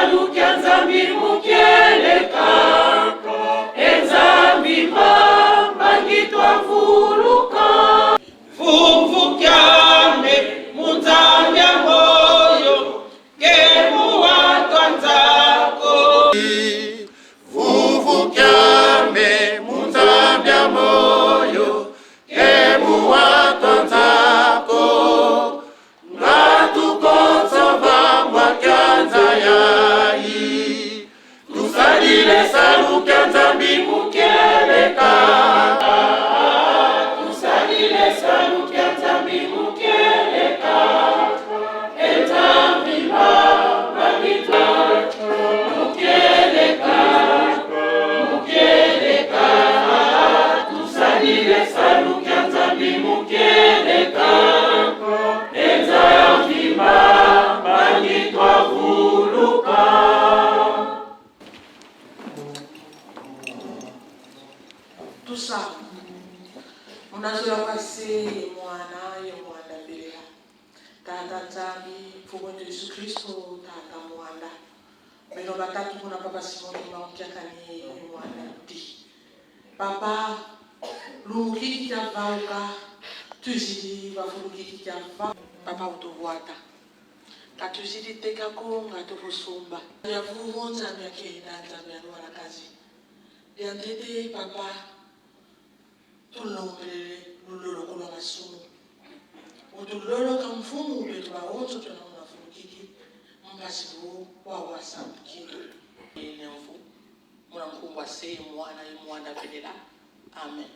Salukia Nzambi mukeleka Enzambi mbangi twavuluka Vuvukyame munzambya moyo Kemuwa twanzako Vuvukyame munzambya moyo Kemuwa twanzako Ngatukonso vambwa kyanza yayi Tusalile salukia Nzambi mukeleka Tusalile salukia Nzambi mukeleka Enzambi mbangi mukeleka Mukeleka Tusalile salukia Nzambi mukeleka Enzambi mbangi twavuluka. Tusa munazula kwase ye mwana ye mwana mbelela tata Nzambi mfumu wetu Yesu Kristo tata mwanda beno batatu kuna papa Simoni mamupiakani ye mwana di papa lumukiki kya vauka tuzidi bafulukiki kya va papa utuvuata katuzidi tekako nga tuvusumba ya vuvu Nzambi akenda Nzambi anuala kazi ya ndete papa tulombelele lulolo kulwa masumu utuloloka mfumu betu baonzo tuna munafulukiki mpasi vu wawasambukitu nemfu muna mkumbwa se mwana ye mwana velela amen.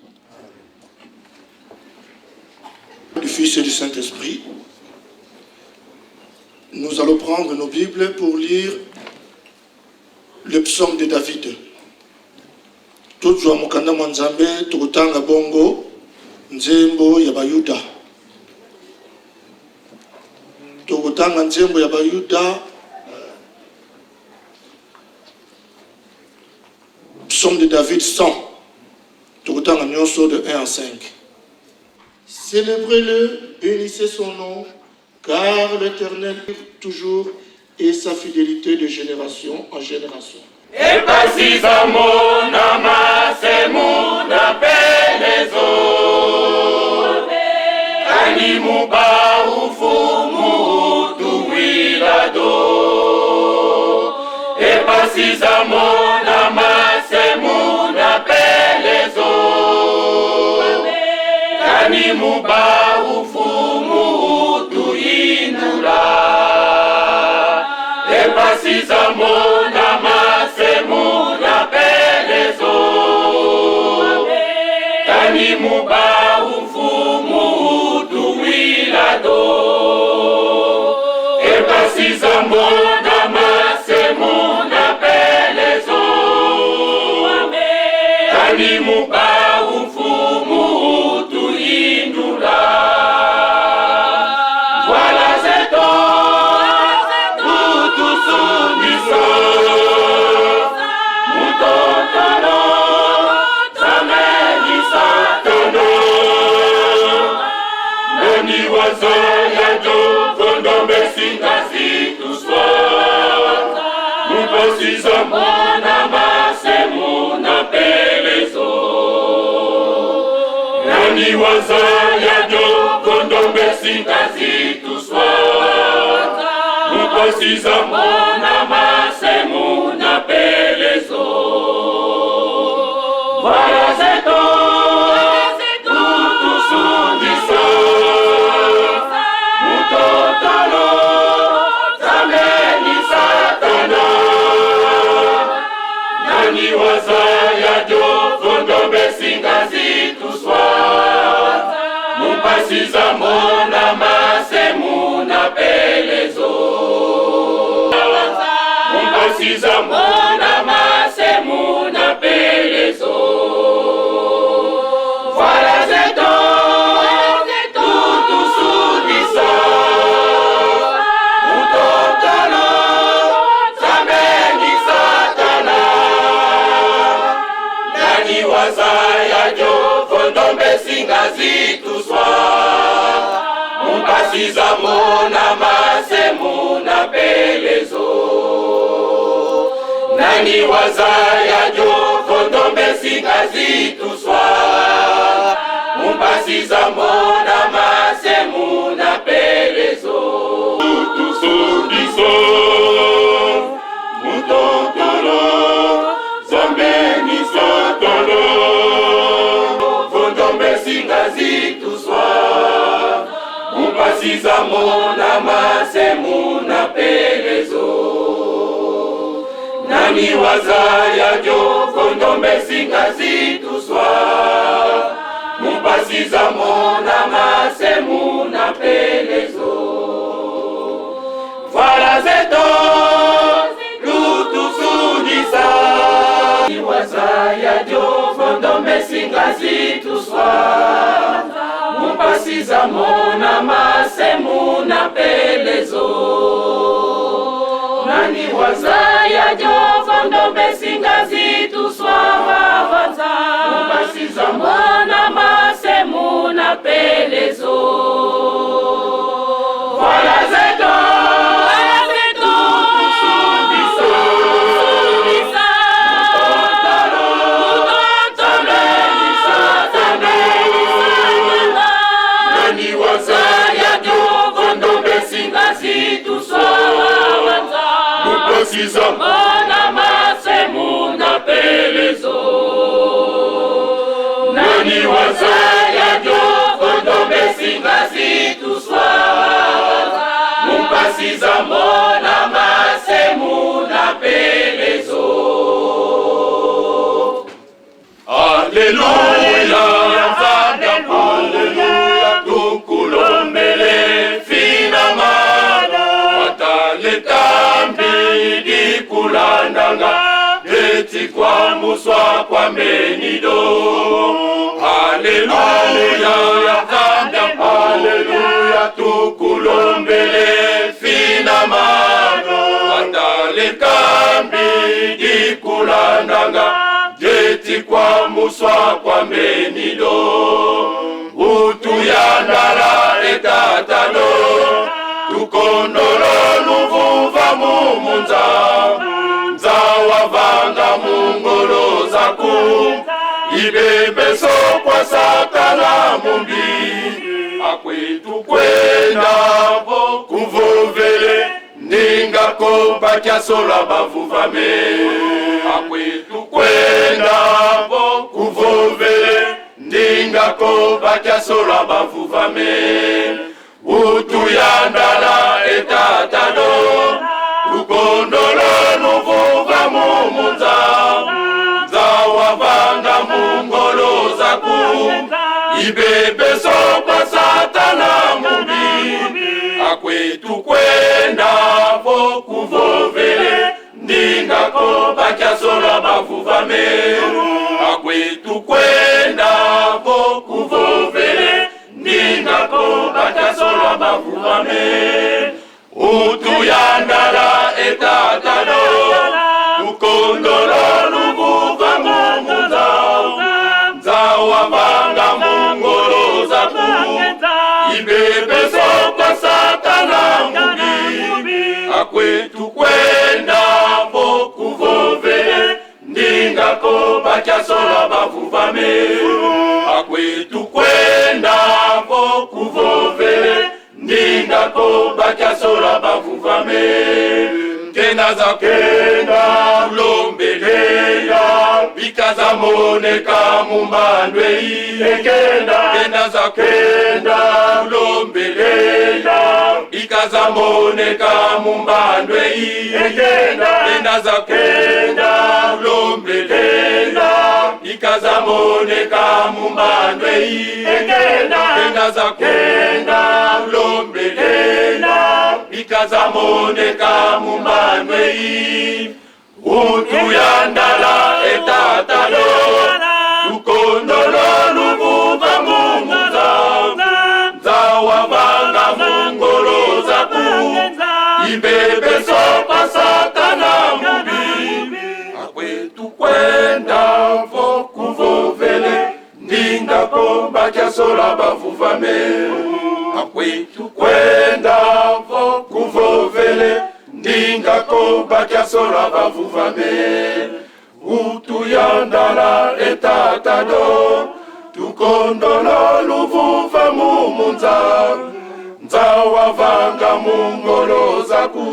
Du Fils et du Saint-Esprit, nous allons prendre nos Bibles pour lire le psaume de David. Tozwa mokanda mwa Nzambe tokotanga bongo nzembo ya Bayuda. Tokotanga nzembo ya Bayuda, psaume de David 100. Tokotanga nyonso de 1 à 5. Célébrez-le, bénissez son nom, car l'Éternel toujours et sa fidélité de génération en génération. Epasiza mona masemu na pelezo Kani muba ufumu tuwilado Epasiza mona masemu na pelezo Kani muba ufumu tuindula Epasiza mona masemu na pelezo Kani muba ufumu tuwilado Epasiza mona masemu na pelezo Kani muba ufumu tuindula Voilà c'est utusundisa Mutotolo Sameni satana Nani wazaya jo Kondombe singazi tuswa Mupasiza mona masemu na pelezo Nani wazaya jo Kondombe singazi tuswa Mupasiza mona masemu na pelezo Voilà c'est utusundisa Mutotolo Sameni satana Nani wazaya jo Kondombe singazi tuswa Mupasiza mona masemu na pelezo Mupasiza mona masemu na pelezo Voilà c'est utusundisa Mutotolo Sameni satana Nani wazaya jo Kondombe singazi tuswa Mupasiza mona masemu na pelezo Nani waza ya jo fondombe singazi tuswa Mumpasi za mona masemu na pelezo Tusudiso Mutotolo Zambeni sotolo Fondombe singazi tuswa Mumpasi za mona masemu na pelezo Nani waza ya jo fondombe singazi tuswa Mumpasi za mona masemu na pelezo Voilà zeto lutusudisa Waza ya jo fondombe singazi tuswa Mumpasi za mona masemu na pelezo Nani waza ya jo fondombe singazi tuswa wavanza Mumpasi za mona masemu na pelezo Voilà zeto Voilà zeto Tusudisa Nani waza ya jo fondombe singazi tuswa Mumpasi za mona masemu na pelezo Nani waza ya jo fondombe singazi tuswa Mumpasi za mona masemu na pelezo Alléluia, Alléluia, tukulombele finama wataletambi dikulandanga eti kwa muswa kwa menido Alléluia, Alléluia, tukulombele finama wataletambi dikulandanga eti kwa muswa kwa menido utuyandala etatano tukondolo luvuva mumunza nzawavanga mungolo zaku ibebeso kwa satana mumbi akwetu kwenda kuvovele ningako bakyasola bavuvame akwetu kwenda kuvovele ndingako bakyasola bavuvame utuyandala etatano tukondolo luvuva mumunza nzawavanga mungolo zaku ibebeso kwa satana mumbi akwetu kwenda vo kuvovele ndingako bakyasola bavuvame akwetu kwenda vo kuvovele ndingako bakyasola bavuvame utuyandala etatano tukondolo luvuva mumunza nzawavanga mungolo zaku ibebeso kwa satana mumbi akwetu kwenda vo kuvovele ndingako bakyasola bavuvame akwetu kwenda vo kuvovele ndingako bakyasola bavuvame kenda za kenda lombelela bikaza moneka mumbandwei kenda kenda za kenda lombelela bikaza moneka mumbandwei kenda kenda za kenda lombelela bikaza moneka mumbandwei kenda kenda za kenda lombelela bikaza moneka mumbandwei utuyandala etatano tukondolo luvuva mumunza nzawavanga mungolo zaku ibebeso pa satana mubi akwetu kwenda vo kuvovele ndingako bakyasola bavuvame akwetu kwenda vo kuvovele Ndinga ko bakiasola bavuvame Utu ya ndala etatado Tukondolo luvuva mumunza Nzawa vanga mungolo zaku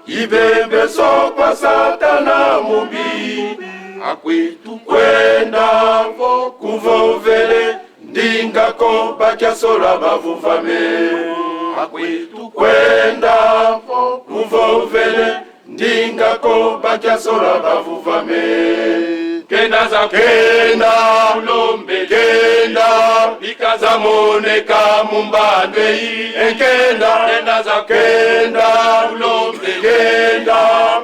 Ibembe sokwa satana mubi Akwetu kwenda kuvovele Ndinga ko bakiasola bavuvame Akwetu kwenda kuvovele Ndinga ko bakiasola bavuvame Kenda za kenda ulombe kenda Bikaza moneka mumbandwe Enkenda kenda za kenda ulombe kenda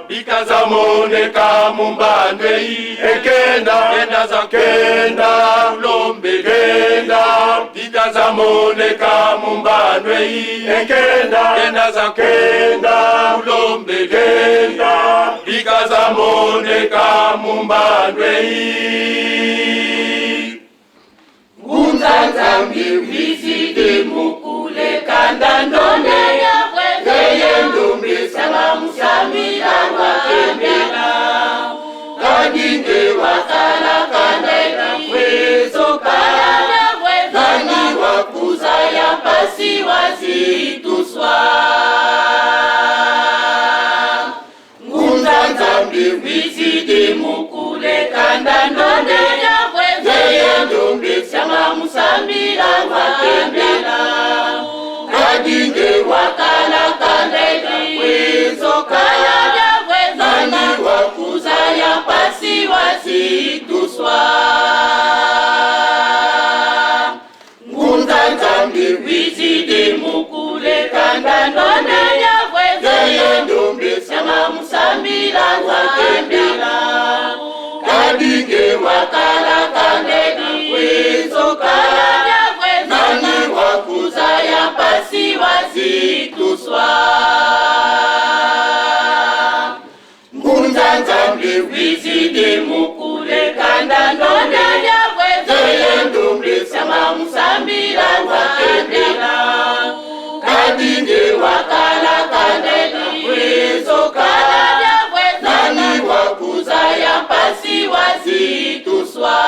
Bikaza moneka mumbandwe Enkenda kenda za kenda ulombe kenda Bikaza moneka mumbandwe Enkenda kenda za kenda ulombe kenda Bikaza moneka mumbandwe Ngunza Nzambi wisidi mukule kanda ndonde Yeye ndumbi sanga musamila wakembela Kadinde wakala kanda kwezoka Nani wakuza ya pasi wazituswa Ngunza Nzambi wisidi mukule kanda ndonde Yeye ndumbi sanga musambila wakembela Kadinde wakala kanda kwezoka Nani wakuza ya pasi wazituswa Ngunza Nzambi wizidi mukule kanda ndonde Yeye ndumbi sanga musambila wakembela Kadinge wakala kande kwezoka Nani wakuza ya pasi wazituswa Ngunza Nzambi wizidi mukule kanda ndonde Yeye ndumbi sanga musambila wakembela Kadinge wakala kande kwezoka Nani wakuza ya pasi wazituswa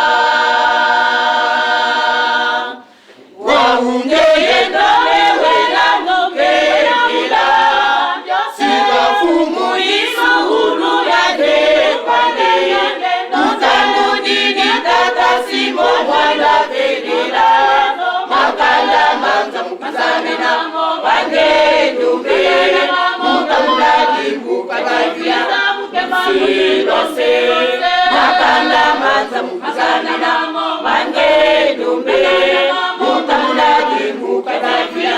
Waungeye ndomewe na nokebila Sikafumu isuhulu ya dekwane Mutangudini tata simo mwana velela Makanda manza mukuzamena Wange ndumbe Mukamuladi mukabavia Silose Makanda manza mukuzamena Wange ndumbe Mukamuladi mukabavia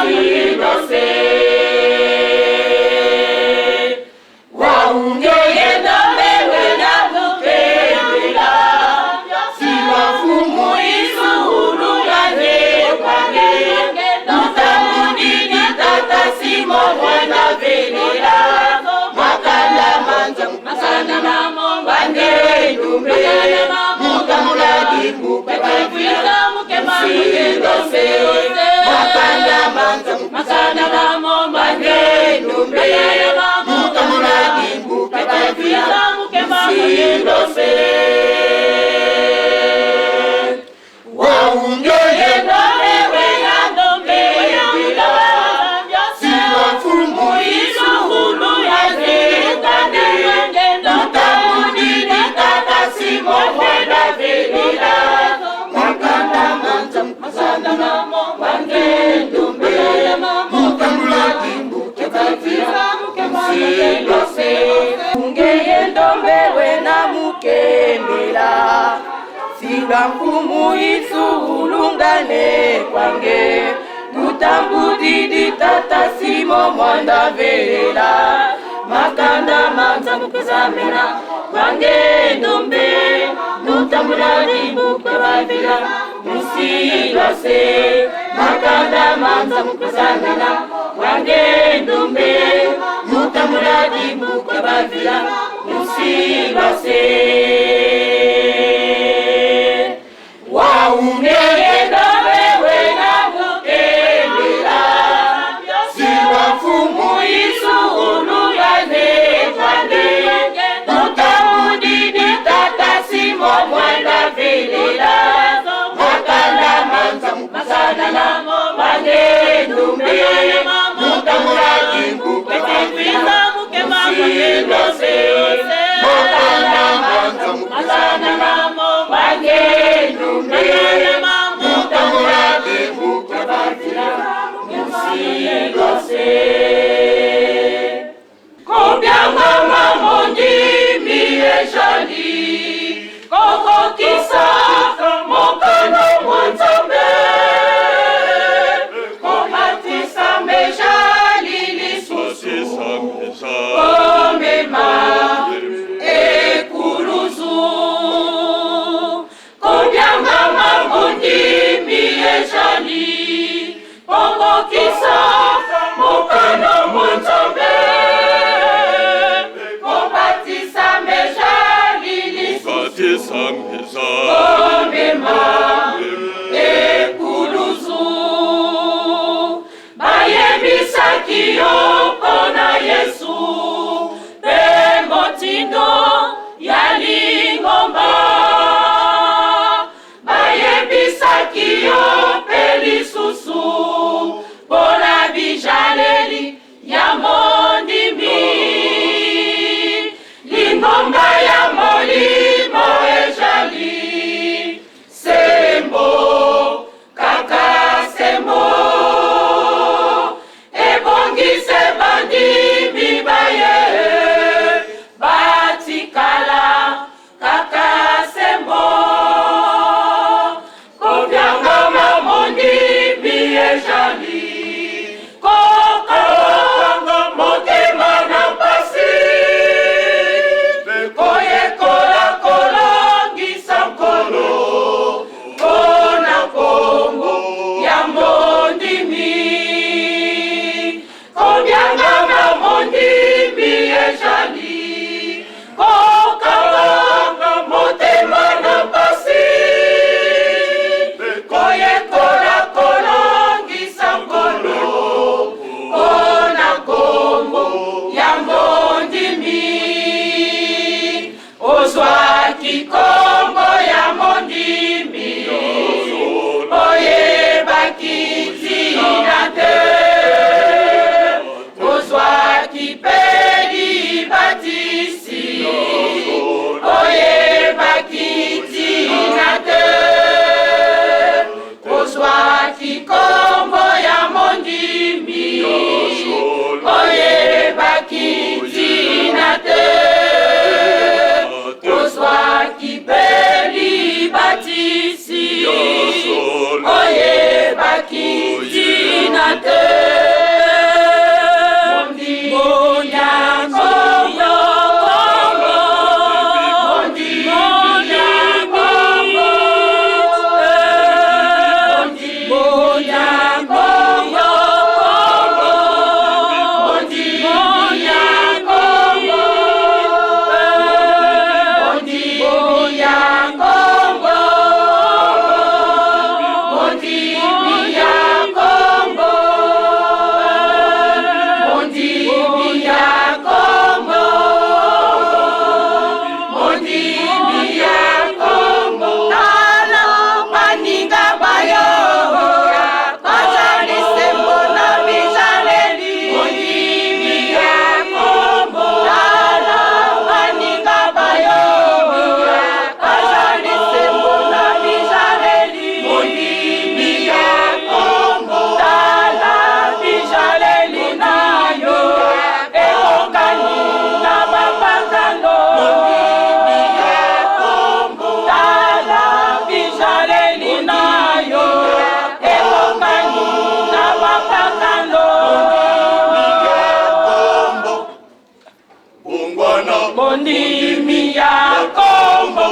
Silose Waungeye ndombewe na mukembela Siwafumu isuhulu ya nekwane Mutangudini tata simo mwana velela Makanda manza mukuzanana Wange ndumbe Mukamuladi mukabavia Silose Makanda manza mukuzanana Wange ndumbe Mukamuladi mukabavia Silose Waungeye Ndombewe na ndombela Siwafumu Isuhulu ya zekane Mutangudini tata simo mwana velela Makanda manza mukuzanana Wange ndumbe Mukamuladi mukabavia Silose Ungeye ndombewe na mukembela Singa mfumu isuhulungane kwange Mutambudidi tata simo mwanda velela Makanda manza mukuzamena Kwange ndombe Mutambulani mukabavila Musilose Makanda manza mukuzamena Kwange ndombe Mutambulani mukabavila Musilose Waungeye Ndombewe na mukembela Siwafumu Isuhulungane se bandimi baye batikala kaka sembo. Kobiangama mondimi ezali kokanga motema na mpasi mpe koyekola kolongisa Nkolo mpo na nkombo ya mondimi. Kobiangama mondimi ezali kokanga motema na mpasi mpe koyekola kolongisa Nkolo mpo na nkombo ya mondimi. Ozwaki nkombo ya mondimi, oyebaki ntina te. Ozwaki mpe libatisi, oyebaki ntina te. Ozwaki nkombo ya mondimi, oyebaki ntina te. Ozwaki mpe libatisi, oyebaki ntina te. Mondimi ya Kongo, mondimi ya Kongo, mondimi ya Kongo, mondimi ya Kongo, mondimi ya Kongo, mondimi ya Kongo, mondimi ya Kongo, mondimi ya Kongo. Tala baninga bayo bazali sembo na bizaleli. Mondimi ya Kongo, Tala baninga bayo bazali sembo na bizaleli. Mondimi ya Kongo, Tala bizaleli na yo ekokani na bapakano. Tala bizaleli na yo ekokani na bapakano. Bongwana. Mondimi ya Kongo.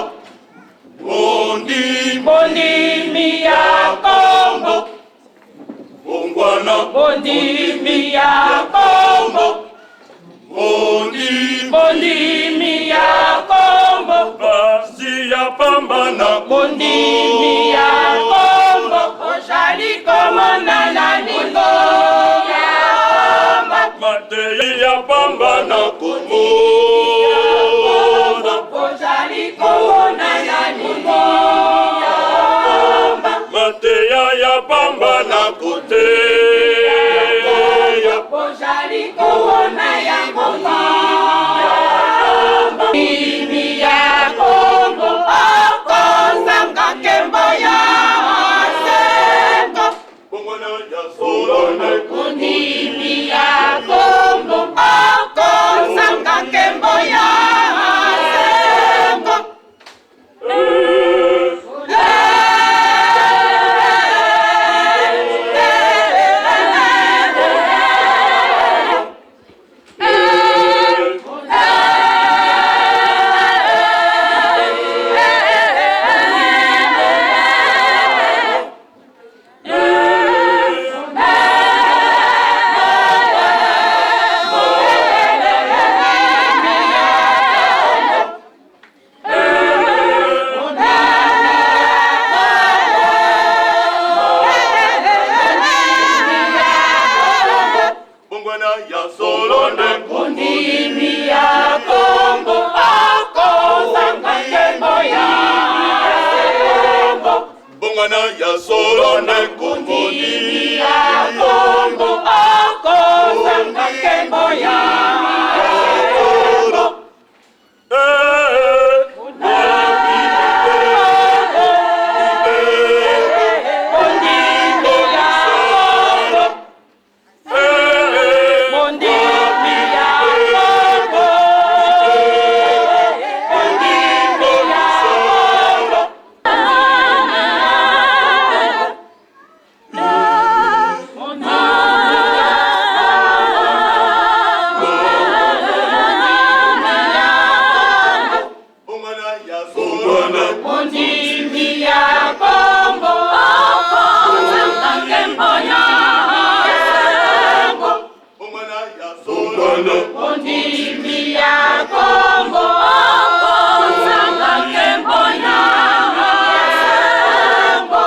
Mondimi. Mondimi ya Kongo. Bongwana. Mondimi ya Kongo. Mondimi. Mondimi ya Kongo. Pasi ya pamba na Mondimi ya Kongo, ozali komona na ningo Mateyi ya pamba na komona. Ozali komona na ningo. Mateya ya pamba na koteya. Ozali komona yango. Mondimi ya Kongo, okozanga nkembo ya seko. Bongwana ya solo na Mondimi ya Kongo, okozanga nkembo ya seko. Bongwana ya solo na Mondimi ya Kongo, okozanga nkembo ya seko. Bongwana ya solo na Mondimi ya Kongo, okozanga nkembo ya seko. Mondimi ya Kongo. Kongo. Mondimi ya Kongo, okozanga nkembo ya Kongo.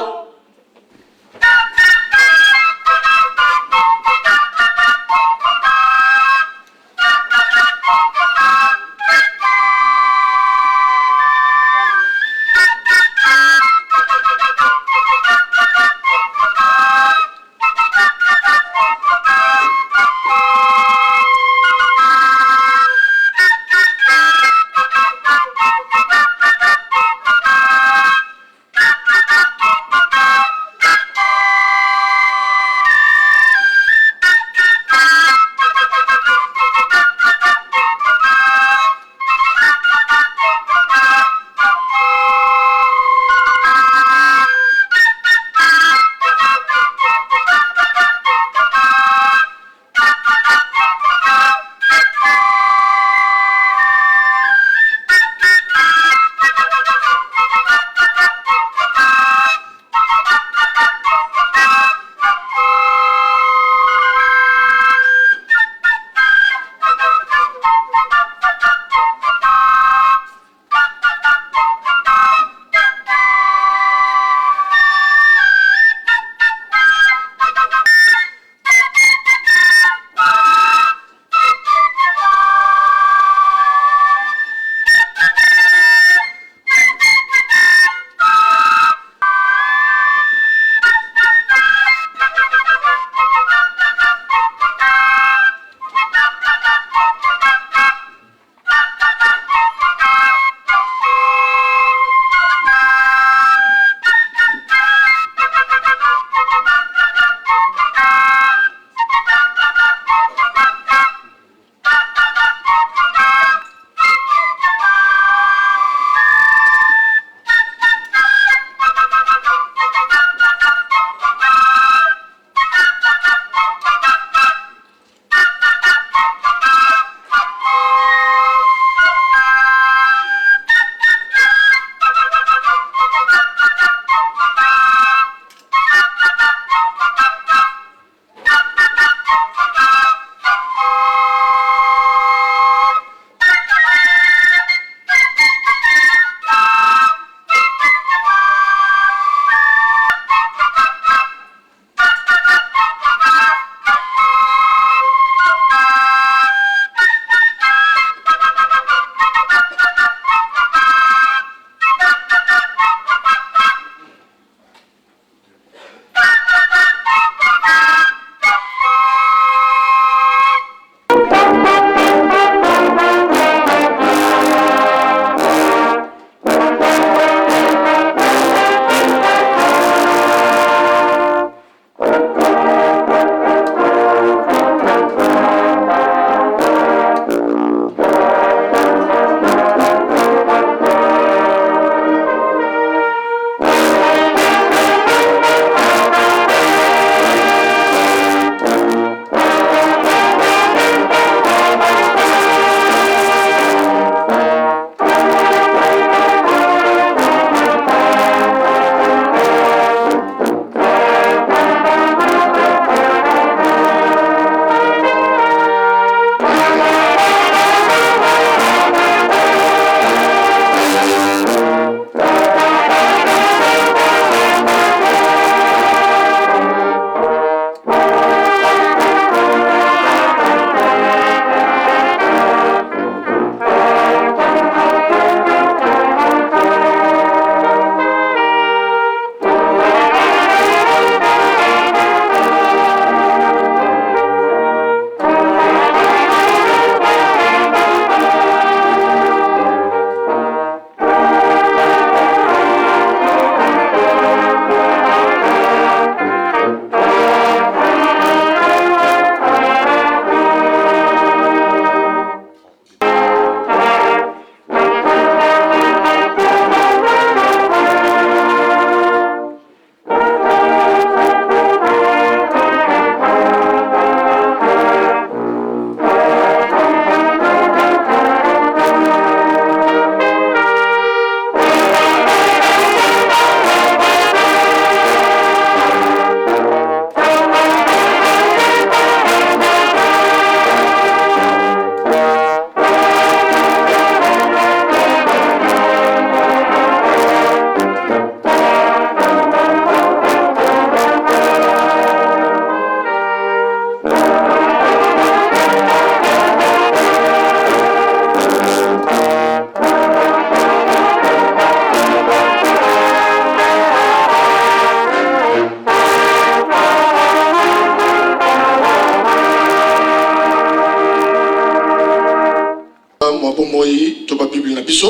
bomoi to ba Bible na biso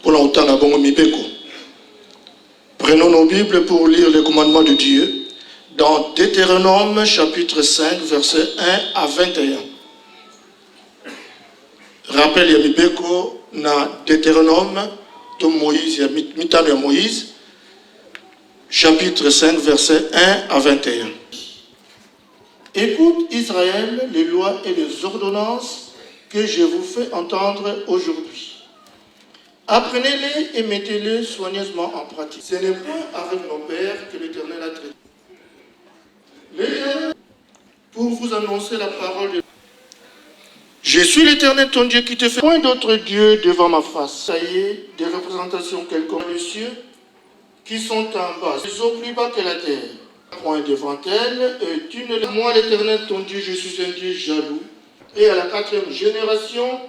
mpona kotanga bongo mibeko. Prenons nos Bibles pour lire les commandements de Dieu dans Deutéronome chapitre 5 verset 1 à 21. Rappel ya mibeko na Deutéronome to Moïse ya mitano ya Moïse chapitre 5 verset 1 à 21. Écoute Israël les lois et les ordonnances que je vous fais entendre aujourd'hui. Apprenez-les et mettez-les soigneusement en pratique. Ce n'est point avec nos pères que l'Éternel a traité. L'Éternel, pour vous annoncer la parole de Je suis l'Éternel ton Dieu qui te fait point d'autre Dieu devant ma face. Ça y est, des représentations quelconques des cieux qui sont en bas, ils sont plus bas que la terre. Point devant elle, et tu ne Moi l'Éternel ton Dieu, je suis un Dieu jaloux. Et à la quatrième génération,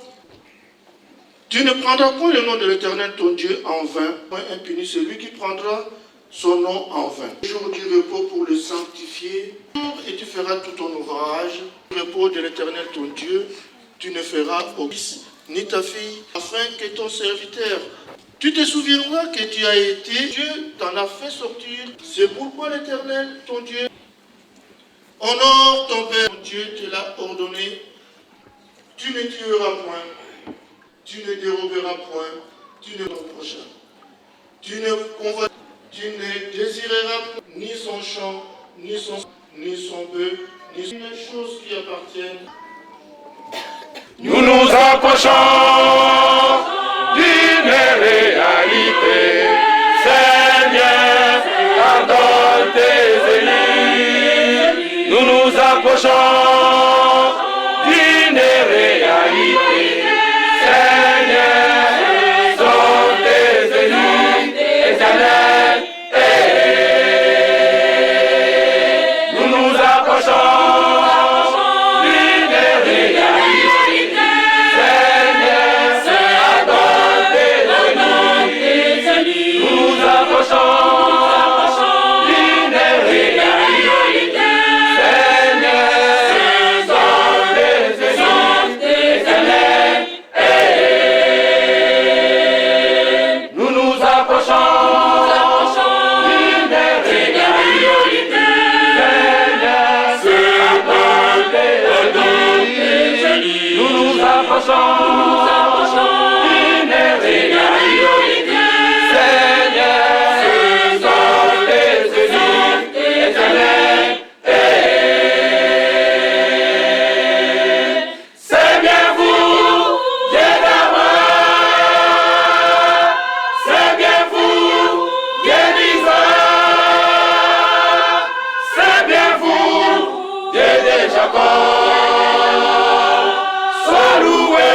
tu ne prendras point le nom de l'Éternel ton Dieu en vain, point impuni celui qui prendra son nom en vain. Jour du repos pour le sanctifier, et tu feras tout ton ouvrage. Repos de l'Éternel ton Dieu, tu ne feras au fils ni ta fille, afin que ton serviteur. Tu te souviendras que tu as été, Dieu t'en a fait sortir. C'est pourquoi l'Éternel, ton Dieu, honore ton Père. Dieu te l'a ordonné. Tu ne tueras point, tu ne déroberas point, tu ne ton prochain. Tu ne convoiteras, tu ne désireras ni son champ, ni son, ni son bœuf, ni une chose qui appartienne. Nous nous approchons d'une réalité. Seigneur, pardonne tes élus. Nous nous approchons d'une réalité. Seigneur, sauve tes élus, éternel. Nous nous approchons d'une réalité. Seigneur, pardonne tes élus. Nous nous approchons d'une réalité. Seigneur, sauve tes élus, éternel. Nous nous approchons d'une réalité. Seigneur, pardonne tes élus. Nous nous approchons d'une réalité. Seigneur, sauve tes élus, éternel. C'est bien vous, Dieu d'Abraham. C'est bien vous, Dieu d'Isaac. C'est bien vous, Dieu de Jacob. Sois loué.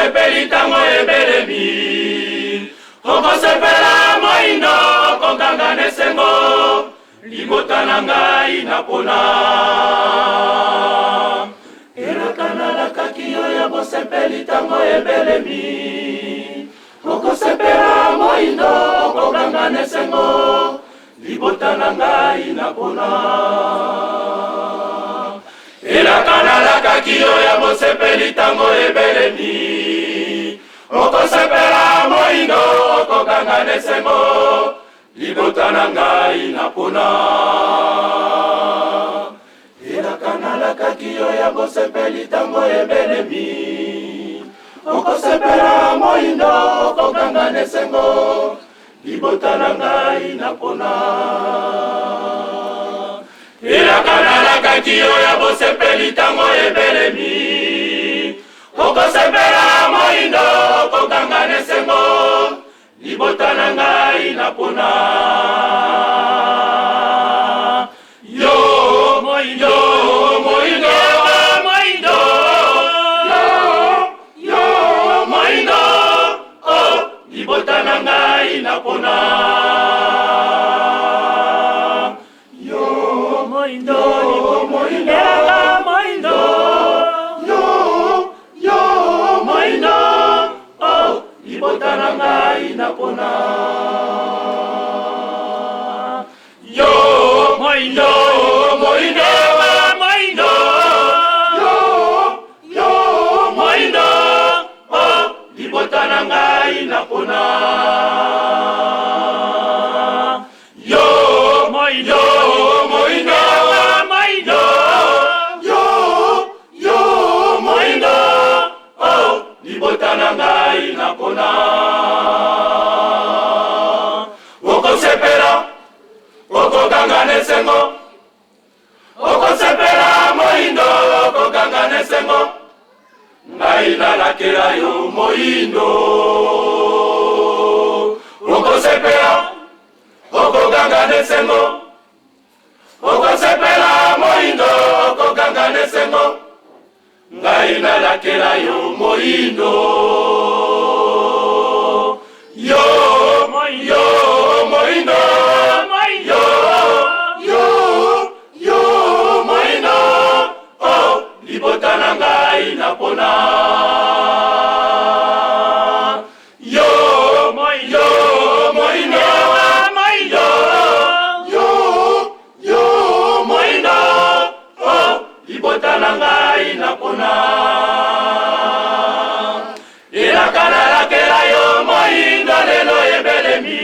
bosepeli ntango ebelemi. Okosepela moindo, okoganga na esengo, libota na ngai napona. Elaka nalakaki yo ya bosepeli ntango ebelemi. Okosepela moindo, okoganga na esengo, libota na ngai napona. Elaka nalakaki yo ya bosepeli ntango ebelemi. Okosepela moindo, okoganga na esengo, libota na ngai napona. Elaka nalakaki yo ya bosepeli ntango ebelemi. Okosepela moindo, okoganga na esengo, libota na ngai napona. Elaka nalakaki yo ya bosepeli ntango ebelemi. Okosepela moindo, okoganga na esengo, libota na ngai napona. Yo moindo, moindo, moindo, yo, yo moindo, oh, libota na ngai napona. Yo moindo, moindo, elaka moindo, yo, yo moindo, oh, libota na ngai napona. Yo moindo, moindo, moindo, yo, yo moindo, oh, libota na ngai napona. Yo moindo, moindo, moindo, yo, yo moindo, oh, libota na ngai napona. Okosepela, okoganga na esengo, okosepela moindo, okoganga na esengo, ngai nalakela yo moindo. Okosepela, okoganga na esengo, okosepela moindo, okoganga na esengo, ngai nalakela yo moindo. Yo, yo moindo, yo, yo, yo moindo, oh, libota na ngai napona. Yo, yo moindo, moindo, yo, yo moindo, oh, libota na ngai napona. Elaka nalakela yo moindo lelo ebelemi.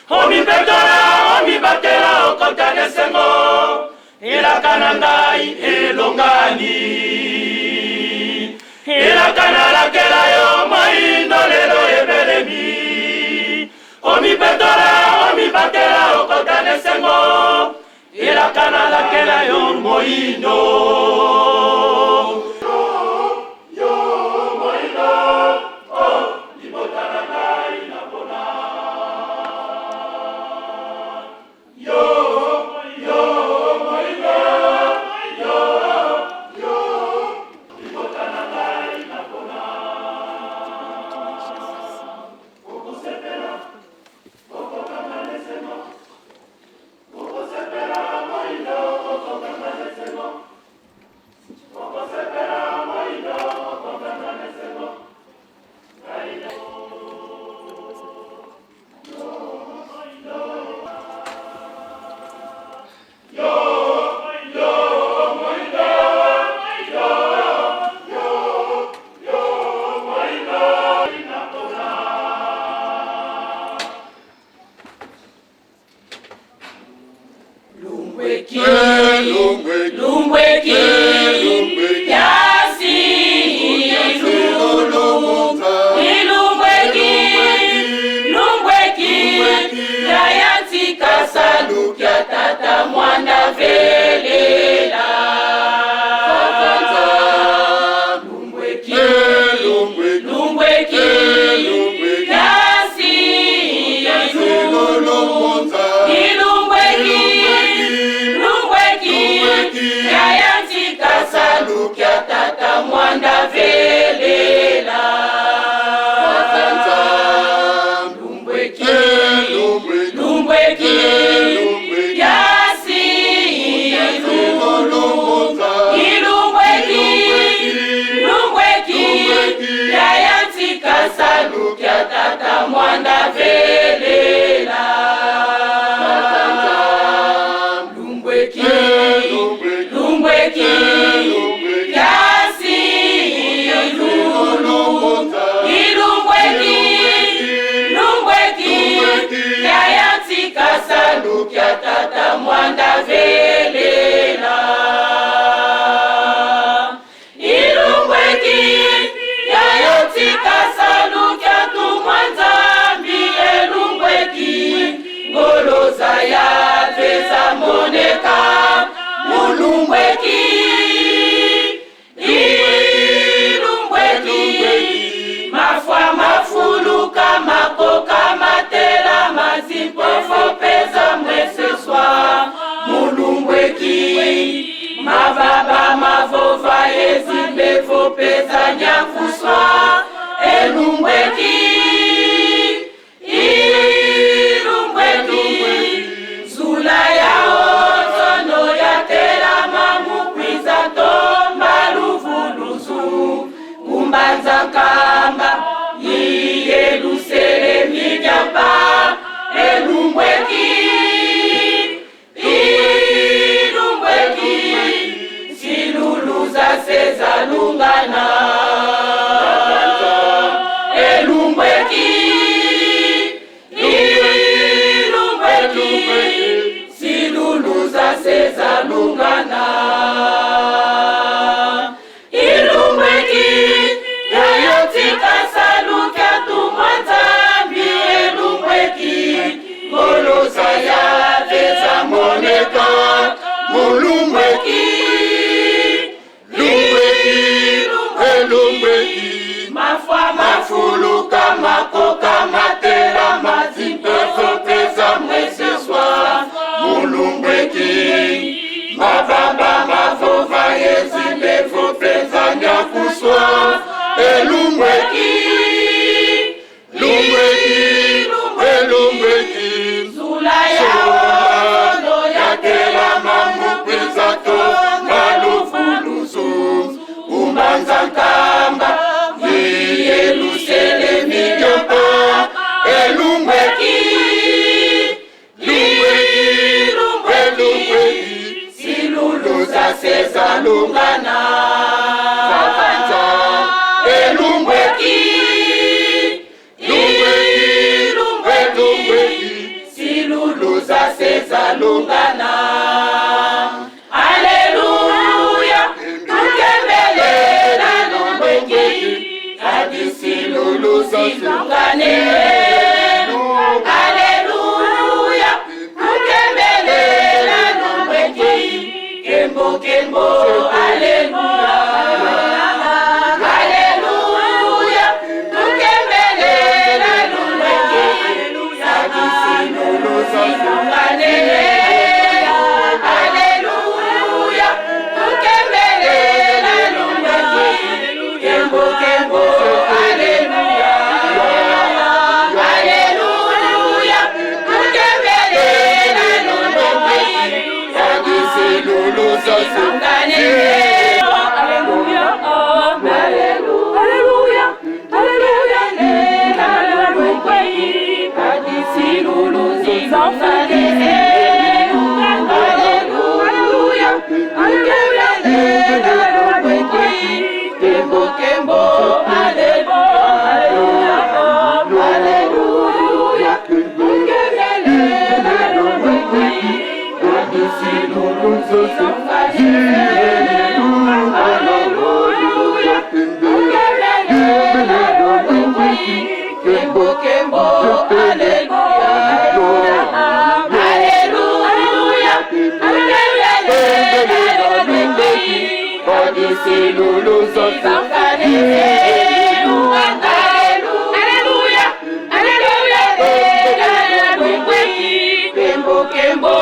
Omipetola, omibatela, okota na esengo, elaka na ngai elongani. Elaka nalakela yo moindo lelo ebelemi. Omipetola, omibatela, okota na esengo, elaka nalakela yo moindo. Yo moindo, oh, libota na ngai napona. Yo, yo moindo, yo, yo, libota na ngai napona. Okosepela, okokanga na esengo, okosepela moindo, okokanga na esengo, okosepela moindo, okokanga na esengo. Lumbweki, Lumbweki, Yasi, Lulu, Ilumbweki, Lumbweki, Yayantika Salukia Tata Mwanda Velela. Lumbweki, Lumbweki, Yasi, Lulu, Ilumbweki, Lumbweki, Yayantika Salukia Tata Mwanda Velela. Ilumbweki, Ilumbweki, mafwa mafuluka makoka matela mazimpofo peza mweseswa mulumbweki mavaba mavova ezimbevo peza nyakuswa elumbweki Ilumbweki, zula ya ozono ya telama mukwiza tomba luvuluzu kumbanza nkamba iyeluselemi nyamba elumbweki Ilumbweki, siluluza sezalungana elumbweki Ilumbweki, siluluza sezalungana Ilumbweki, yayotika saluka tumwa nzambi elumbweki ngoloza ya veza moneka Mulumbweki, Lumbweki, Elumbweki, mafwa mafuluka makoka matela mazimpezo peza mweseswa mulumbweki mababa mavova yezimbevo peza nyakuswa elumbweki lumbweki elumbweki zula ya ozono ya yatelama mukwiza to malufuluzu umbanza nkamba iyeluselemi nyamba elumbweki lumbweki elumbweki siluluza sezalungana kabanza elumbweki lumbweki elumbweki siluluza sezalungana aleluya tukembelela lumbweki kadisiluluza silungane aleluya tukembelela lumbweki kembo kembo aleluya aleluya tukembelela lumbweki silungane aleluya tukembelela lumbweki kembo kembo aleluya aleluya tukembelela lumbweki kadisiluluza silungane Alléluia, Alléluia, Kembo kembo aleluya aleluya Kembo kembo aleluya aleluya Kembo kembo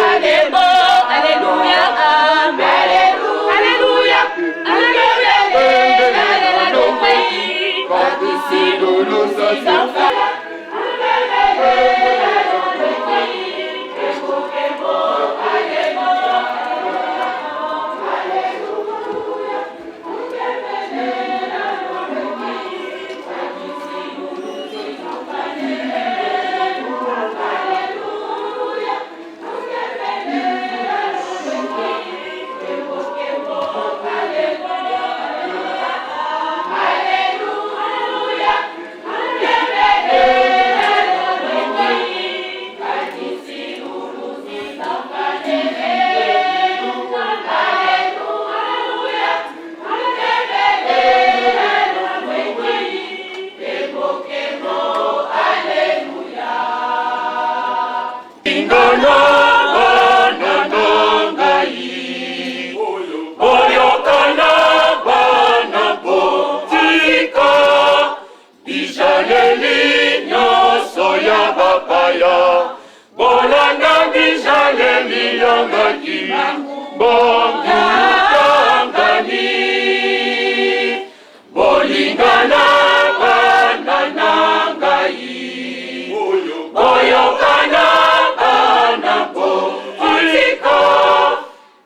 alembo aleluya aleluya Thank na Kimbangu-Kiangani. Bolingana bana na ngai, boyokana bana botika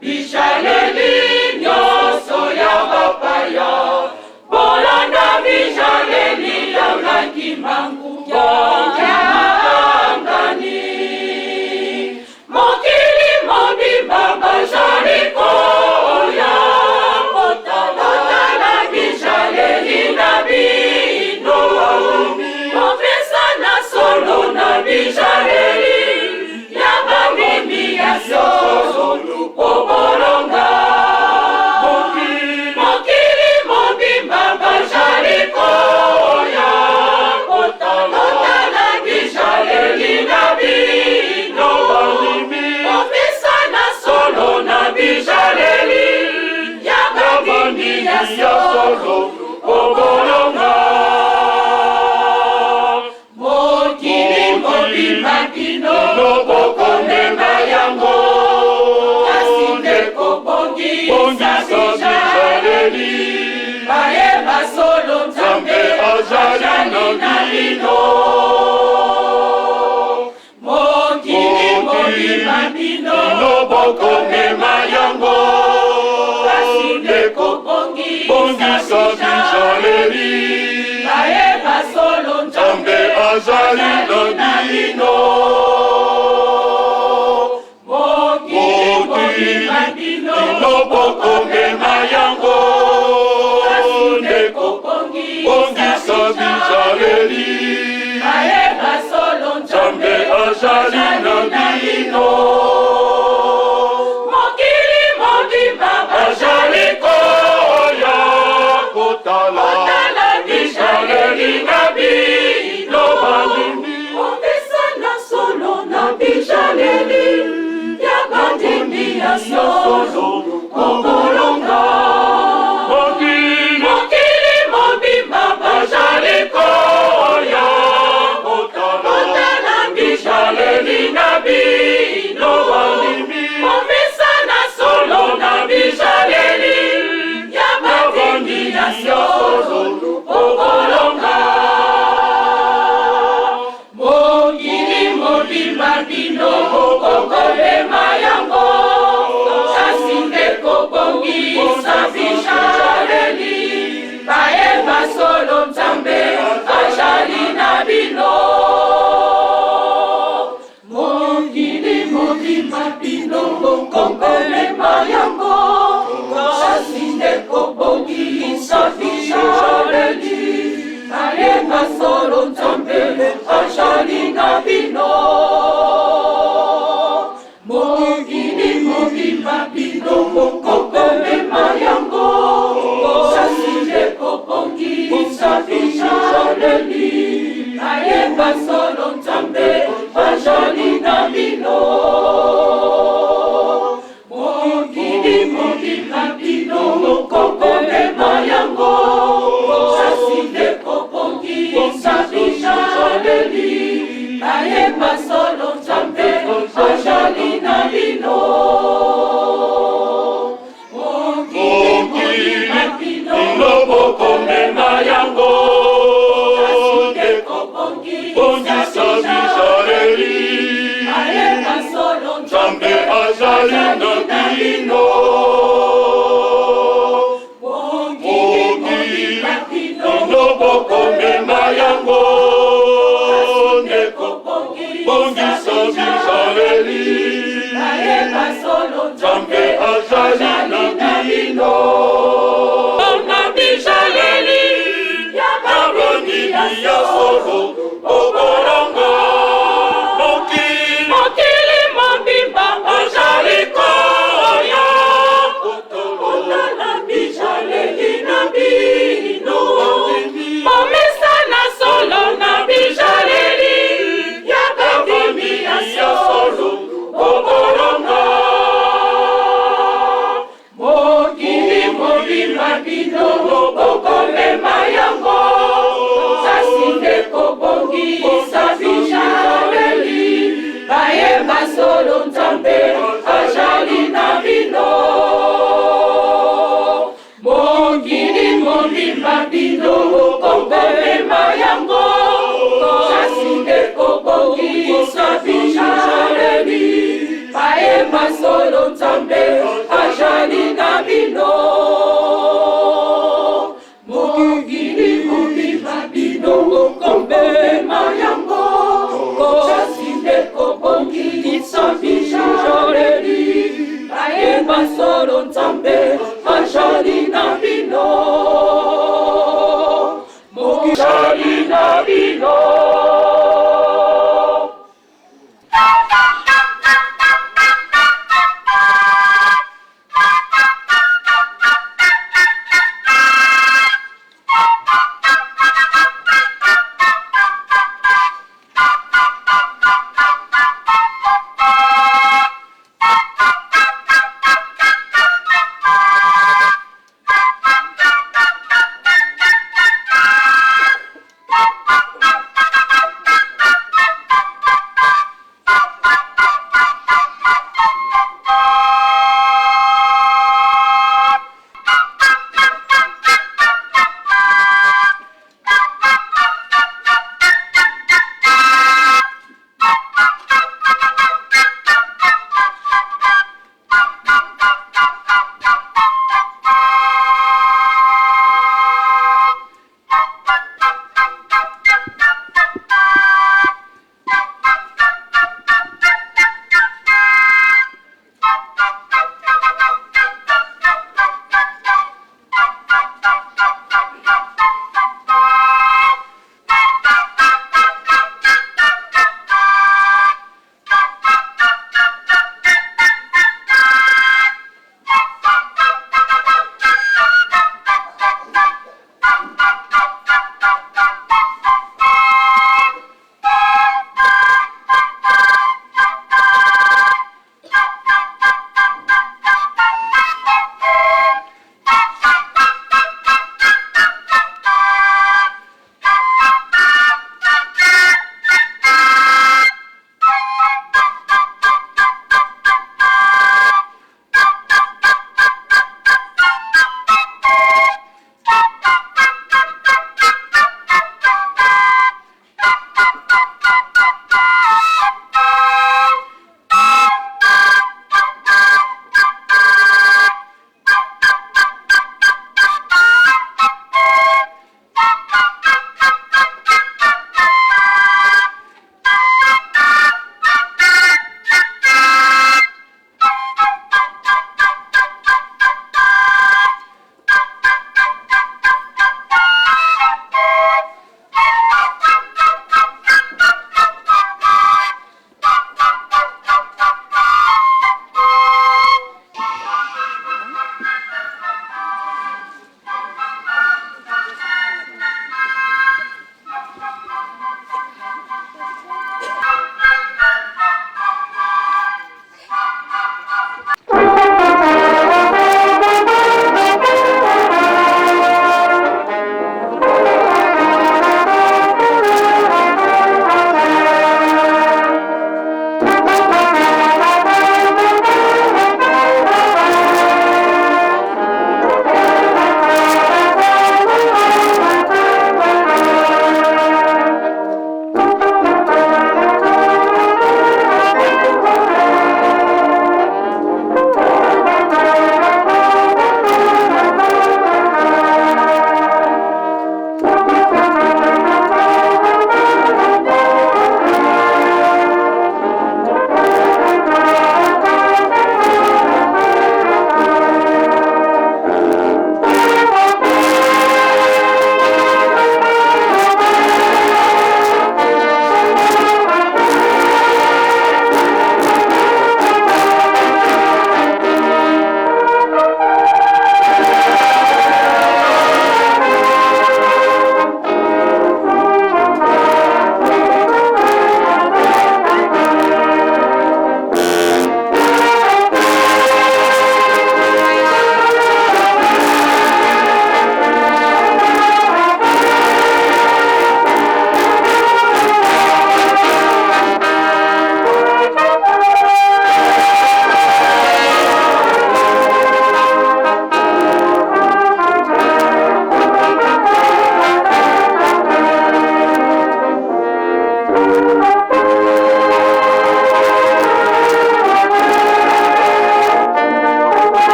bijaleli nyonso ya bapaya, bolanda bijaleli ya Kimbangu Kiangani. Mokili mobimba bazali koya kotala bijaleli na bino, kopesa na solo na bijaleli ya bandimi ya solo kobolonga. Mokili mobimba bazali koya kotala bijaleli na bino, kopesa na solo na bijaleli ya bandimi ya solo kobolonga. Mokili mobimba bino bokomema yango, kasi nde kobongisa bijaleli, bayeba solo Nzambe azali na bino. Mokili mobimba bino bokomema yango, kasi nde kobongisa bijaleli, bayeba solo Nzambe azali na bino. Mokili mobimba bino bokomema yango, kasi nde kobongisa kobongisa bijaleli, bayeba solo Nzambe azali na bino. Mokili mobimba bazali koya kotala kotala bijaleli na bino, kopesa na solo na bijaleli ya bandimi ya solo kobolonga. Mokili Mokili mobimba bazali koya kotala bijaleli na bino, kopesa na solo na bijaleli ya bandimi ya solo kobolonga. Mokili mobimba bino bokomema yango, kasi nde kobongisa bijaleli, bayeba solo Nzambe azali na bino. Mokili mobimba bino bokomema yango, kasi nde kobongisa bijaleli, bayeba solo Nzambe azali na bino. Mokili mobimba bino bokomema yango, kasi nde kobongisa bijaleli, bayeba solo Nzambe azali na bino. Mokili mobimba bino bokomema yango, kasi nde kobongisa bijaleli, bayeba solo Nzambe azali na bino. Mokili mobimba bino bokomema yango, kasi nde kobongisa bongisa bijaleli, bayeba solo Nzambe azali na bino. Mokili mobimba bino bokomema yango, nde bongisa bijaleli, bayeba solo Nzambe azali na bino. Na bijaleli ya bandimi ya solo kobolonga. Mokili Mokili mobimba azali koya kotala bijaleli na bino, bomesa na solo na bijaleli ya bandimi ya solo kobolonga. Mokili mobimba bino bokomema yango, kasi nde kobongisa bijaleli, bayeba solo Nzambe azali Mokili mobimba bino bokomema yango, kasi nde kobongisa bizaleli. Bayeba solo Nzambe azali na bino. Mokili mobimba bino bokomema yango, kasi nde kobongisa bizaleli. Bayeba solo Nzambe azali na bino. Mokili na bino.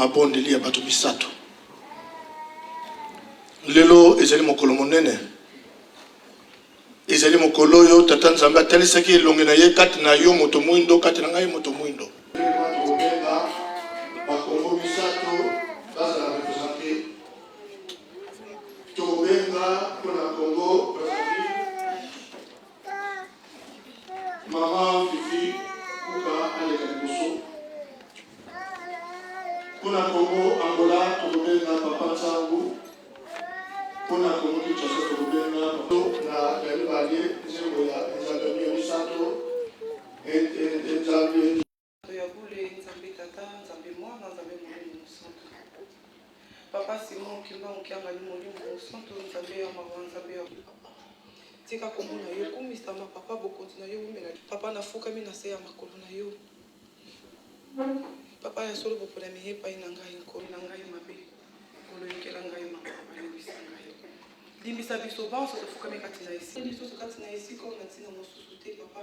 mabondeli ya bato misato. Lelo ezali mokolo monene. Ezali mokolo oyo Tata Nzambe atalisaki elongi na ye kati na yo moto mwindo, kati na ngai moto mwindo. Tokobenga bakongo misato bazala represente. Tokobenga mpo na Congo Brazzaville Mama Fifi Kuka aleka liboso. Mpo na Congo Angola tokobenga Papa Nsangu. Mpo na Congo Kinshasa tokobenga na ya mibale nzembo ya Nzambe ya misato Nzambe. Bato ya bule, Nzambe Tata, Nzambe Mwana, Nzambe Molimo Mosantu. Papa Simon Kimbangu Kiangani Molimo Mosantu, Nzambe ya mawa, Nzambe ya Tika kombo na yo ekumisama papa, bokonzi na yo ewumela. Papa nafukami na se ya makolo na yo. Papa ya solo boponami epayi na ngai nkolo na ngai mabe. Nkolo yokela ngai mawa papa limbisa ngai. Limbisa biso banso tofukami kati na esika lisusu kati na esika oyo na ntina mosusu te papa.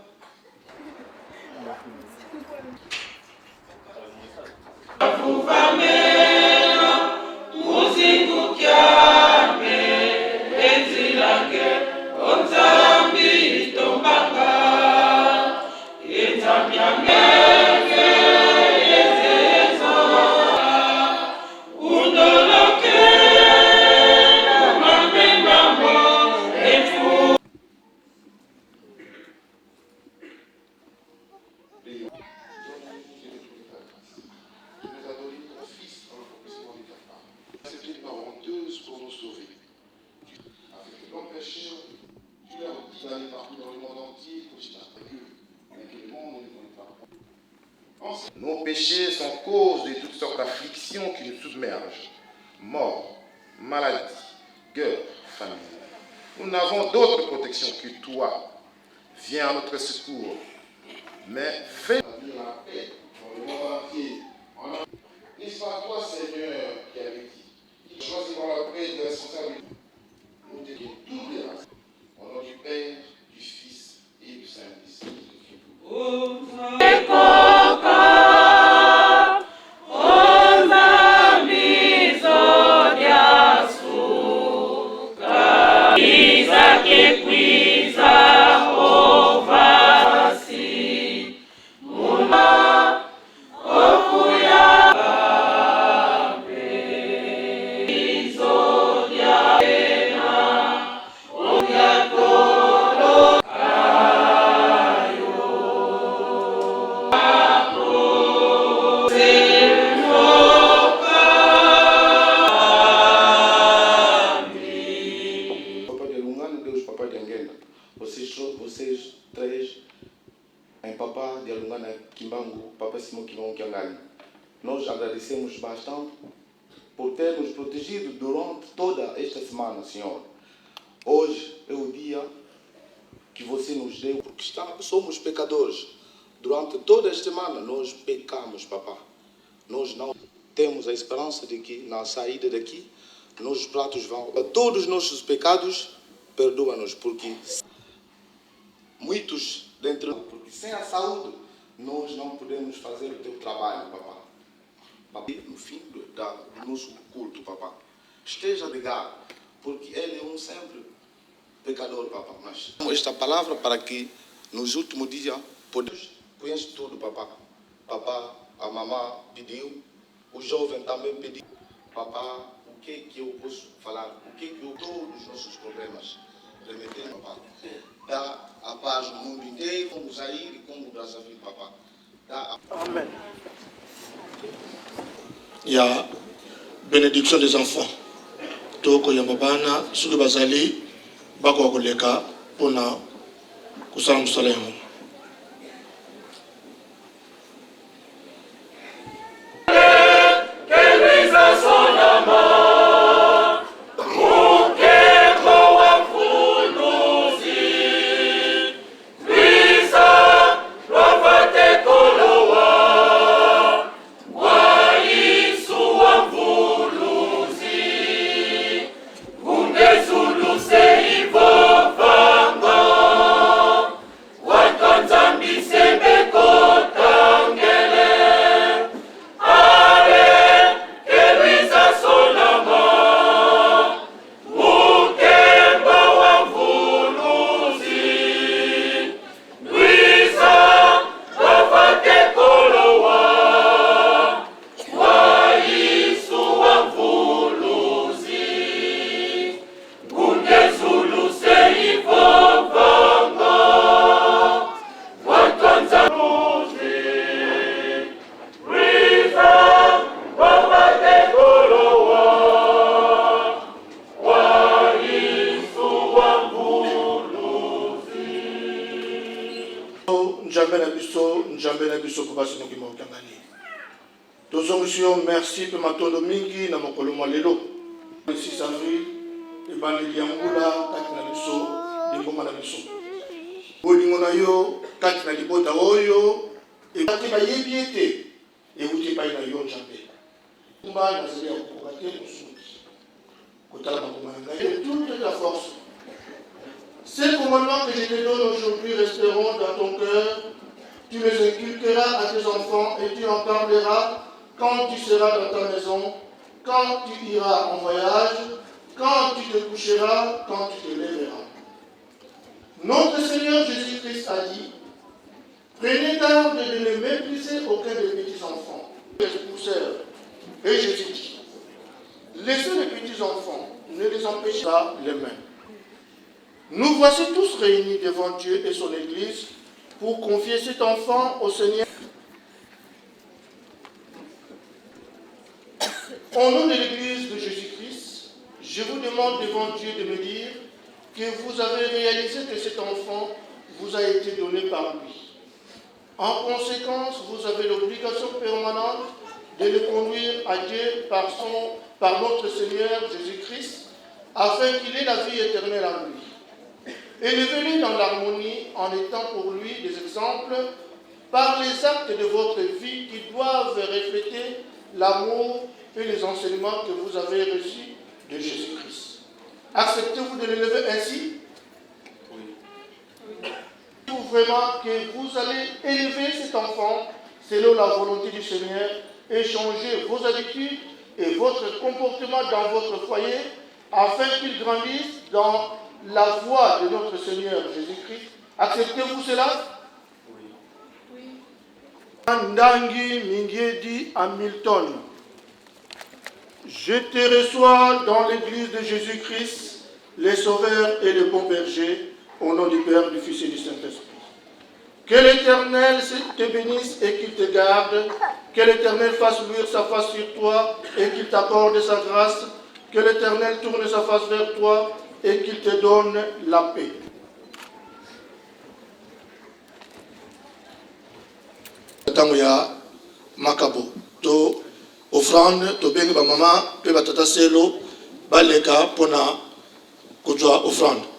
Tu nous as donné ton Fils dans l'accomplissement de ta parole. Accepté une mort honteuse pour nous sauver. Tu, afin que l'homme pécheur, tu leur dis d'aller partout dans le monde entier pour mais que le monde ne connaît pas. Nos péchés sont cause de toutes sortes d'afflictions qui nous submergent. Mort, maladie, guerre, famine. Nous n'avons d'autre protection que toi. Viens à notre secours. Mais fais la paix dans le monde entier. N'est-ce pas toi, Seigneur, qui avais dit, il choisit dans la paix des responsables. Nous te toutes les races. Au nom du Père, du Fils et du Saint-Esprit. Papai de Lungano, Deus Papai de Anguena. Vocês, vocês três, em Papá de Alungana Kimbangu, Papa Simão Kimbangu Kiangani. Nós agradecemos bastante por ter nos protegido durante toda esta semana, Senhor. Hoje é o dia que você nos deu, porque está, somos pecadores. Durante toda esta semana nós pecamos, papá. Nós não temos a esperança de que na saída daqui nossos pratos vão. Todos os nossos pecados, perdoa-nos, porque muitos dentre porque sem a saúde nós não podemos fazer o teu trabalho, papá. Papá, no fim do, da, do nosso culto, papá, esteja ligado, porque ele é um sempre pecador, papá. Mas esta palavra para que nos últimos dias podemos conhece tudo, papá. Papá, a mamã pediu, o jovem também pediu. Papá, o que que eu posso falar? O que que eu, todos os nossos problemas remeter, papá? Dá a paz no mundo inteiro, como Zaire, como Brazzaville, papá. Dá a... Amen. Ya benediction des enfants tokoyamba bana soki bazali bakoka koleka mpona kosala mosala yango. biso Papa Simon Kimbangu Kiangani. Tozongisi yo merci mpe matondo mingi na mokolo mwa lelo 6 avril, ebandeli ya mbula kati na biso, lingomba na biso. Bolingo na yo kati na libota oyo ebate bayebi ete ewuti epai na yo Nzambe. Kumba nazali ya kokoka te mosumuki kotala makoma na ngai toute ta force. Ces commandements que je te donne aujourd'hui resteront dans ton cœur. Tu les inculqueras à tes enfants et tu en parleras quand tu seras dans ta maison, quand tu iras en voyage, quand tu te coucheras, quand tu te lèveras. Notre Seigneur Jésus-Christ a dit, Prenez garde de ne mépriser aucun des petits-enfants. Les poussèrent. Et Jésus dit, Laissez les petits-enfants, ne les empêchez pas les mains. Nous voici tous réunis devant Dieu et son Église pour confier cet enfant au Seigneur. Au nom de l'Église de Jésus-Christ, je vous demande devant Dieu de me dire que vous avez réalisé que cet enfant vous a été donné par lui. En conséquence, vous avez l'obligation permanente de le conduire à Dieu par, son, par notre Seigneur Jésus-Christ, afin qu'il ait la vie éternelle en lui. Élevez-le dans l'harmonie en étant pour lui des exemples par les actes de votre vie qui doivent refléter l'amour et les enseignements que vous avez reçus de Jésus-Christ. Acceptez-vous de l'élever ainsi? Oui. Vraiment que vous allez élever cet enfant selon la volonté du Seigneur et changer vos habitudes et votre comportement dans votre foyer afin qu'il grandisse dans la voie de notre Seigneur Jésus-Christ. Acceptez-vous cela? Oui. Ndangi Mingiedi Hamilton, je te reçois dans l'église de Jésus-Christ, le Sauveur et le bon berger, au nom du Père, du Fils et du Saint-Esprit. Que l'Éternel te bénisse et qu'il te garde. Que l'Éternel fasse luire sa face sur toi et qu'il t'accorde sa grâce. Que l'Éternel tourne sa face vers toi et qu'il te donne la paix. Ntango ya makabo to offrande, tobengi bamama mpe batata selo baleka mpona kozwa offrande.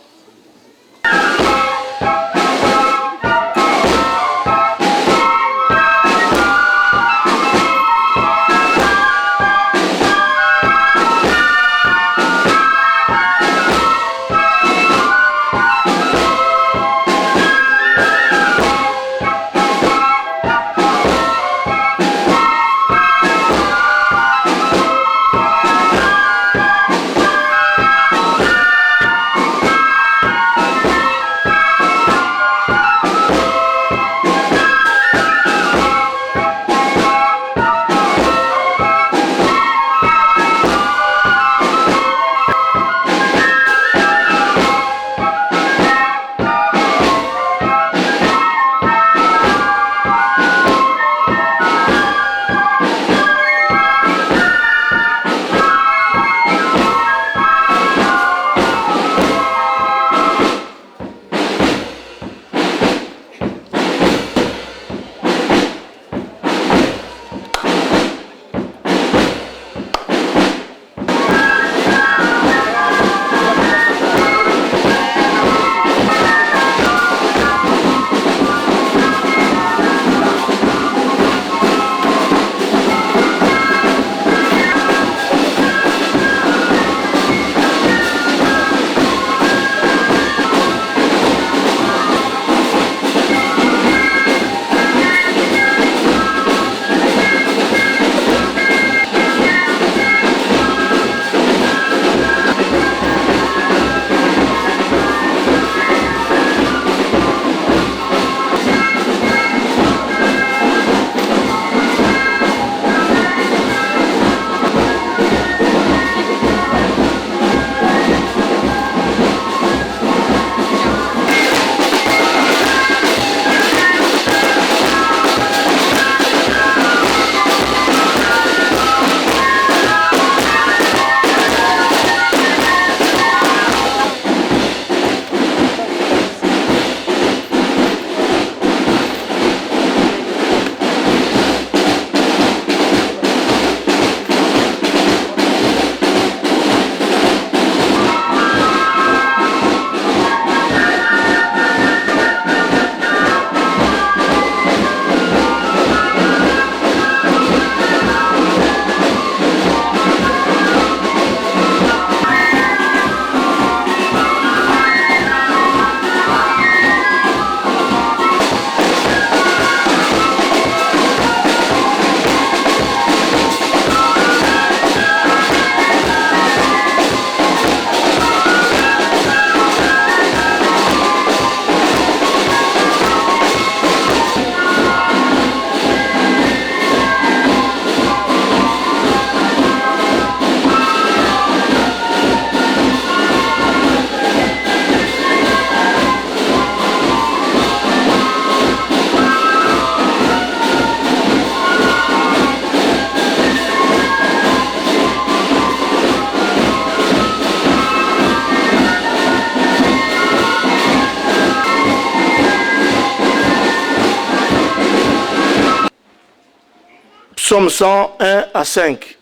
Psaume 101 à 5.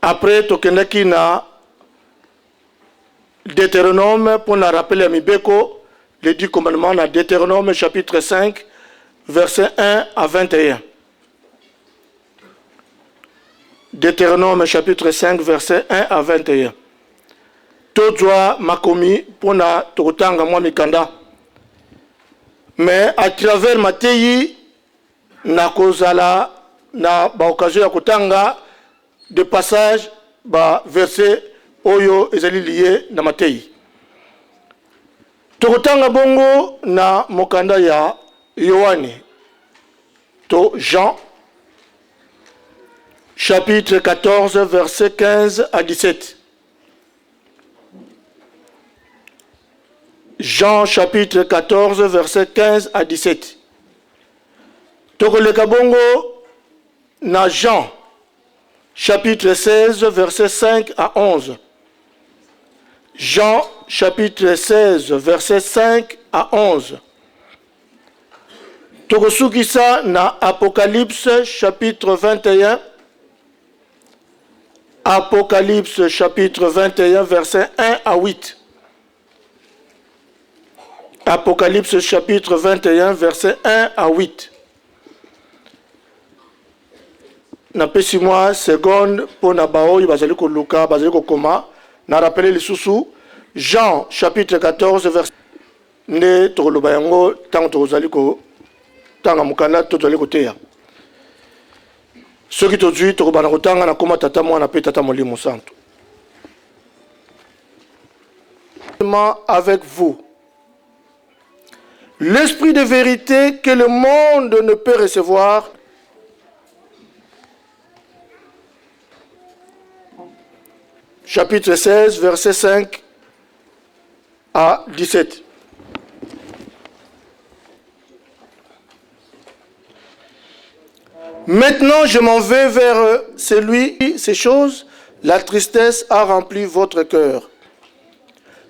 Après tokendaki na Deutéronome mpo na rappel ya mibeko, les dix commandements na Deutéronome chapitre 5 verset 1 à 21. Deutéronome chapitre 5 verset 1 à 21. Tozwa makomi mpo na tokotanga mwa mikanda mais à travers mateyi nakozala na ba occasion ya kotanga de passage ba verset oyo ezali liye na mateyi. Tokotanga bongo na mokanda ya Yoane to Jean chapitre 14 verset 15 à 17. Jean chapitre 14 verset 15 à 17. Tokoleka bongo na Jean chapitre 16 verset 5 à 11. Jean chapitre 16 verset 5 à 11. Tokosukisa na Apocalypse chapitre 21 Apocalypse chapitre 21 verset 1 à 8. Apocalypse chapitre 21 verset 1 à 8. Napesi mwa seconde mpo na baoyo bazali koluka, bazali kokoma. Na rappeler lisusu Jean chapitre 14 verset nde tokoloba yango ntango tokozali kotanga mokanda to tozali koteya. Soki tozwi tokobanda kotanga na koma Tata, Mwana mpe Tata Molimo Santu. Avec vous. L'esprit de vérité que le monde ne peut recevoir. Chapitre 16, verset 5 à 17. Maintenant, je m'en vais vers celui, ces choses, la tristesse a rempli votre cœur.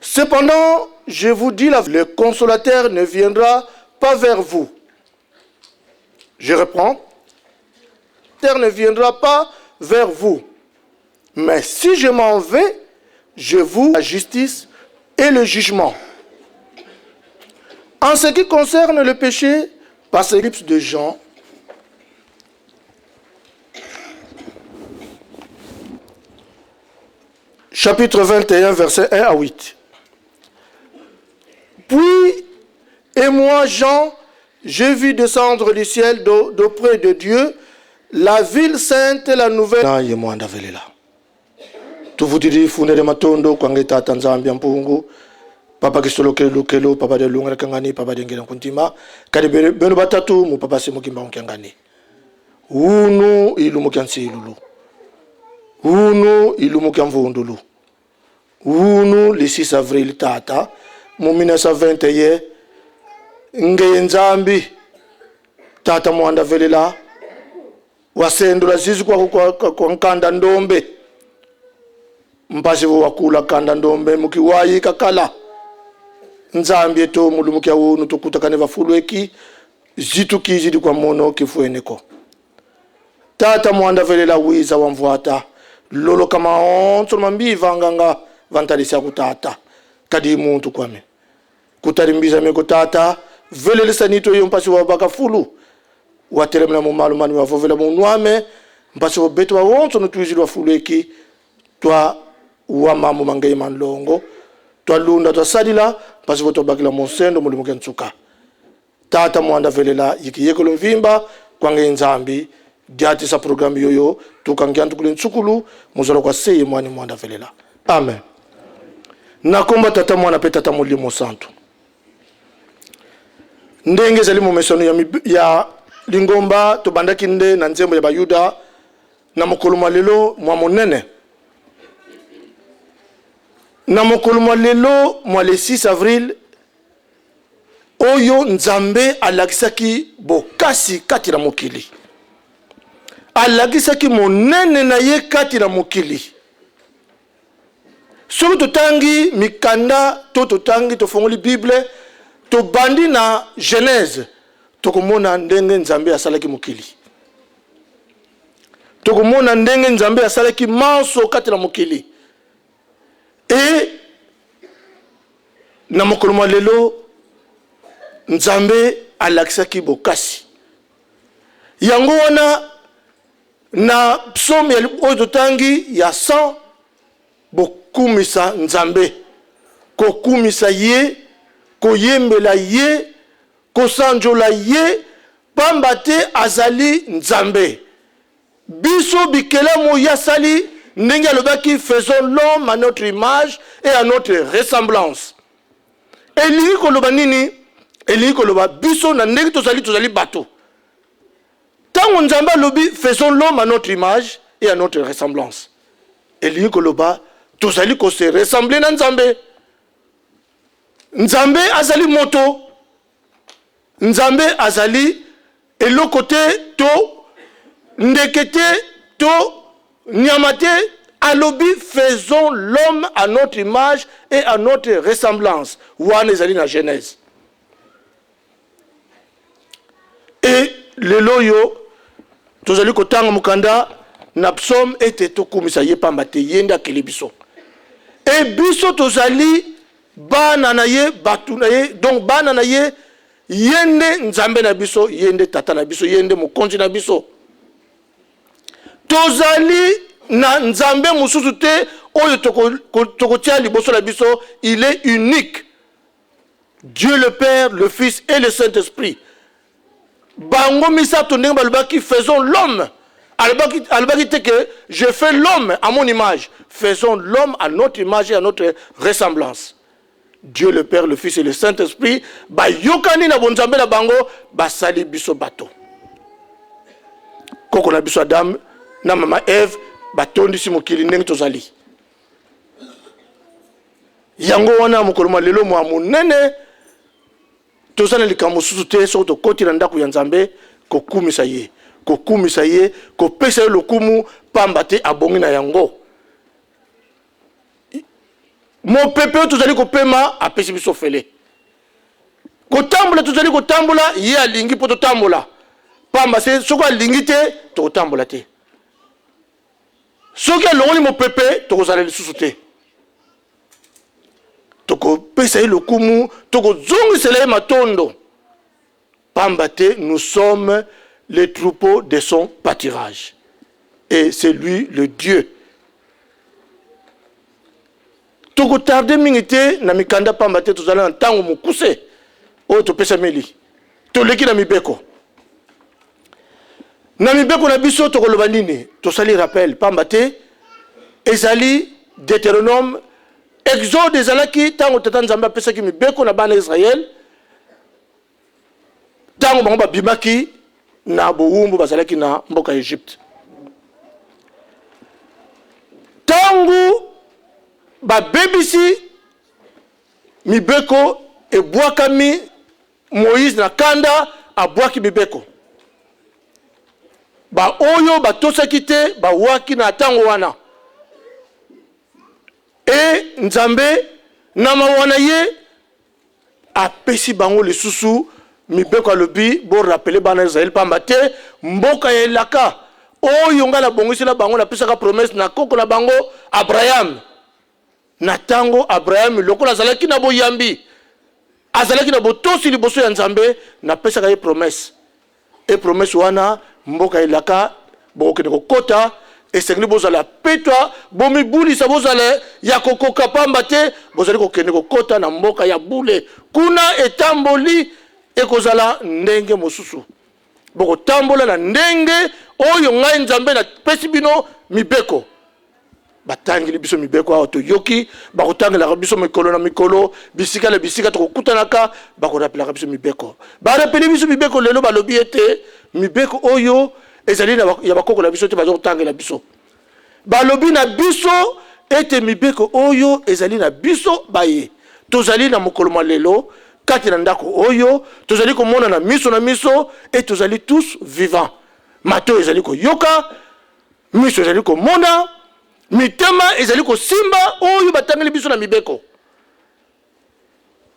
Cependant, je vous dis, le consolateur ne viendra pas vers vous. Je reprends. Le ne viendra pas vers vous. Mais si je m'en vais, je vous la justice et le jugement. En ce qui concerne le péché, par l'ellipse de Jean, chapitre 21, verset 1 à 8. Puis, et moi, Jean, j'ai vu descendre du ciel d'auprès de Dieu la ville sainte, la nouvelle. Na ye mwanda velela. Tuvutidi funde de matondo kwange tata nzambi ya mpungu. Papa kisolo kelu kelu papa de lunga kangani papa de ngela kuntima kadi beno batatu mu papa simu kimba kangani. Unu ilumu kyansi ilulu. Unu ilumu kyamvundulu. Unu le 6 avril tata mu 1921 ngeye nzambi tata mwanda velela wasendula zizi kwa, kwa, kwa, kwa nkanda ndombe mpasi wakula kanda ndombe mukiwayi kakala nzambi eto mulumu kya unu tukutakane vafulu eki zitu kizidi kwa mono kifueneko Tata mwanda velela wiza wa mvuata lolo kama onso mambi vanganga vantalisia kutata kadi muntu kwame kutali mbiza meko tata velelisa nito iyo mpasi wa bakafulu watelemela mu malu mani wavovela mu nwame mpasi wa betu wa onso nutuizili wa fulu eki twa wa mambo mangei manlongo twa lunda twa salila mpasi wa twabakila monsendo mulimu ke ntsuka Tata mwanda velela yiki yekolo mvimba kwange nzambi diatisa programme yoyo tukangia ntukule ntsukulu muzala kwa seye mwani mwanda velela. Amen. Nakomba tata mwana pe tata molimo santu. Ndenge ezali momesano ya, ya lingomba tobandaki nde na nzembo ya Bayuda na mokolo mwa lelo mwa monene na mokolo mwa lelo mwa le 6 avril Oyo Nzambe alakisaki bokasi kati na mokili, alakisaki monene na ye kati na mokili. Soki totangi mikanda to totangi tofongoli Bible, tobandi na Genèse, tokomona ndenge Nzambe asalaki mokili. Tokomona ndenge Nzambe asalaki manso kati na mokili. E na mokolo mwa lelo, Nzambe alakisaki bokasi. Yango wana na psaume oyo totangi ya 100, bokumisa Nzambe, kokumisa ye, koyembela ye, kosanjola ye, pamba te azali Nzambe. Biso bikelamu ye asali ndenge alobaki, faisons l'homme à notre image et à notre ressemblance. Elingi koloba nini? Elingi koloba biso na ndenge tozali, tozali bato. Ntango Nzambe alobi faisons l'homme à notre image et à notre ressemblance, elingi koloba tozali ko se ressembler na Nzambe. Nzambe azali moto. Nzambe azali eloko te to ndeke te to nyama te. Alobi faisons l'homme à notre image et à notre ressemblance. Wana ezali na Genèse. E lelo oyo tozali kotanga mokanda na psaume ete tokumisa ye, pamba te ye nde akeli biso e biso tozali bana na ye, bato na ye, donc bana na ye. Ye nde Nzambe na biso, ye nde tata na biso, ye nde mokonzi na biso. Tozali na Nzambe mosusu te oyo tokotia liboso na biso. Il est unique, Dieu le Père, le Fils et le Saint-Esprit. Bango misato, ndenge balobaki faisons l'homme, alobaki te que je fais l'homme à mon image. Faisons l'homme à notre image et à notre ressemblance. Dieu le Père, le Fils et le Saint-Esprit bayokani na bonzambe na bango, basali biso bato. Koko na biso Adam na mama Eve batondisi mokili ndenge tozali. Yango wana mokolo mwa lelo mwa monene, toza na likambo mosusu te soki tokoti na ndako ya Nzambe kokumisa ye, kokumisa ye, kopesa ye lokumu, pamba te abongi na yango. Mopepe oyo tozali kopema, apesi biso fele. Kotambola tozali kotambola, ye alingi mpo totambola, pamba se soki alingi te, tokotambola te. Soki alongoli mopepe, tokozala lisusu te. Tokopesa ye lokumu, tokozongisela ye matondo, pamba te nous sommes les troupeaux de son pâturage et c'est lui le Dieu. Tokotarde mingi te na mikanda, pamba te tozali na ntango mokuse oyo topesameli. Toleki na mibeko. Na mibeko na biso tokoloba nini? Tosali rappel, pamba te ezali Deuteronome. Exode ezalaki ntango Tata Nzambe apesaki mibeko na bana Israël, ntango bango babimaki na bowumbu, bazalaki na mboka ya Egypte. Ntango babebisi mibeko, ebwakami. Moïse na kanda abwaki mibeko. Baoyo batosaki te bawaki na ntango wana. E Nzambe na mawa na ye apesi bango lisusu mibeko, alobi borapele bana Israele, pamba te mboka ya elaka oyo ngai nabongisela bango, napesaka promese na koko na bango Abraham. Na tango Abraham, lokola azalaki na boyambi, azalaki na botosi liboso ya Nzambe, napesaka ye promesse. E promesse wana, mboka elaka, bokokende kokota, esengeli bozala petwa, bomibulisa, bozala ya kokoka, pamba te bozali kokende kokota na mboka ya bule. Kuna etamboli ekozala ndenge mosusu. Bokotambola na ndenge oyo ngai Nzambe napesi bino mibeko. Batangeli biso mibeko awa, toyoki bakotangelaka biso mikolo na mikolo, bisika na bisika tokokutanaka, bakorapelaka biso mibeko. Barapeli biso mibeko lelo, balobi ete mibeko oyo ezali ya bakoko na biso te, baza kotangela biso. Balobi na biso ete mibeko oyo ezali na biso baye tozali na mokolo mwa lelo kati na ndako oyo, tozali komona na miso na miso, e tozali tous vivants. Matoyi ezali koyoka, miso ezali komona, mitema ezali kosimba oyo batangeli biso na mibeko.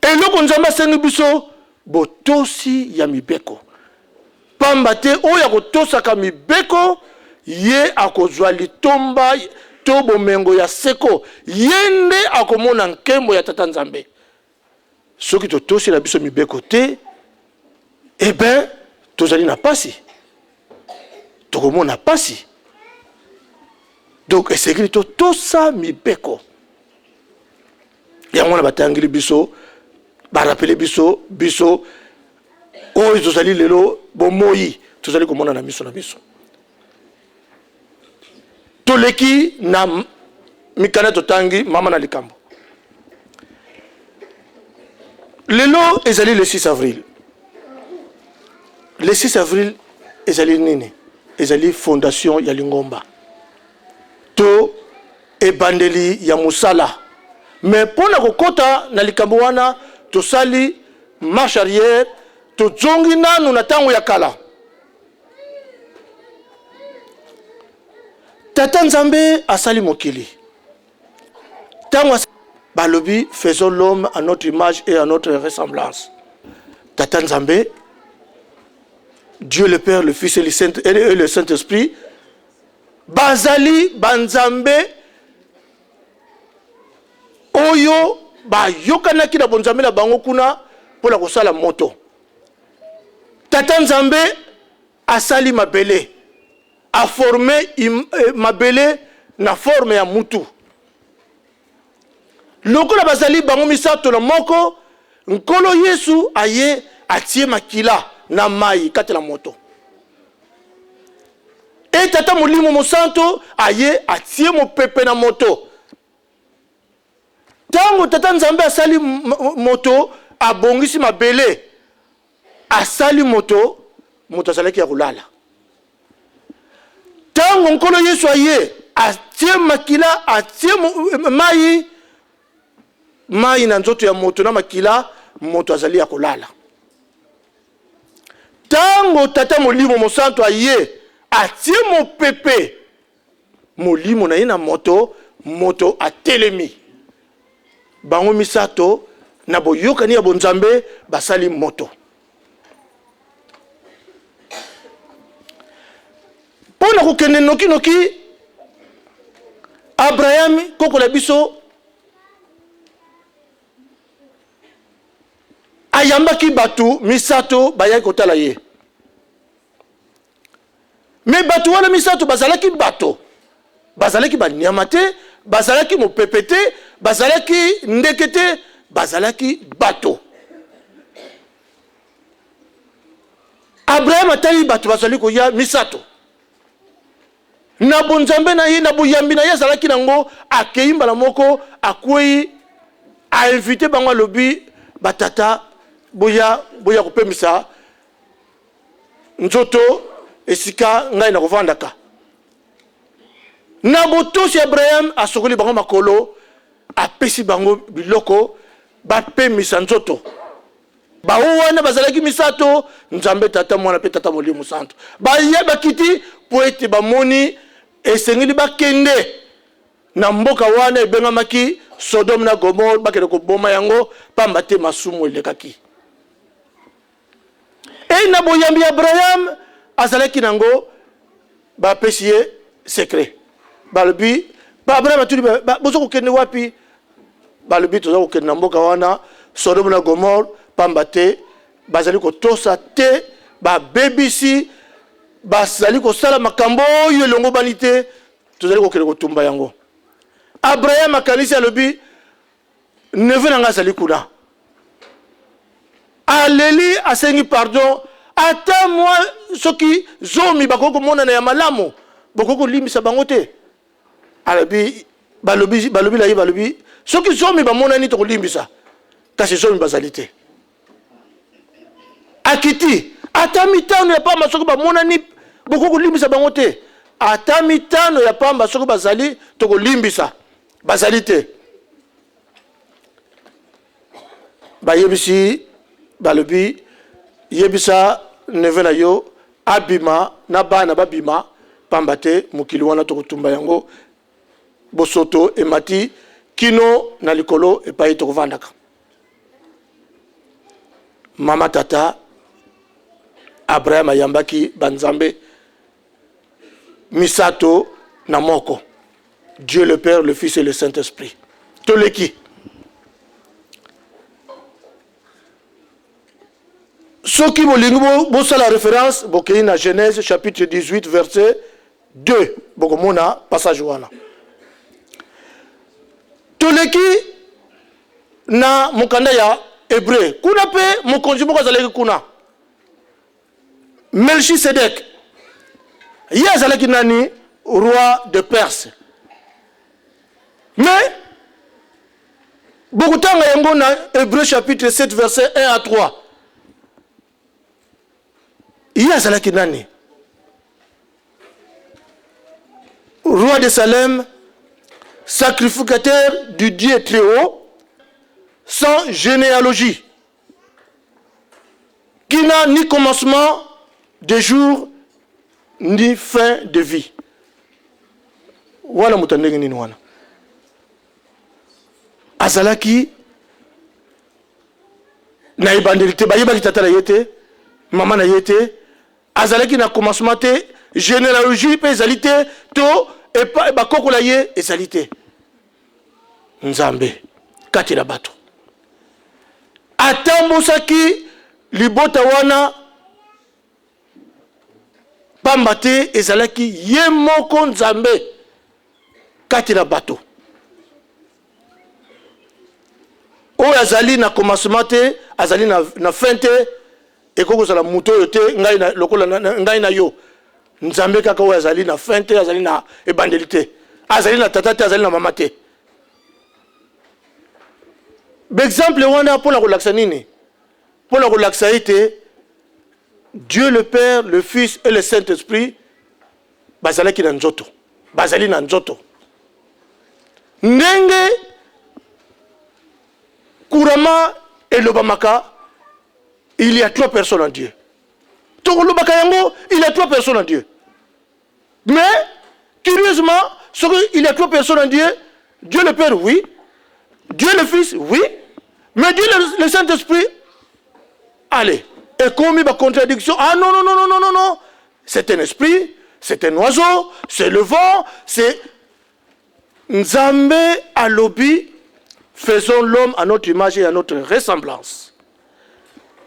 Eloko Nzambe asengi biso, botosi ya mibeko, pamba te oyo akotosaka mibeko, ye akozwa litomba to bomengo ya seko, ye nde akomona nkembo ya Tata Nzambe. Soki totosi na biso mibeko te, eh ben tozali na pasi, tokomona pasi. Donc esengeli totosa mibeko. Yango wana batangeli biso, barapele biso, biso oyo tozali lelo bomoyi tozali komona na miso na biso. Toleki na mikanda totangi mama na likambo. Lelo ezali le 6 avril. Le 6 avril ezali nini? Ezali fondation ya lingomba to ebandeli ya mosala. Mais mpo na kokota na likambo wana tosali marche arrière, tozongi nanu na tango ya kala. Tata Nzambe asali mokili. Tango balobi faisons l'homme à notre image et à notre ressemblance. Tata Nzambe, Dieu le Père, le Fils et le Saint, et le Saint-Esprit, bazali banzambe oyo bayokanaki na bonzambe na bango kuna mpo na kosala moto. Tata Nzambe asali mabele, aforme eh, mabele na forme ya mutu. Lokola bazali bango misato na moko, Nkolo Yesu aye atie makila na mai kati na moto. E Tata Molimo Mosanto aye atie mopepe na moto. Ntango Tata Nzambe asali moto, abongisi mabele, asali moto, moto azalaki ya kolala. Ntango Nkolo Yesu aye, atie makila, atie mai, mai na nzoto ya moto na makila, moto azali ya kolala. Ntango Tata Molimo Mosantu aye, atie mopepe Molimo na ye na moto, moto atelemi. Bango misato na boyokani ya bonzambe basali moto. Mpo na kokende nokinoki, Abraham koko na biso ayambaki bato misato bayaki kotala ye. Me bato wana misato bazalaki bato, bazalaki banyama te, bazalaki mopepe te, bazalaki ndeke te, bazalaki bato. Abraham atali bato bazali koya misato na bonzambe na ye, na boyambi na ye azalaki nango, akei mbala moko, akwei, ainvite bango, alobi batata, boya, boya kopemisa nzoto esika ngai nakovandaka. Na botosi Abraham asokoli bango makolo, apesi bango biloko bapemisa nzoto. Baoyo wana bazalaki misato, Nzambe Tata, Mwana mpe Tata Molimo Santo. Baye bakiti mpo ete bamoni esengeli bakende na mboka wana ebengamaki Sodome na Gomore, bakende koboma yango, pamba te masumu elekaki. E na boyambi ya Abraham azalaki nango, bapesi ye secret, balobi ba Abraham atuni bozo kokende wapi? Balobi toza kokende na mboka wana Sodome na Gomore, pamba te bazali kotosa te, babebisi, bazali kosala makambo oyo elongobani te, tozali kokende kotumba yango. Abraham akanisi, alobi neveu na ngai azali kuna, aleli, asengi pardon, ata mwa soki zomi bakoki komonana ya malamu, bokoki kolimbisa bango te. Alobi, balobi, balobi na ye, balobi soki zomi bamonani tokolimbisa, kasi zomi bazali te. Akiti ata mitano ya pamba soki bamonani, bokoki kolimbisa bango te. Ata mitano ya pamba soki bazali, tokolimbisa, bazali te. Bayebisi, balobi yebisa neveu na yo abima na bana babima, pamba te mokili wana tokotumba yango, bosoto emati kino na likolo epai tokovandaka. Mama tata Abraham ayambaki banzambe. Misato na moko. Dieu le Père, le Fils et le Saint-Esprit. Toleki. Soki bolingi bosala référence, bokei na Genèse chapitre 18 verset 2, bokomona passage wana. Toleki na mokanda ya Hébreu. Kuna pe mokonzi moko azalaki kuna. Melchisedek. Ye azalaki nani? Roi de Perse. Mais bokotanga yango na Hébreu chapitre 7 verset 1 à 3. Ye azalaki nani? Roi de Salem, sacrificateur du Dieu Très-Haut, sans généalogie, qui n'a ni commencement de jour ni fin de vie. Wana moto ya ndenge nini wana? Azalaki na ebandeli te, bayebaki tata na ye te, mama na ye te, azalaki na commencement te, généalogie mpe ezali te, to bakoko na ye ezali te. Nzambe kati na bato atambusaki libota wana pamba te ezalaki ye moko Nzambe kati na bato oyo azali na commencement te, azali na, na fin te. Ekoki kozala moto oyo te, ngai na, lokola na, na, ngai na yo. Nzambe kaka oyo azali na fin te, azali na ebandeli te, azali na tata te, azali na mama te. Baexemple wana mpo na kolakisa nini? Mpo na kolakisa ete Dieu le Père, le Fils et le Saint-Esprit bazalaki na nzoto, bazali na nzoto ndenge couramment elobamaka. Il y a trois personnes en Dieu. Tokolobaka yango, il y a trois personnes en Dieu. Mais curieusement, ce que il y a trois personnes en Dieu, Dieu le Père, oui. Dieu le Fils, oui. Mais Dieu le, le Saint-Esprit, allez. Et comme il y a contradiction, ah non, non, non, non, non, non, non. C'est un esprit, c'est un oiseau, c'est le vent, c'est... Nzambe alobi, faisons l'homme à notre image et à notre ressemblance.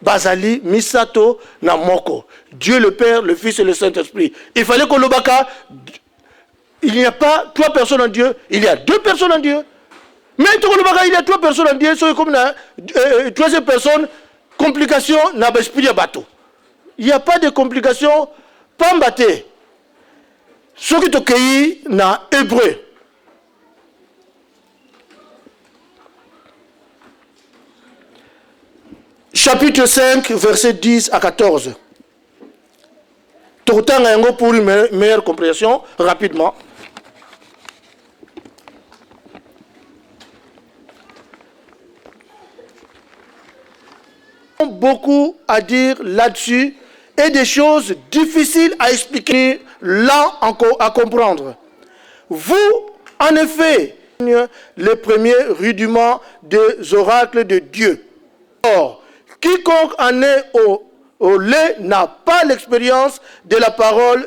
Bazali misato na moko. Dieu le Père, le Fils et le Saint-Esprit. Il fallait kolobaka, il n'y a pas trois personnes en Dieu, il y a deux personnes en Dieu. Mais tokolobaka il y a trois personnes en Dieu, soki comme na troisième personne, complication na ba esprit ya bato. Il n'y a pas de complication, pamba te. Soki tokei na Hébreu chapitre 5 verset 10 à 14, tokotanga yango pour une meilleure compréhension rapidement. Beaucoup à dire là-dessus et des choses difficiles à expliquer, lent à comprendre. Vous, en effet, les premiers rudiments des oracles de Dieu. Or, quiconque en est au lait n'a pas l'expérience de la parole,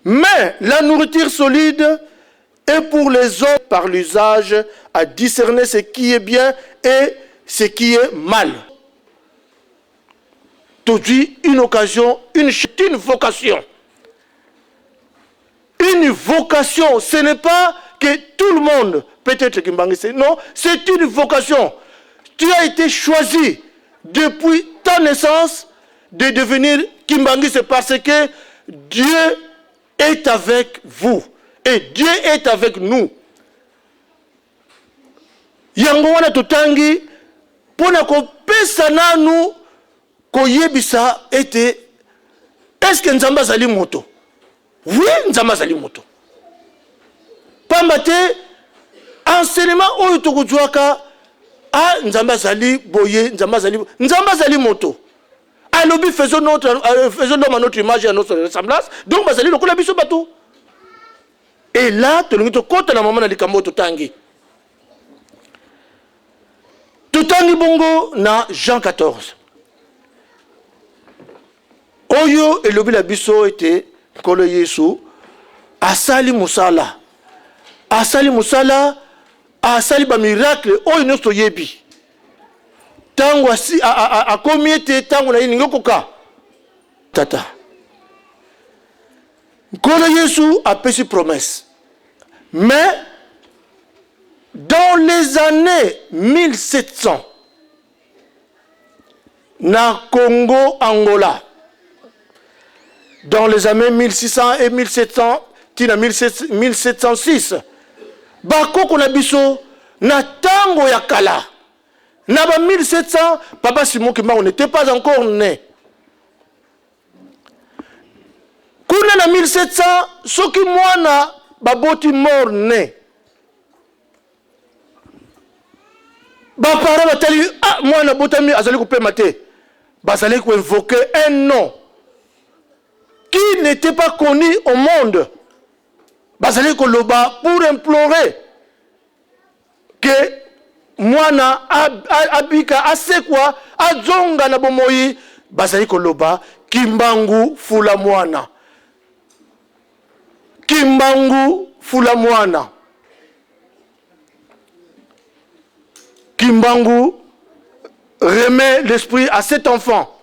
mais la nourriture solide est pour les hommes par l'usage à discerner ce qui est bien et ce qui est mal. Tozwi une occasion, une, une vocation. Une vocation, ce n'est pas que tout le monde peut être kimbanguiste. Non, c'est une vocation. Tu as été choisi depuis ta naissance de devenir kimbanguiste parce que Dieu est avec vous et Dieu est avec nous. Yango wana totangi mpo na kopesa nanu koyebisa ete eske Nzambe azali moto? Oui, Nzambe azali moto. Pamba te enseignement oyo tokozwaka, ah, Nzambe azali boye, Nzambe azali, Nzambe azali moto. Alobi faisons notre, faisons l'homme à notre image et à notre ressemblance. Donc bazali lokola biso bato. Et là tolingi tokota na mama na likambo oyo totangi. Totangi bongo na Jean 14. Oyo elobi na biso ete Nkolo Yesu asali mosala, asali mosala, asali ba miracle oyo nyonso toyebi. Ntango akomi ete ntango na ye elingi ekoka, Tata Nkolo Yesu apesi promesse, mais dans les années 1700 na Congo Angola, dans les années 1600 et 1700 tina 1706, bakoko na biso na tango ya kala na ba 1700, papa Simon Kimbangu n'était pas encore né. Kuna na 1700, soki mwana baboti mort né, baparent batali, ah, mwana abotami azali kopema te, bazali koinvoke un nom qui n'était pas connu au monde. Bazali koloba pour implorer que mwana abika, asekwa, azonga na bomoi. Bazali koloba Kimbangu fula mwana, Kimbangu fula mwana, Kimbangu remet l'esprit à cet enfant,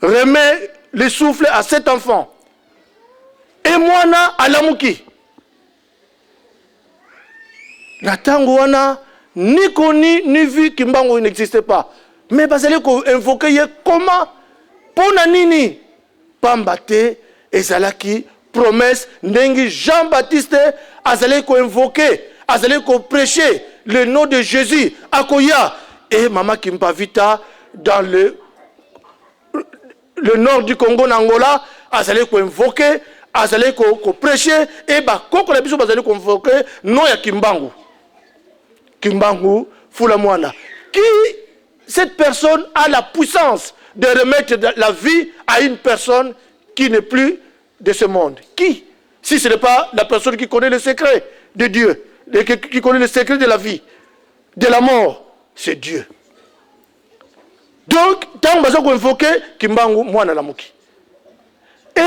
remet le souffle à cet enfant, et mwana alamuki. Na tango wana, ni connu ni vu, Kimbangu n'existait pas, mais bazali ko-invoquer ye comment? Pona nini? Pamba te ezalaki promesse ndenge Jean-Baptiste azali ko-invoquer, azali ko-prêcher le nom de Jésus akoya. Et Mama Kimpavita dans le nord du Congo na Angola azali ko-invoquer, azali ko-prêcher, et bakoko na biso bazali ko-invoquer nom ya Kimbangu. Kimbangu fula mwana. Qui cette personne a la puissance de remettre la vie à une personne qui n'est plus de ce monde? Qui? Si ce n'est pas la personne qui connaît le secret de Dieu, qui connaît le secret de la vie, de la mort, c'est Dieu. Donc, tant que vous invoquer Kimbangu, mwana lamuki. Et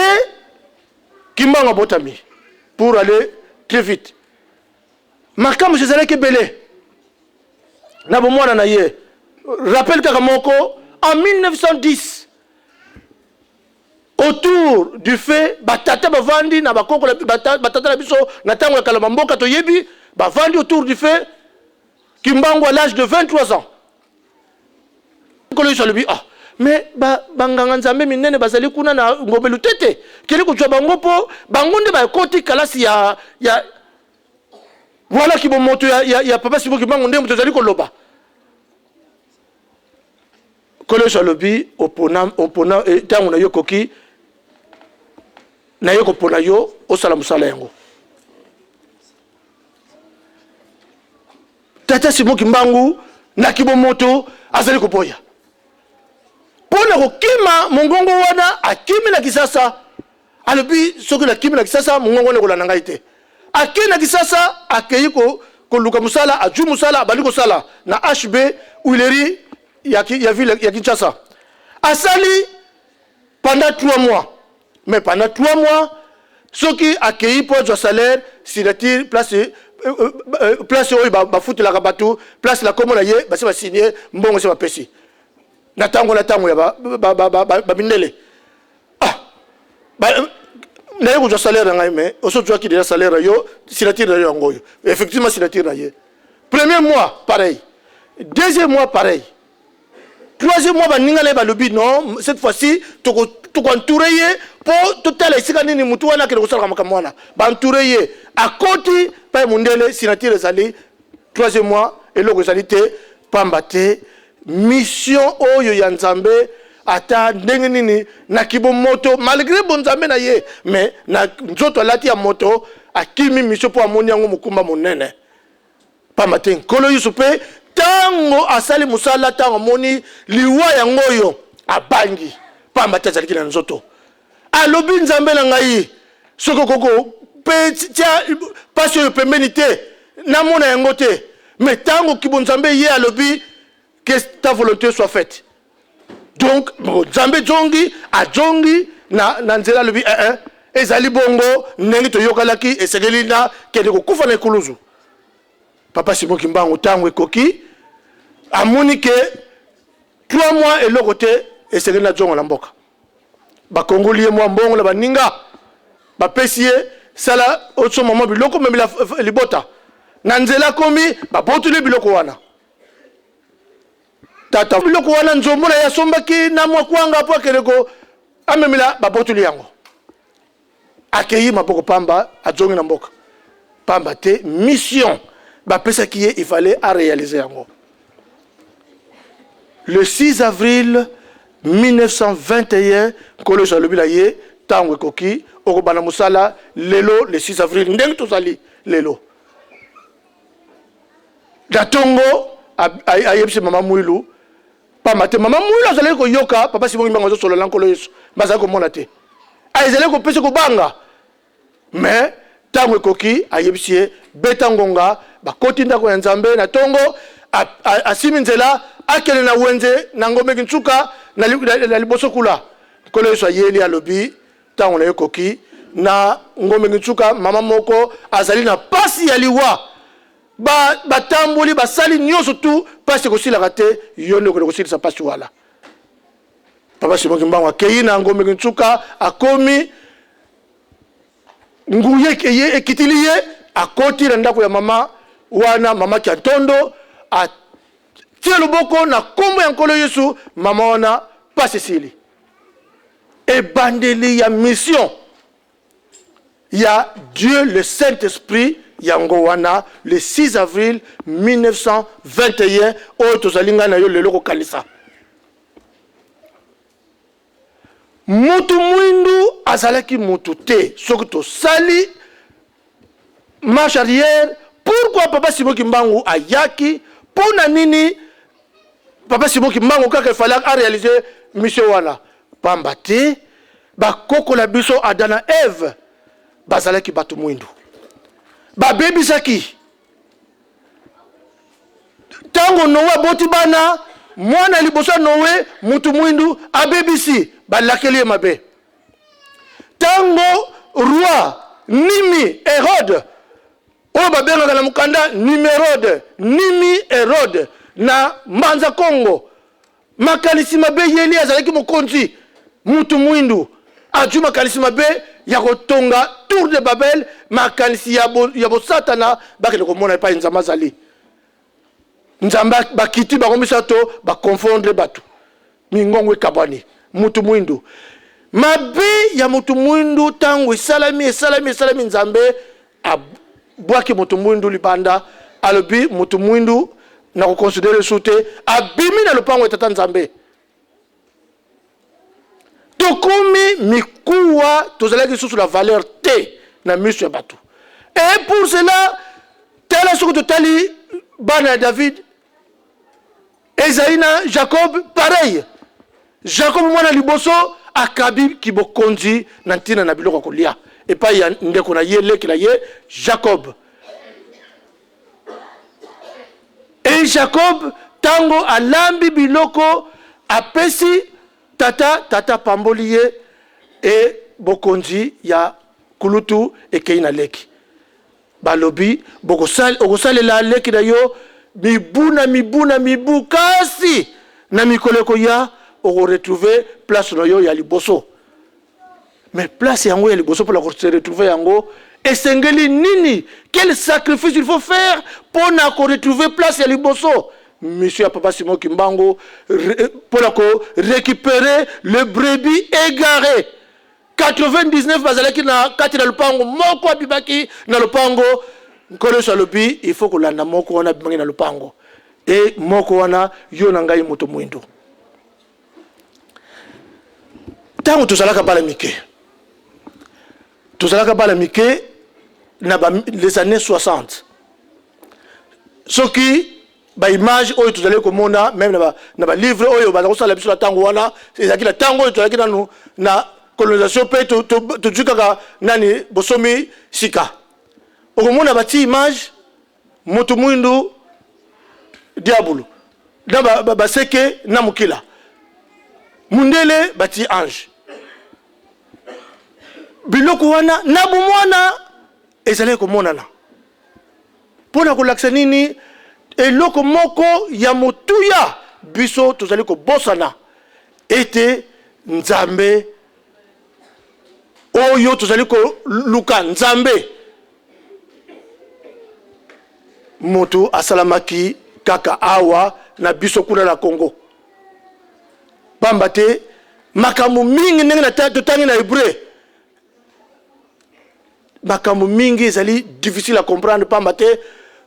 Kimbangu abotami, pour aller très vite. Makambo ezalaki ebele na bomwana na ye. Rappel kaka moko, en 1910, autour du fait batata bavandi na bakoko na batata na biso na ntango ya kala, bamboka toyebi, bavandi autour du fait. Kimbangu à l'âge de 23 ans, Nkolo Yesu alobi, ah, mais banganga nzambe minene bazali kuna na Ngombe Lutete, kende kozwa bango mpo bango nde bakoti kalasi ya voilà kibomoto ya papa Simon Kimbangu nde moto azali koloba. Nkolo Yesu alobi, opona ntango na yo ekoki, na ye kopona yo osala mosala yango. Tata Simon Kimbangu na kibomoto azali koboya mpo na kokima mongongo wana, akimi na Kisasa. Alobi soki nakimi na Kisasa, mongongo wana ekolanda ngai te. Akei na Kisasa, akei koluka mosala, azwi mosala, abandi kosala na HB Huilerie ya ville ya Kinshasa. Asali pendant 3 mois, mais pendant 3 mois soki akei mpo azwa salaire, signature place oyo bafutelaka bato, place na kombo na ye, basi basigne, mbongo se bapesi na ntango ya bamindele. Ah, naye kozwa salaire na ngai, mais osozwaki déjà salaire na yo, signature na yo yango oyo. Effectivement, signature na ye. Premier mois pareil, deuxième mois pareil, troisième mois baninga na ye balobi non, cette fois-ci tokoentoure ye mpo totala esika nini motu wana akende kosalaka makambo wana. Baentoure ye, akoti pai mondele, signature ezali. Troisième mois eloko ezali te, pamba te mission oyo ya Nzambe, ata ndenge nini na kibomoto, malgré bonzambe na ye, mais na nzoto alati ya moto, akimi mission mpo amoni yango mokumba monene. Pamba te Nkolo Yesu mpe ntango asali mosala, ntango amoni liwa yango oyo, abangi, pamba te azalaki na nzoto. Alobi, Nzambe na ngai, soki okoko mpe tia pasi oyo pembeni te, namona yango te. Mais ntango kibonzambe ye, alobi que ta volonté soit faite. Donc Nzambe jongi ajongi. na, na nzela alobi eh, eh, ezali bongo ndenge toyokalaki, esengeli na kende kokufa na ekuluzu. Papa Simon Kimbangu ntango ekoki amoni ke 3 mois eloko te, esengeli na zonga na mboka. Bakongoli ye mwa mbongo na baninga, bapesi ye sala osomba mwa biloko memela libota. Na nzela akomi, babotoli biloko wana. Tata biloko wana nzombo na ye asombaki na mwa kwanga mpo akende ko amemela, babotoli yango. Akeyi maboko pamba, azongi na mboka pamba te mission bapesaki ye il fallait a réaliser yango. Le 6 avril 1921 Nkolo Yesu alobi na ye ntango ekoki okobanda mosala lelo le 6 avril ndenge tozali lelo. Na tongo ayebisi mama Mwilu pamba te mama Mwilu azalaki koyoka papa Simon Kimbangu azosolola na Nkolo Yesu, bazalaki komona te, ezalaki kopesa kobanga. Mais ntango ekoki ayebisi ye beta ngonga, bakoti ndako ya Nzambe na tongo, asimi nzela akende na wenze na Ngombe Kinsuka na liboso kula. Nkolo Yesu ayeli alobi ntango na ye ekoki na Ngombe Kinsuka, mama moko azali na pasi ya liwa, batamboli basali nyonso tu, pasi ekosilaka te, yo nde okende kosilisa pasi wana. Papa Simon Kimbangu akei na Ngombe Kinsuka, akomi nguya ekitili ye, akoti na ndako ya mama wana, mama Kiantondo, atie loboko na kombo ya Nkolo Yesu, mama wana pasi esili. Ebandeli ya mission ya Dieu le Saint-Esprit yango wana le 6 avril 1921 oyo tozali ngai na yo lelo kokanisa. Mutu mwindu azalaki mutu te. Soki tosali marche arrière, pourquoi papa Simon Kimbangu ayaki? Mpo na nini papa Simon Kimbangu kaka efallait a réaliser mission wana? Pamba te bakoko na biso Adam na Eve bazalaki bato mwindu, babebisaki. Ntango Noe aboti bana, mwana liboso ya Noe mutu mwindu abebisi, balakeli ye mabe. Ntango roi Nimi Herode oyo babengaka na mokanda Nimerode, Nimi Herode na Mbanza Kongo, makanisi mabe yeli azalaki mokonzi mutu mwindu, azwi makanisi mabe ya kotonga tour de Babel, makanisi ya, bo, ya bosatana, bakende komona epai Nzambe azali. Nzambe bakiti bango misato bakonfondre bato, mingongo ekabwani, mutu mwindu. Mabe ya mutu mwindu ntango esalami esalami esalami, Nzambe abwaki mutu mwindu libanda, alobi mutu mwindu na kokonsidere su te, abimi na lopango ya tata Nzambe. Tokomi mikuwa, tozalaki lisusu na valeur te na miso ya bato. Et pour cela, tala soki totali bana ya David, Esaü na Jacob, pareil. Jacob mwana liboso akabi kibokonzi na ntina na biloko ya kolia epai ya ndeko na ye, leki na ye Jacob. Et Jacob tango alambi biloko apesi tata, tata apamboli ye et bokonzi ya kulutu ekei na leki. Balobi okosalela leki na yo mibu na mibu na mibu, kasi na mikolo ekoya oko retrouver place na yo ya liboso. Mais place yango ya liboso mpona ko se retrouver yango esengeli nini? Quel sacrifice il faut faire mpona ko retrouver place ya liboso? Mission ya papa Simon Kimbangu mpona ko récupérer le brebis égaré. 99 bazalaki na kati na lopango, moko abimaki na lopango. Nkolo Yesu alobi il faut kolanda moko wana abimaki na lopango, e moko wana yo na ngai moto mwindu. Ntango tozalaka bana mike, tozalaka bana mike na ba, les années 60, soki ba image oyo tozalaki komona meme na ba, na ba livre oyo baza kosala biso na ntango wana, ezalaki na ntango oyo tozalaki nanu na colonisation mpe tozwi kaka nani bosomi sika, okomona bati image moto mwindu diabulu na baseke ba, ba na mokila mundele bati ange. Biloko wana na bomwana ezalaki komonana mpo na kolakisa nini? Eloko moko ya motuya biso tozali kobosana ete Nzambe oyo tozali koluka, Nzambe moto asalamaki kaka awa na biso kuna na Congo. Pamba te makambo mingi ndenge totangi na Hebreu, makambo mingi ezali difficile à comprendre, pamba te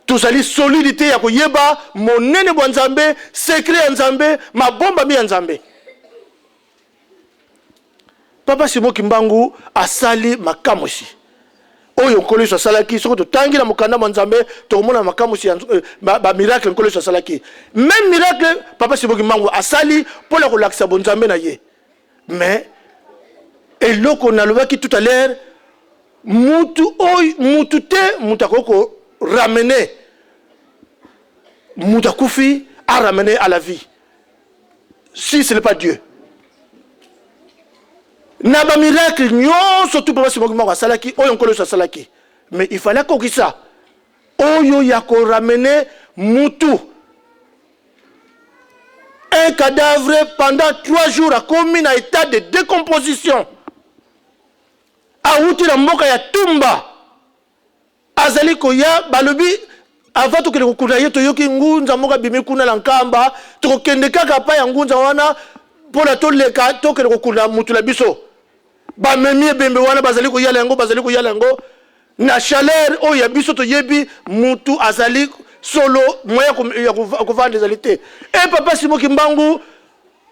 tozali solide te ya koyeba monene bwa Nzambe, secret ya Nzambe, mabombami ya Nzambe. Papa Simon Kimbangu asali makamwisi oyo Nkolo Yesu asalaki. Soki totangi na mokanda mwa Nzambe, tokomona makamwisi ya bamiracle Nkolo Yesu asalaki. Même miracle Papa Simon Kimbangu asali mpo na kolakisa bonzambe na ye. Mais eloko nalobaki tout à l'heure, mutu oyo, mutu te mutu akoki koramener mutu akufi, a ramener à la vie, si ce n'est pas Dieu. Na bamiracle nyonso tu Papa Simon Kimbangu asalaki, oyo Nkolo Yesu asalaki, mais il fallait akokisa oyo ya koramener mutu, un cadavre, pendant 3 jours akomi na état de décomposition, awuti na mboka ya Tumba, azali koya. Balobi avant tokende kokunda ye, toyoki ngunza moko abimi kuna na Nkamba, tokokende kaka pa ya ngunza wana mpona toleka tokende kokunda mutu na biso. Bamemi ebembe wana, bazali koyala yango, bazali koyala yango na chaleur oyo ya biso toyebi. Mutu azali solo, moyen ya kovanda ezali te. E Papa Simo Kimbangu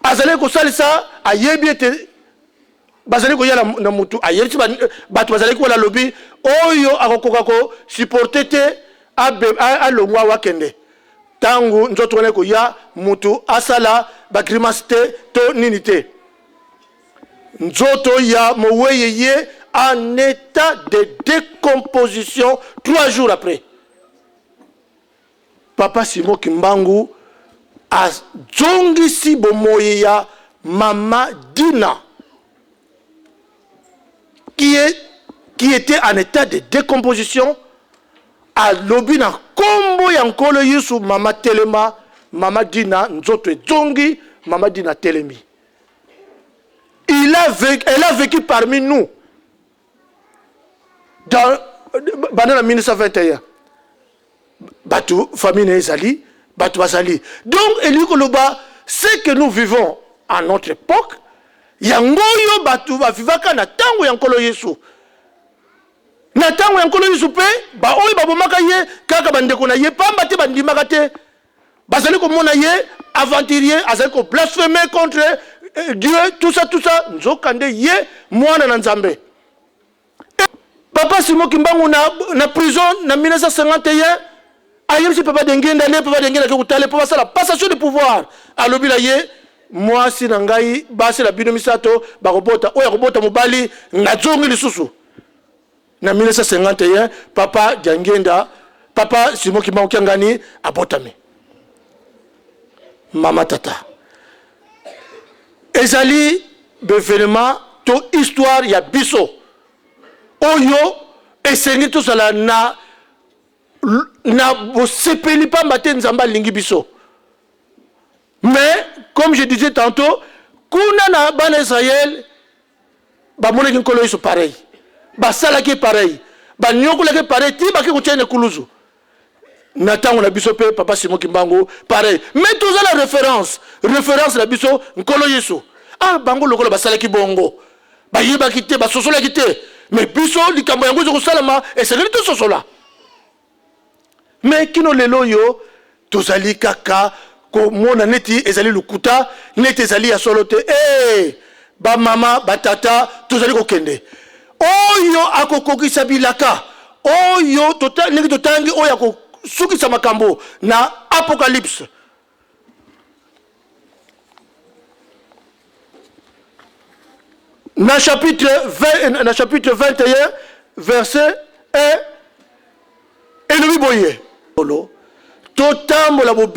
azali kosalisa, ayebi ete bazali koyala na mutu, ayebisi bato bazali kola, alobi oyo akokoka kosupporter te alongwa, akende. Ntango nzoto wana ekoya, mutu asala bagrimace te to nini te. Nzoto ya moweye ye en état de décomposition 3 jours après, Papa Simon Kimbangu azongisi bomoi ya mama Dina qui était en état de décomposition. Alobi na nkombo ya Nkolo Yesu, mama telema. Mama Dina nzoto ezongi, mama Dina telemi. Il a vécu, elle a vécu parmi nous dans banda na 1921. Bato famille na ezali, bato bazali. Donc elingi koloba, ce que nous vivons en notre époque, yango oyo bato bavivaka na ntango ya Nkolo Yesu. Na ntango ya Nkolo Yesu mpe, baoyo babomaka ye kaka bandeko na ye, pamba te bandimaka te, bazali komona ye aventurier, azali koblasphémer contre Dieu, tout ça, tout ça. Nzoka nde ye mwana na Nzambe. Papa Simon Kimbangu na prison na 1951, ayebisi Papa Dengenda nde Papa Dengenda ake kotala mpo basala passation de pouvoir. Alobi na ye: mwasi na ngai, basi na bino misato bakobota, oyo akobota mobali, nazongi lisusu. Na 1951, Papa Diangenda, Papa Simon Kimbangu Kiangani abotami. Mama, tata, ezali baévénement to histoire ya biso oyo esengi tozala na bosepeli, pamba te Nzambe alingi biso. Mais comme je disais tantôt, kuna na bana Israel bamonaki Nkolo Yesu pareil, basalaki pareil, banyokolaki pareil, ti baki kotia na ekuluzu. Na ntango na biso mpe, Papa Simon Kimbangu pareil. Mais toza na référence, référence na biso Nkolo Yesu. Ah, bango lokola basalaki bongo, bayebaki te, basosolaki te. Mais biso, likambo yango eza kosalama, esengeli tososola. Mais kino lelo oyo tozali kaka komona neti ezali lokuta, neti ezali ya solo te. Hey, bamama, batata, tozali kokende. Oyo akokokisa bilaka oyo ndenge totangi, oyo akosukisa makambo na Apocalypse na chapitre 20, na chapitre 21 verset 1, elobi boye: totambola bo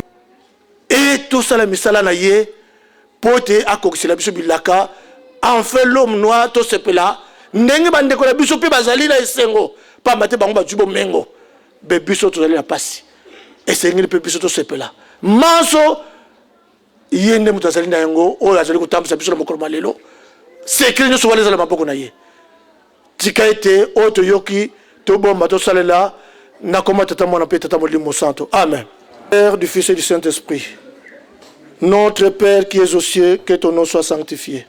e tosala misala na ye mpo ete akokisela biso bilaka. Enfin, l'homme noir, tosepela. Ndenge bandeko na biso mpe bazali na esengo, pamba te bango bazwi bomengo, mpe biso tozali na pasi. Esengeli mpe biso tosepela. Manso ye nde moto azali na yango, oyo azali kotambwisa biso na mokolo mwa lelo. Sekele nyonso wana ezala maboko na ye. Tika ete oyo toyoki tobomba tosalela na kombo ya Tata Mwana mpe Tata Molimo Mosanto. Amen. Père du Fils et du Saint-Esprit. Notre Père qui es aux cieux, que ton nom soit sanctifié.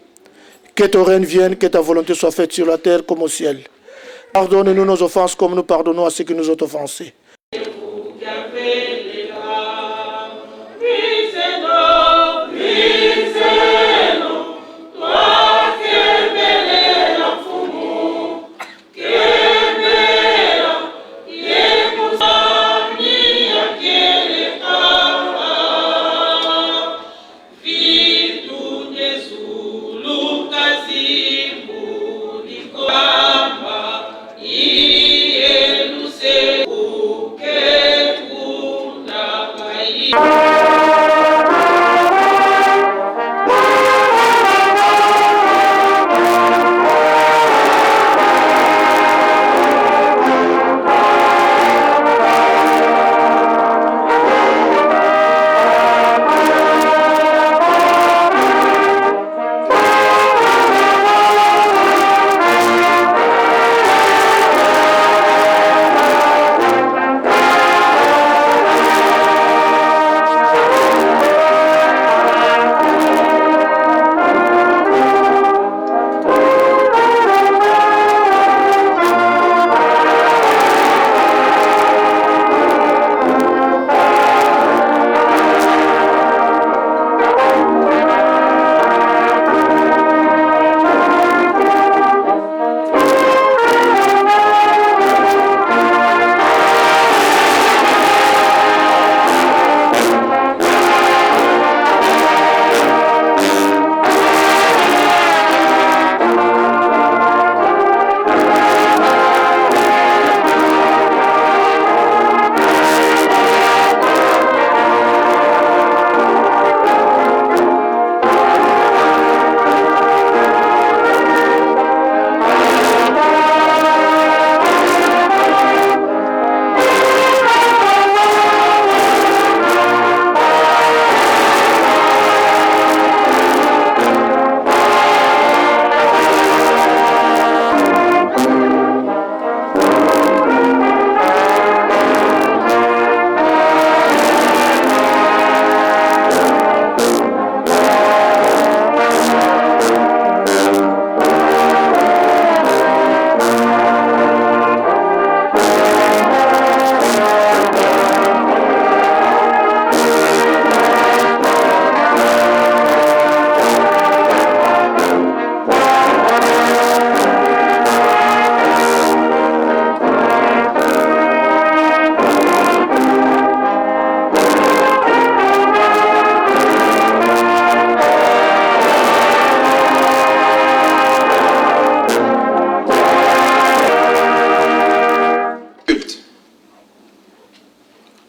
Que ton règne vienne, que ta volonté soit faite sur la terre comme au ciel. Pardonne-nous nos offenses comme nous pardonnons à ceux qui nous ont offensés.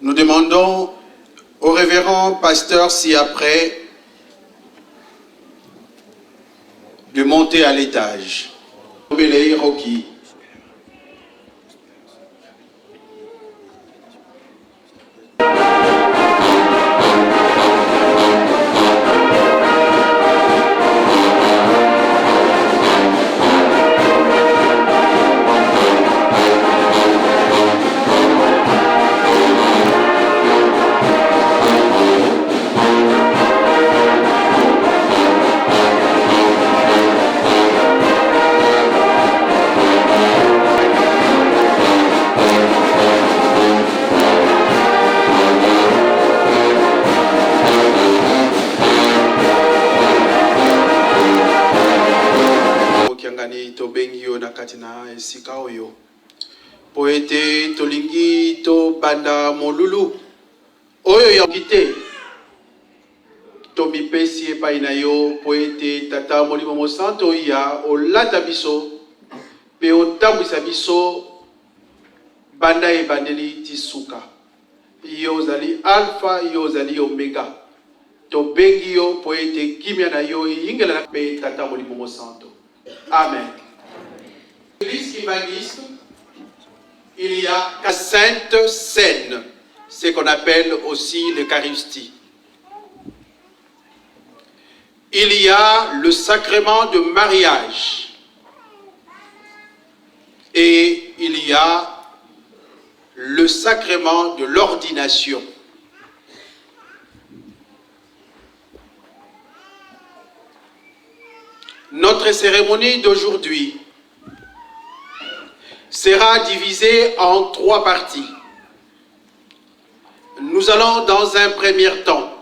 Nous demandons au révérend pasteur ci-après de monter à l'étage. Rocky. Kiangani tobengi yo na kati na esika oyo mpo ete tolingi tobanda molulu oyo ya te. Tomipesi epai na yo mpo ete Tata Molimo Mosanto oya olata biso mpe otambwisa biso banda ebandeli ti suka. Yo ozali Alpha, yo ozali Omega. Tobengi yo mpo ete kimia na yo eyingela na mpe Tata Molimo Mosanto. Amen. L'église kimbanguiste, il y a la Sainte Cène, ce qu'on appelle aussi l'Eucharistie. Il y a le sacrement de mariage. Et il y a le sacrement de l'ordination. Notre cérémonie d'aujourd'hui sera divisée en trois parties. Nous allons dans un premier temps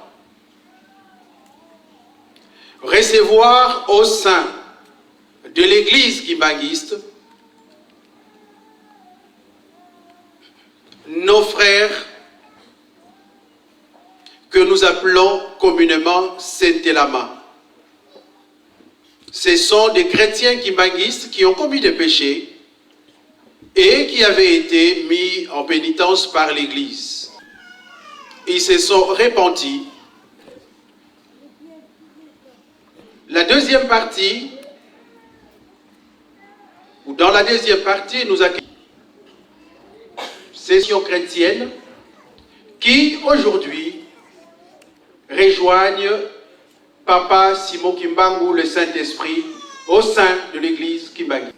recevoir au sein de l'église kimbanguiste nos frères que nous appelons communément Saint-Elama. Ce sont des chrétiens kimbanguistes qui ont commis des péchés et qui avaient été mis en pénitence par l'Église. Ils se sont repentis. La deuxième partie, ou dans la deuxième partie, nous accueillons session chrétienne qui aujourd'hui rejoignent Papa Simon Kimbangu, le Saint-Esprit, au sein de l'église Kimbangu.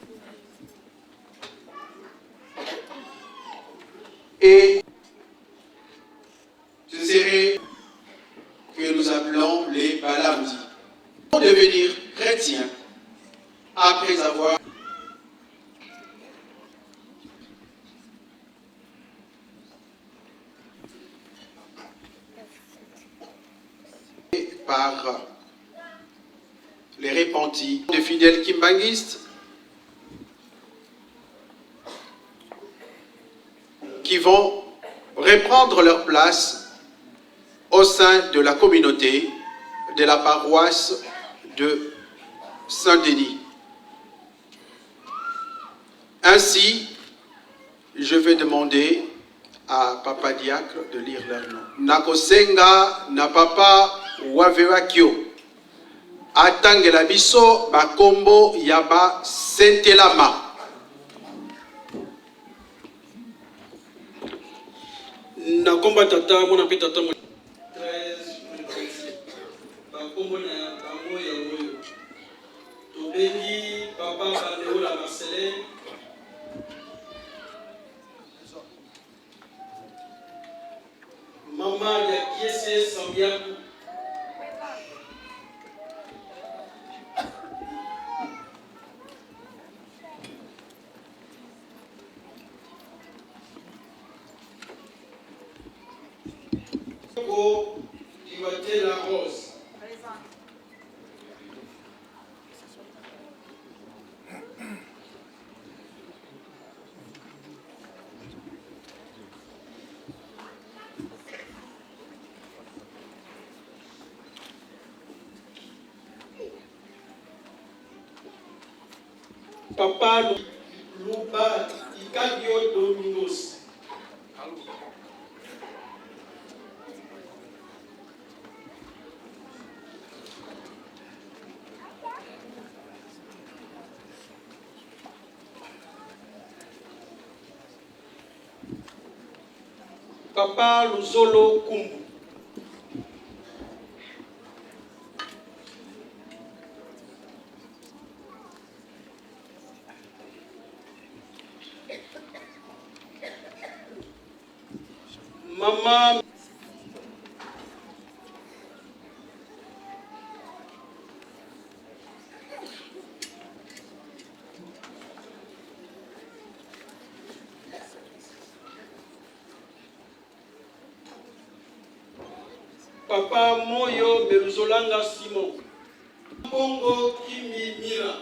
Et ce serait que nous appelons les Balamdi. Pour devenir chrétiens, après avoir par les repentis de fidèles kimbanguistes qui vont reprendre leur place au sein de la communauté de la paroisse de Saint-Denis. Ainsi, je vais demander à Papa Diacre de lire leur nom. Nakosenga na Papa Wavewakio atangela biso bakombo ya ba Sentelama. Na kombo ya Tata, Mwana mpe Tata Molimo. 13 bakombo na bango yango oyo tobengi Papa Bandeola Marcelin, Mama ya Kiese Sambiaku, Ko Diwatela Rose. Papa Luba Ikadio Domingos. Papa Luzolo Kumbu. Mama Papa Moyo Meluzolanga Simon. Mbongo Kimi Mira.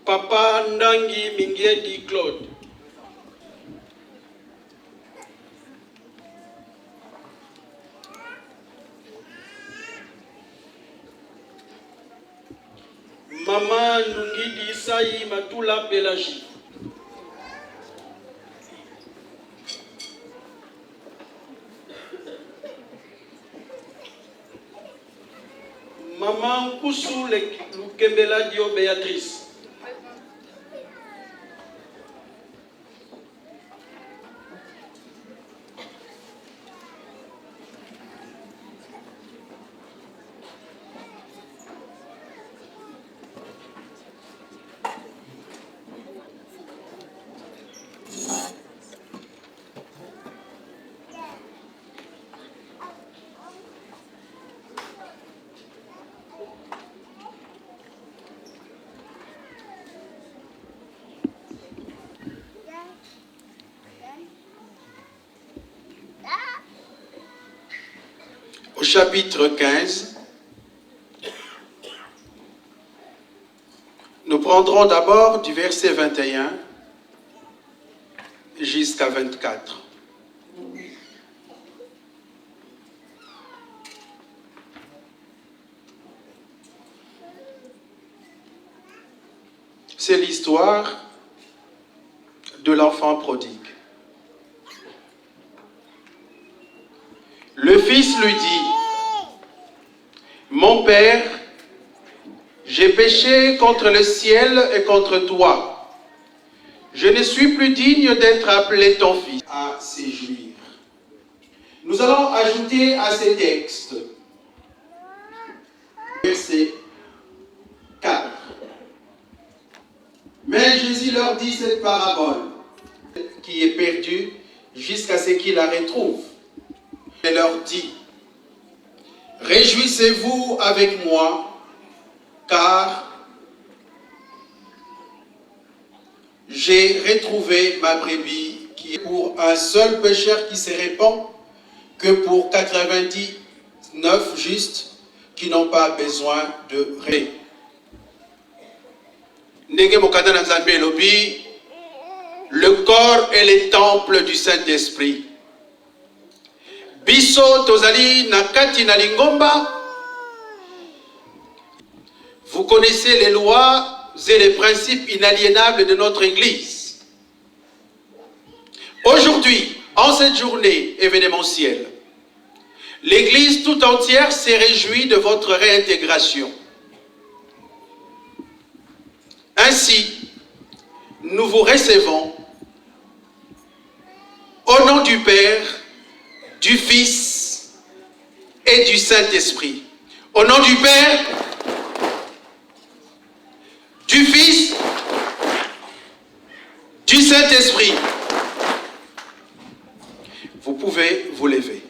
Papa Ndangi Mingiedi Claude. Mama Nungidi Sai Matula Pelagie. Maman Nkusu Lukembela Dio Béatrice. Au chapitre 15, nous prendrons d'abord du verset 21 jusqu'à 24. C'est l'histoire de l'enfant prodigue. Le fils lui dit, Mon père, j'ai péché contre le ciel et contre toi. Je ne suis plus digne d'être appelé ton fils. À séjour. Nous allons ajouter à ces textes verset 4. Mais Jésus leur dit cette parabole qui est perdue jusqu'à ce qu'il la retrouve. Et leur dit, Réjouissez-vous avec moi, car j'ai retrouvé ma brebis qui est pour un seul pécheur qui se répand que pour 99 justes qui n'ont pas besoin de ré. Ndenge mokanda na Nzambe elobi, le corps est le temple du Saint-Esprit. Biso tozali na kati na lingomba. Vous connaissez les lois et les principes inaliénables de notre Église. Aujourd'hui, en cette journée événementielle, l'Église tout entière s'est réjouie de votre réintégration. Ainsi, nous vous recevons au nom du Père, du Fils et du Saint-Esprit. Au nom du Père, du Fils, du Saint-Esprit. Vous pouvez vous lever.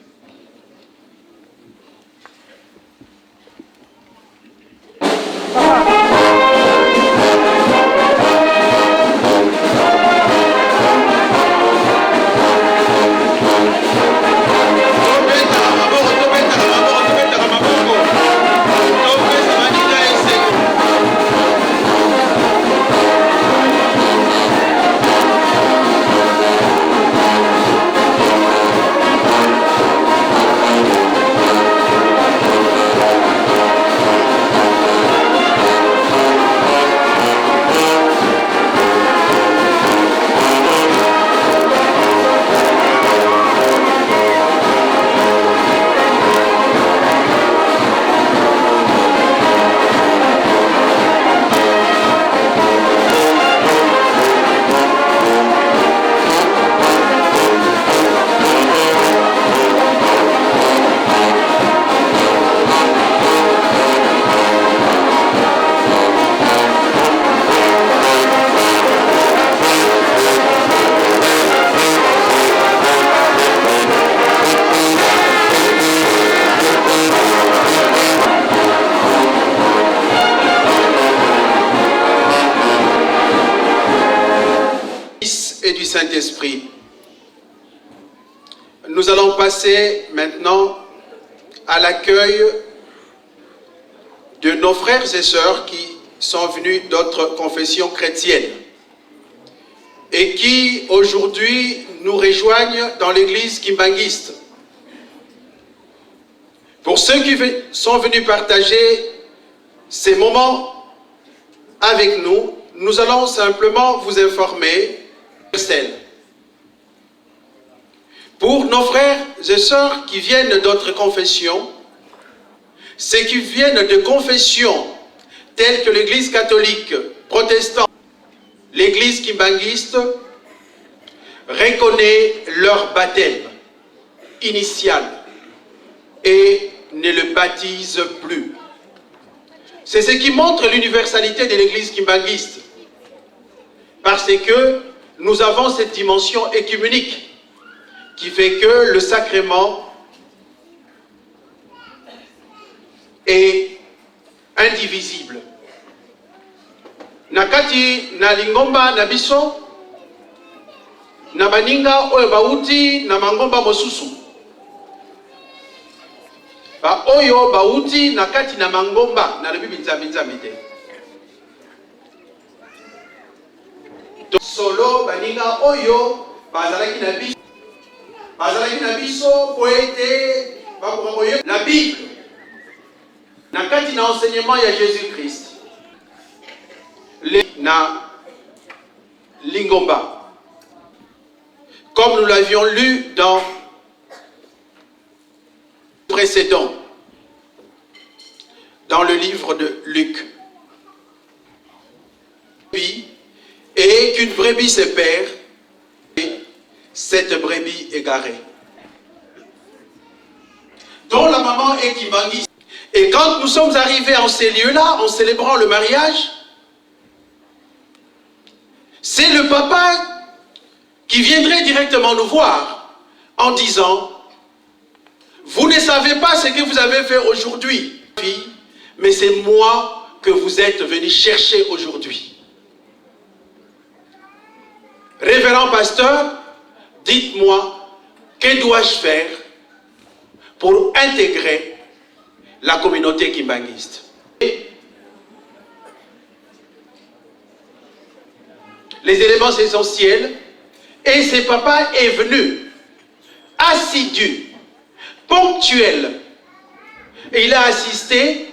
Et du Saint-Esprit. Nous allons passer maintenant à l'accueil de nos frères et sœurs qui sont venus d'autres confessions chrétiennes et qui aujourd'hui nous rejoignent dans l'église kimbanguiste. Pour ceux qui sont venus partager ces moments avec nous, nous allons simplement vous informer Pour nos frères et sœurs qui viennent d'autres confessions, ceux qui viennent de confessions telles que l'Église catholique, protestante, l'Église kimbanguiste, reconnaît leur baptême initial et ne le baptise plus. C'est ce qui montre l'universalité de l'Église kimbanguiste. Parce que nous avons cette dimension écuménique qui fait que le sacrement est indivisible. Na kati na lingomba na biso, na baninga oyo bauti na mangomba mosusu, ba oyo bauti na kati na mangomba, nalobi binzambi nzambi te, solo baninga oyo bazalaki na biso, bazalaki na biso po ete bakoka koyeba la Bible na kati na enseignement ya Jésus-Christ na lingomba, comme nous l'avions lu dans précédent, dans le livre de Luc. Et qu'une brebis se perd, et cette brebis égarée, dont la maman est kimbanguiste. Et quand nous sommes arrivés en ces lieux-là, en célébrant le mariage, c'est le papa qui viendrait directement nous voir en disant, vous ne savez pas ce que vous avez fait aujourd'hui, fille, mais c'est moi que vous êtes venu chercher aujourd'hui. Révérend pasteur, dites-moi, que dois-je faire pour intégrer la communauté kimbanguiste? Et les éléments essentiels, et ce papa est venu, assidu, ponctuel, et il a assisté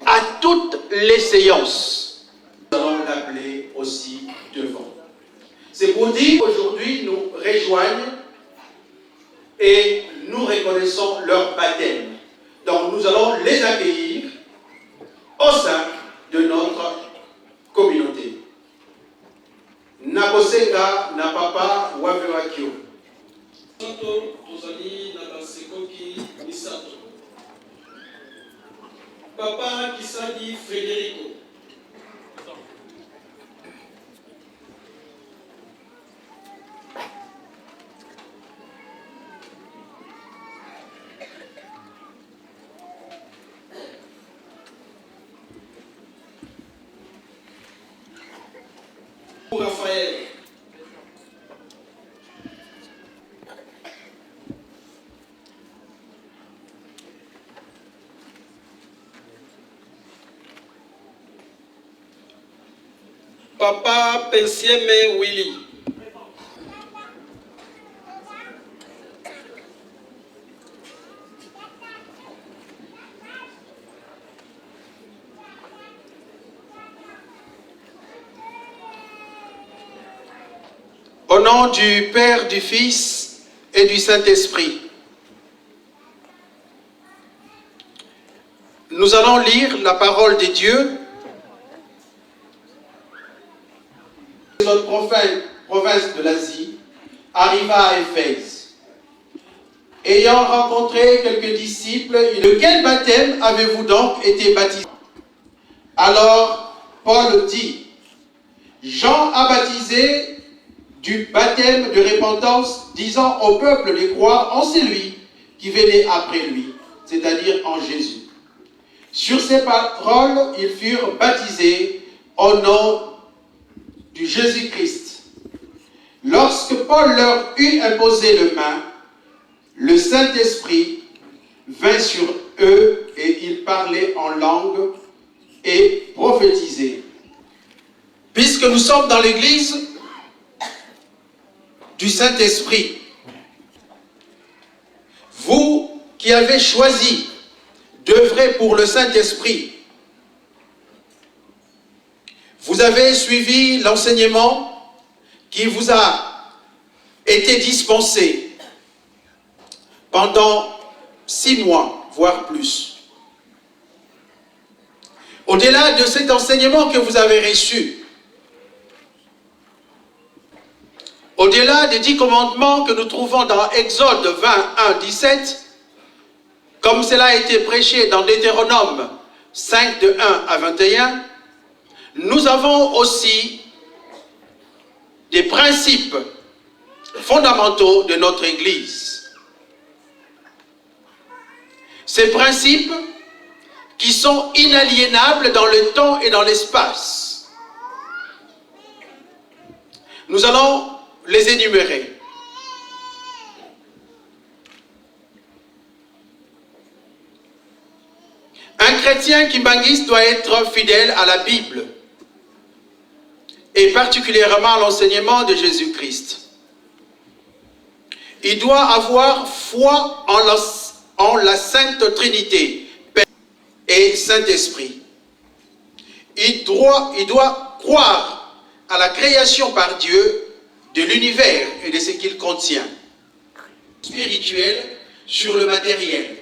à toutes les séances. Nous allons l'appeler aussi devant. C'est pour dire qu'aujourd'hui nous rejoignent et nous reconnaissons leur baptême. Donc nous allons les accueillir au sein de notre communauté. Nakosenga na papa Wavewakio. Misato, tozali na basekoki misato. Papa Kisadi Frederico. Raphaël. Papa Pensieme Willy. Au nom du Père, du Fils et du Saint-Esprit, nous allons lire la parole de Dieu. Notre province de l'Asie arriva à Éphèse. Ayant rencontré quelques disciples, de quel baptême avez-vous donc été baptisé? Alors Paul dit, Jean a baptisé du baptême de repentance, disant au peuple de croire en celui qui venait après lui, c'est-à-dire en Jésus. Sur ces paroles, ils furent baptisés au nom du Jésus-Christ. Lorsque Paul leur eut imposé le main, le Saint-Esprit vint sur eux et ils parlaient en langue et prophétisaient. Puisque nous sommes dans l'église du Saint-Esprit, vous qui avez choisi d'œuvrer pour le Saint-Esprit, vous avez suivi l'enseignement qui vous a été dispensé pendant six mois, voire plus. Au-delà de cet enseignement que vous avez reçu, au-delà des dix commandements que nous trouvons dans Exode 21, 17, comme cela a été prêché dans Deutéronome 5, de 1 à 21, nous avons aussi des principes fondamentaux de notre Église. Ces principes qui sont inaliénables dans le temps et dans l'espace. Nous allons les énumérer. Un chrétien kimbanguiste doit être fidèle à la Bible et particulièrement à l'enseignement de Jésus-Christ. Il doit avoir foi en la, en la Sainte Trinité, Père et Saint-Esprit. Il doit, il doit croire à la création par Dieu de l'univers et de ce qu'il contient, spirituel sur le matériel.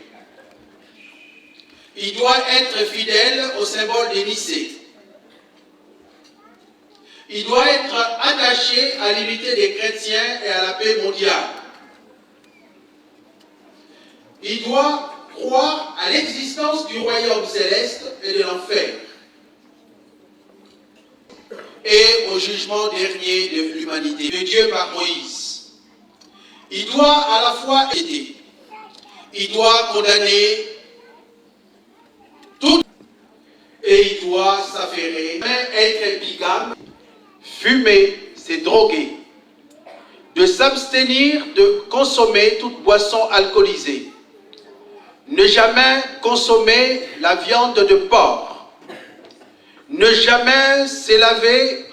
Il doit être fidèle au symbole des Nicée. Il doit être attaché à l'unité des chrétiens et à la paix mondiale. Il doit croire à l'existence du royaume céleste et de l'enfer et au jugement dernier de l'humanité, de Dieu par Moïse. Il doit à la fois aider, il doit condamner tout et il doit s'affairer, mais être bigame, fumer, se droguer, de s'abstenir de consommer toute boisson alcoolisée, ne jamais consommer la viande de porc, ne jamais se laver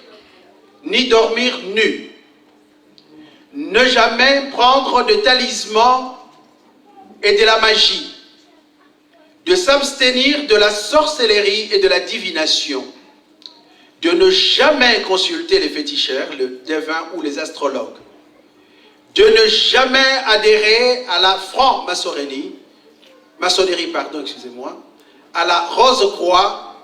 ni dormir nu, ne jamais prendre de talismans et de la magie, de s'abstenir de la sorcellerie et de la divination, de ne jamais consulter les féticheurs, le devin ou les astrologues, de ne jamais adhérer à la franc-maçonnerie, maçonnerie, pardon, excusez-moi, à la Rose-Croix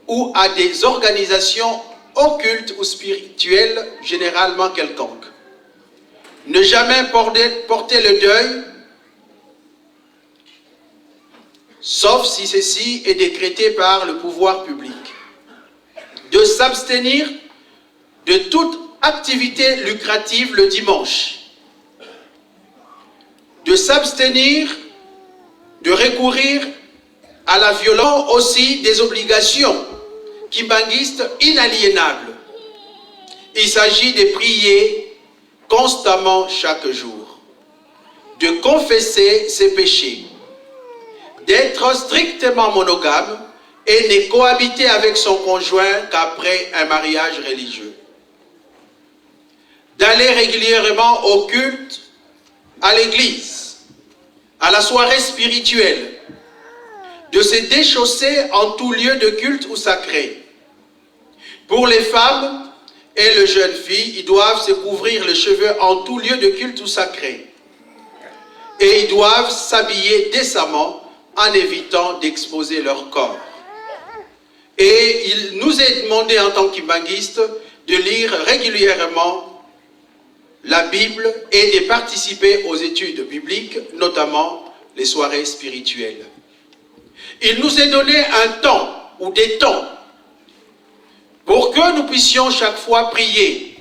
ou à des organisations occultes ou spirituelles généralement quelconques. Ne jamais porter, porter le deuil, sauf si ceci est décrété par le pouvoir public. De s'abstenir de toute activité lucrative le dimanche. De s'abstenir de recourir à la violence aussi des obligations kimbanguistes inaliénables. Il s'agit de prier constamment chaque jour, de confesser ses péchés, d'être strictement monogame et ne cohabiter avec son conjoint qu'après un mariage religieux, d'aller régulièrement au culte à l'église, à la soirée spirituelle, de se déchausser en tout lieu de culte ou sacré. Pour les femmes et les jeunes filles, ils doivent se couvrir les cheveux en tout lieu de culte ou sacré. Et ils doivent s'habiller décemment en évitant d'exposer leur corps. Et il nous est demandé en tant qu'imbanguiste de lire régulièrement la Bible et de participer aux études bibliques, notamment les soirées spirituelles. Il nous est donné un temps ou des temps pour que nous puissions chaque fois prier.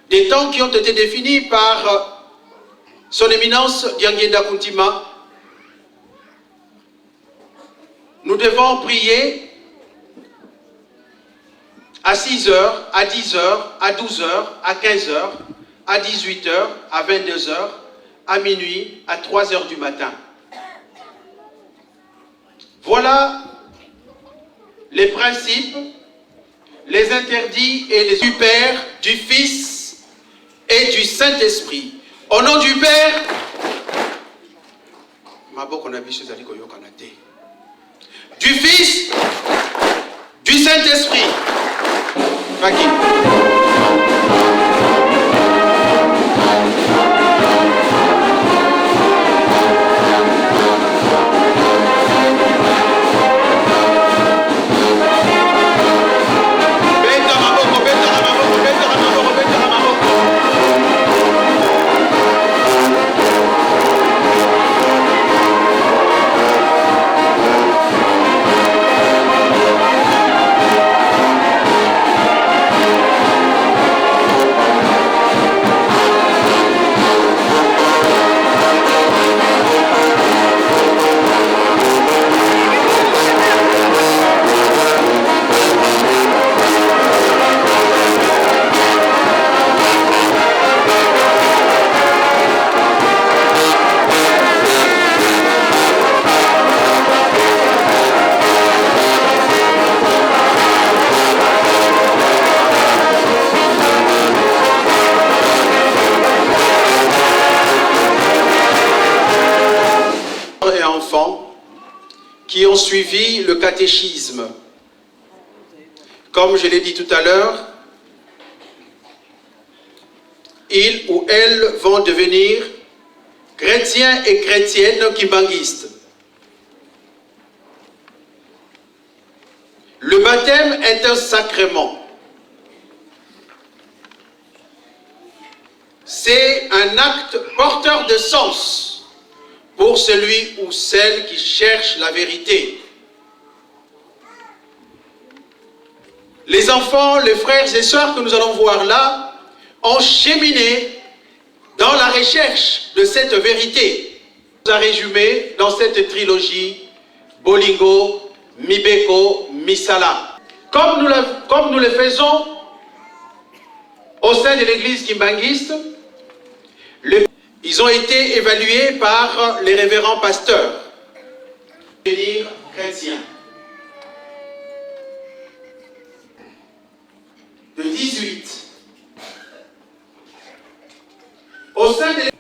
Des temps qui ont été définis par son éminence Diangienda Kuntima. Nous devons prier à 6 heures, à 10 heures, à 12 heures, à 15 heures, à 18 heures, à 22 heures, à minuit, à 3 heures du matin. Voilà les principes Les interdits et les du Père, du Fils et du Saint-Esprit. Au nom du Père, maboko na biso ezali koyokana te. Du Fils, du Saint-Esprit. Faki. Et enfants qui ont suivi le catéchisme. Comme je l'ai dit tout à l'heure, ils ou elles vont devenir chrétiens et chrétiennes kimbanguistes. Le baptême est un sacrement. C'est un acte porteur de sens pour celui ou celle qui cherche la vérité. Les enfants, les frères et sœurs que nous allons voir là, ont cheminé dans la recherche de cette vérité. Nous a résumé dans cette trilogie Bolingo, Mibeko, Misala. Comme nous le, comme nous le faisons au sein de l'église kimbanguiste, le, ils ont été évalués par les révérends pasteurs. Devenir chrétien. De 18. Au sein de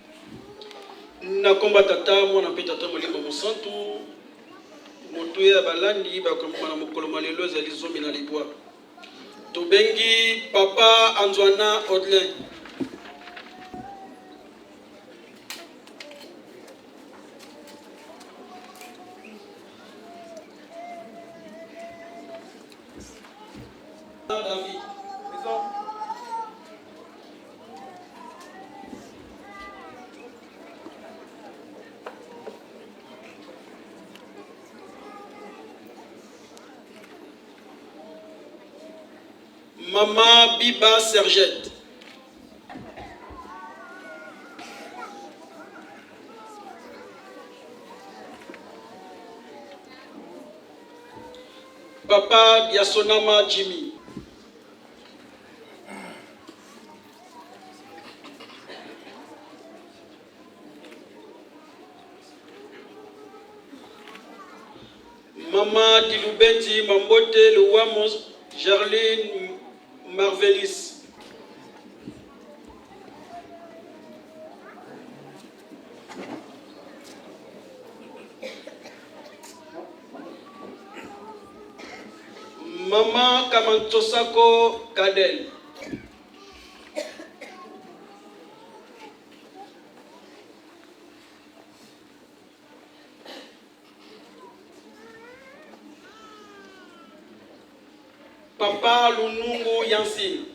na komba tata mwana mpe tata molimo mosantu motuya ya balandi bakomema na mokolo mwa lelo ezali 19. Tobengi papa Anzwana Odelin. David. Mama Biba Sergette. Papa Biasonama Jimmy. Mama Dilubenzi Mambote Luwamos Gerline Marvelis. Mama Kamantosako Kadel. Papa Lunungu Yansi.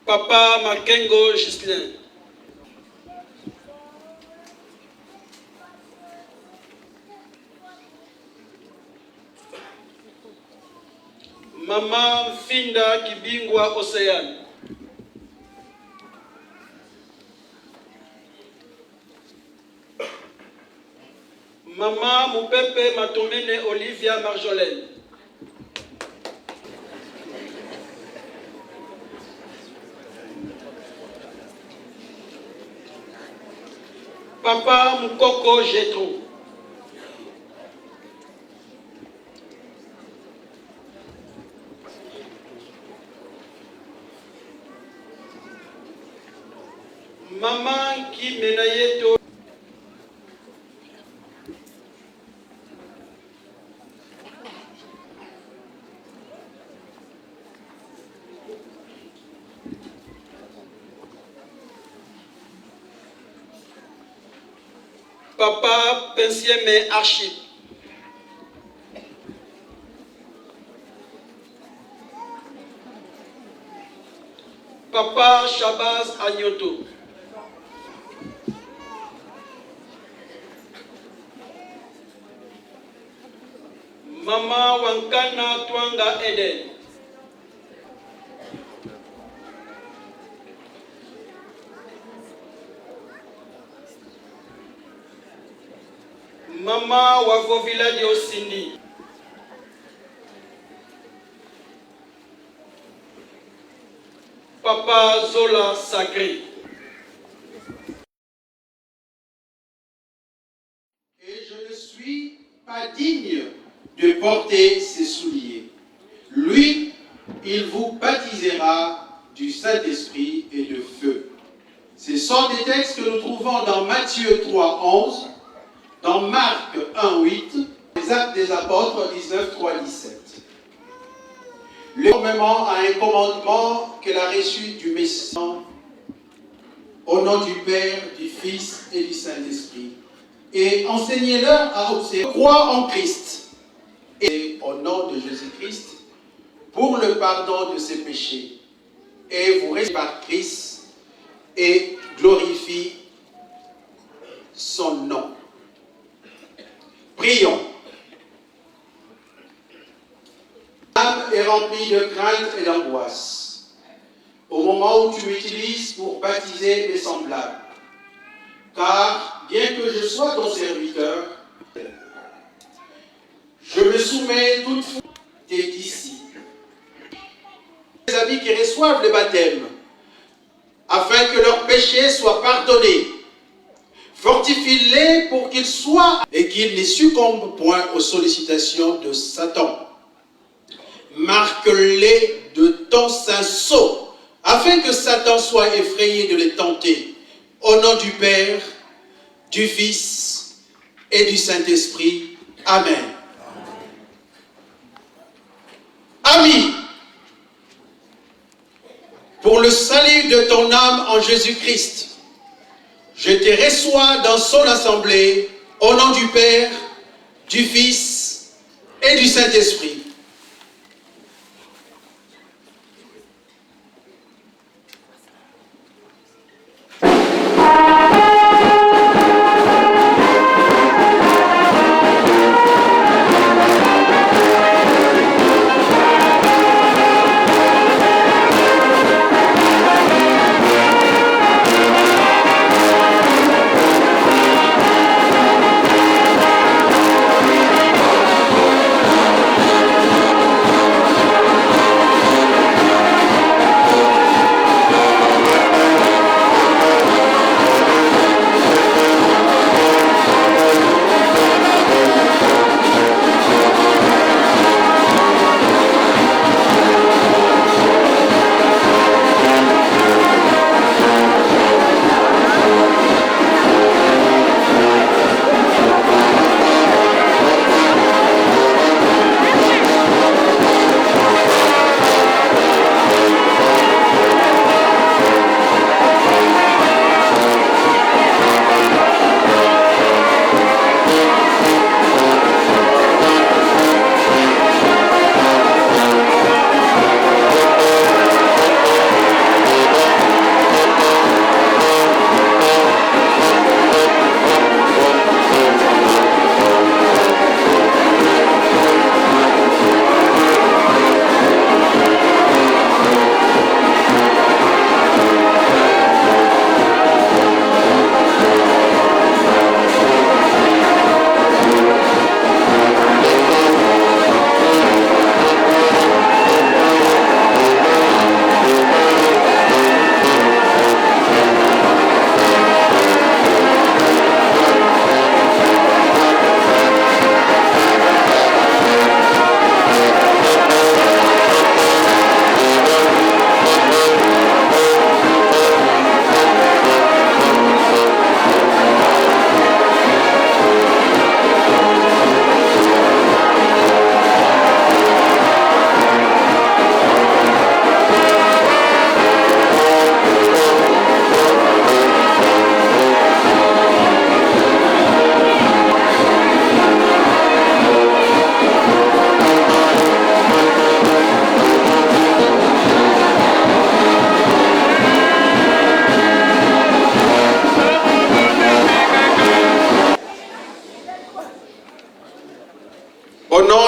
Papa Makengo Ghislain. Mama Finda Kibingwa Océane. Mama Mupepe Matomene Olivia Marjolaine. Papa Mukoko Getro. Mama Kimenayeto. Papa Pensieme Archip. Papa Shabazz Agnoto. Mama Wankana Twanga Eden. Mama Wavovila Diosindi. Papa Zola Sacré. Et je ne suis pas digne de porter ses souliers. Lui, il vous baptisera du Saint-Esprit et de feu. Ce sont des textes que nous trouvons dans Matthieu 3, 11, dans Marc 1, 8, les Actes des Apôtres 19, 3, 17. Conformément à un commandement qu'elle a reçu du Messie, au nom du Père, du Fils et du Saint-Esprit, et enseignez-leur à observer, croire en Christ, et au nom de Jésus-Christ, pour le pardon de ses péchés, et vous restez par Christ et glorifie son nom. Prions. L'âme est remplie de crainte et d'angoisse au moment où tu m'utilises pour baptiser mes semblables. Car, bien que je sois ton serviteur, je me soumets toutefois tes disciples. Les amis qui reçoivent le baptême, afin que leurs péchés soient pardonnés. Fortifie-les pour qu'ils soient et qu'ils ne succombent point aux sollicitations de Satan. Marque-les de ton saint sceau, afin que Satan soit effrayé de les tenter. Au nom du Père, du Fils et du Saint-Esprit. Amen. Amis, pour le salut de ton âme en Jésus-Christ, je te reçois dans son assemblée au nom du Père, du Fils et du Saint-Esprit.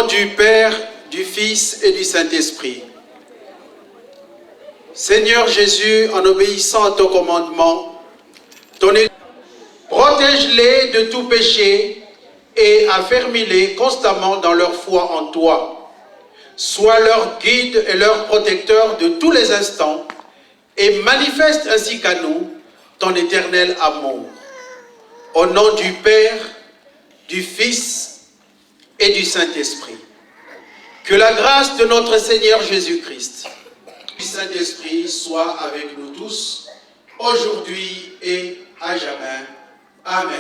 nom du Père, du Fils et du Saint-Esprit. Seigneur Jésus, en obéissant à ton commandement, ton protège-les de tout péché et affermis-les constamment dans leur foi en toi. Sois leur guide et leur protecteur de tous les instants et manifeste ainsi qu'à nous ton éternel amour. Au nom du Père, du Fils et du Saint-Esprit. Que la grâce de notre Seigneur Jésus-Christ, du Saint-Esprit, soit avec nous tous, aujourd'hui et à jamais. Amen.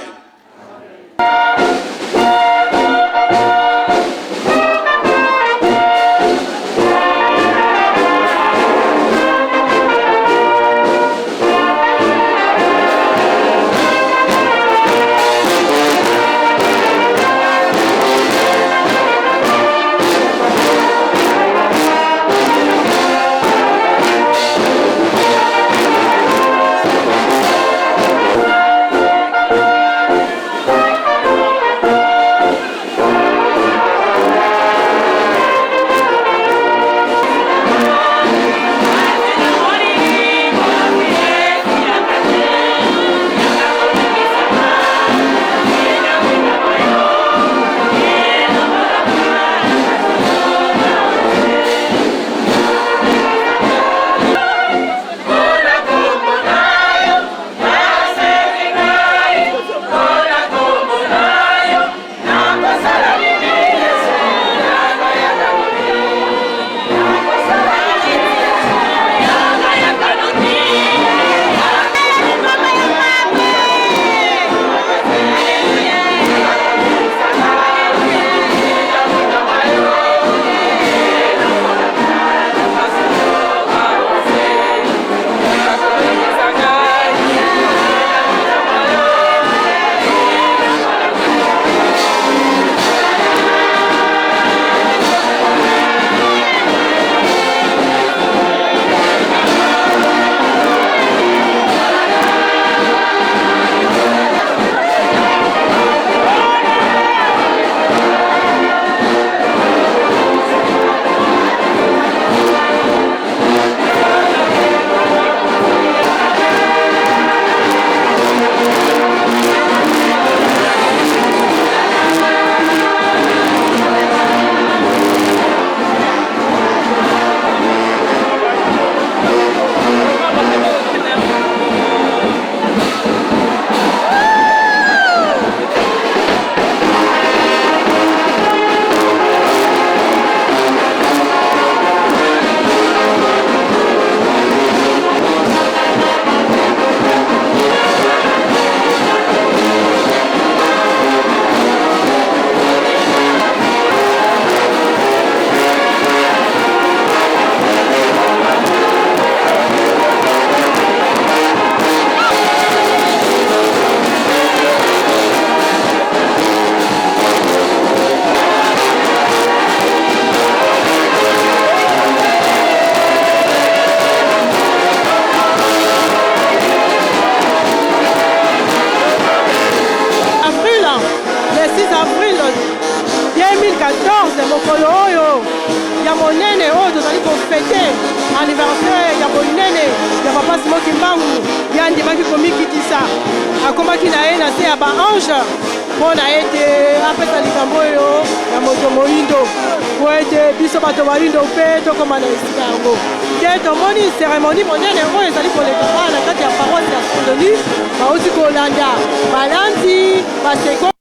Avril, le 6 avril 2014, mokolo oyo ya monene oyo tozali kofete anniversaire ya bonene ya papa Simon Kimbangu, ye andimaki komikitisa, akomaki na ye na se ya baange mpo na ete apesa likambo oyo ya moto moindo, mpo ete biso bato baindo mpe tokoma na esika yango. Nde tomoni seremoni monene oyo ezali koleka awa na kati ya paroisse ya Saint-Denis, bauti kolanda balandi baseko.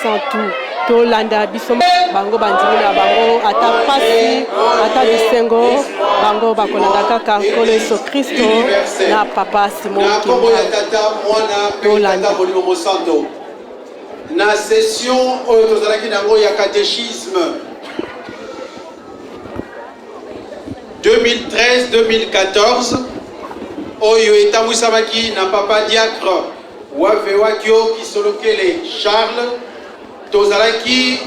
Mosantu. Tolanda biso bango bandimi na bango ata pasi ata bisengo bango bakolanda kaka Nkolo Yesu Kristo na Papa Simon Na kombo ya Tata, Mwana mpe Tata Molimo Mosanto. Na session oyo tozalaki na yango ya catechisme 2013-2014 oyo etambwisamaki na Papa Diacre Wavewakio Kisolokele Charles, tozalaki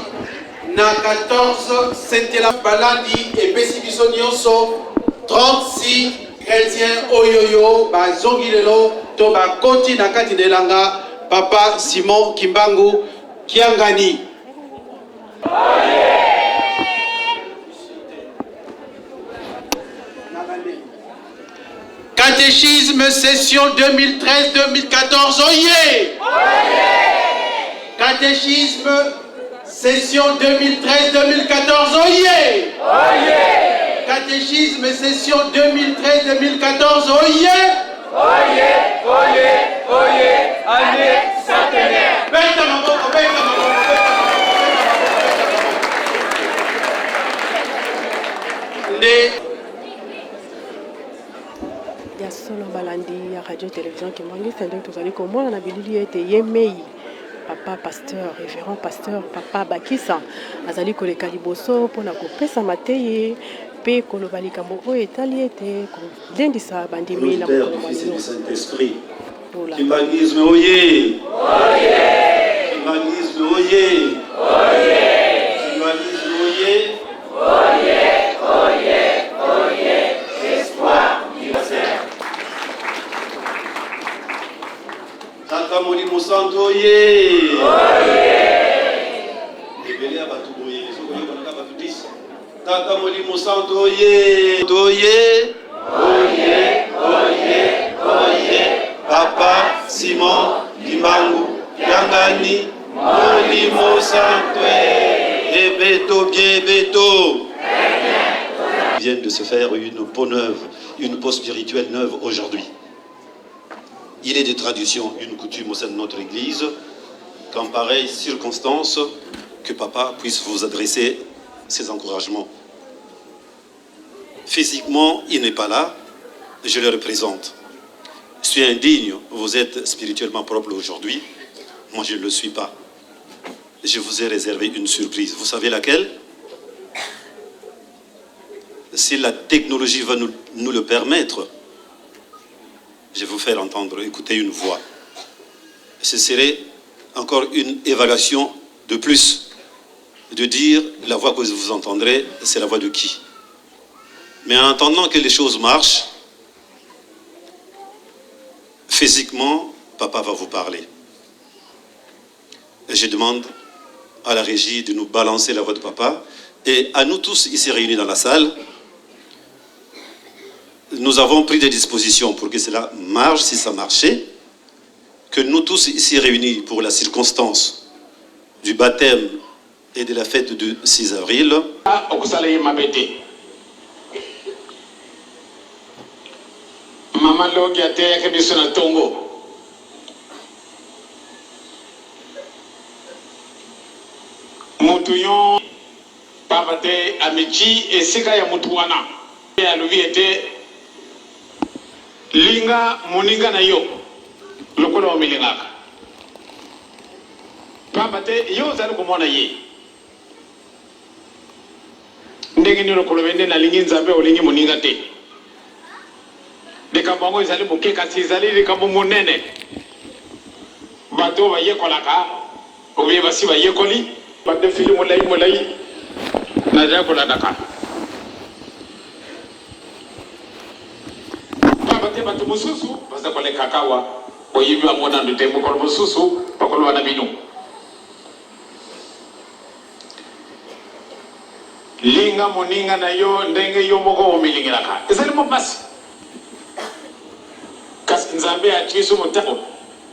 na 14 sentela balandi epesi biso nyonso 36 chrétiens oyoyo bazongi lelo to bakoti na kati na elanga Papa Simon Kimbangu Kiangani. Catéchisme session 2013-2014, oyez! Catéchisme session 2013-2014, oyez! Catéchisme session 2013-2014, oyez! Oye, oye, oye, année centenaire. Beta maboko, beta maboko, beta maboko, beta maboko, beta maboko. Nde Ya solo balandi ya radio television Kimbanguiste, ndenge tozali komona na bilili ete ye mei papa pasteur révérend pasteur papa Bakisa azali koleka liboso mpona kopesa mateyi mpe koloba likambo oyo etali ete kolendisa bandimi na mokolo mwa lelo. Saint-Esprit. Kimbanguisme oye! Kimbanguisme oye! Kimbanguisme oye! Oye, oye, oye, espoir universel. Tata Molimo Santo oye! Ebele ya bato boye soki oyokana kaka bato 10. Tata Molimo Santo oye! Oye! Oye, oye, oye! Papa Simon Kimbangu Kiangani Molimo Santo ebeto bien beto viennent de se faire une peau neuve, une peau spirituelle neuve aujourd'hui. Il est de tradition, une coutume au sein de notre Église, qu'en pareille circonstance, que papa puisse vous adresser ses encouragements. Physiquement, il n'est pas là, je le représente. Je suis indigne, vous êtes spirituellement propre aujourd'hui, moi je ne le suis pas. Je vous ai réservé une surprise. Vous savez laquelle? Si la technologie va nous, nous le permettre, je vais vous faire entendre, écouter une voix. Ce serait encore une évaluation de plus, de dire la voix que vous entendrez, c'est la voix de qui? Mais en attendant que les choses marchent, physiquement, papa va vous parler. Et je demande à la régie de nous balancer la voix de papa et à nous tous ici réunis dans la salle, nous avons pris des dispositions pour que cela marche, si ça marchait, que nous tous ici réunis pour la circonstance du baptême et de la fête du 6 avril. Okosala ye mabe te. Mama Logi ateyaki biso na tongo. Mutu yo pamba te amitii esika ya mutu wana. Ye alobi ete, Linga moninga na yo lokola omilingaka, pamba te yo ozali komona ye. Ndenge nini okoloba ete, Nalingi Nzambe, olingi moninga te? Likambo yango ezali moke, kasi ezali likambo monene. Bato oyo bayekolaka ou bien basi bayekoli. Ba defile molayi molayi nazali kolandaka pamba te bato mosusu baza kolekaka awa boyebi bango nanu te mokolo mosusu bakoloba na bino linga moninga na yo ndenge yo moko omilingelaka ezali mwa mpasi kasi Nzambe atie biso motango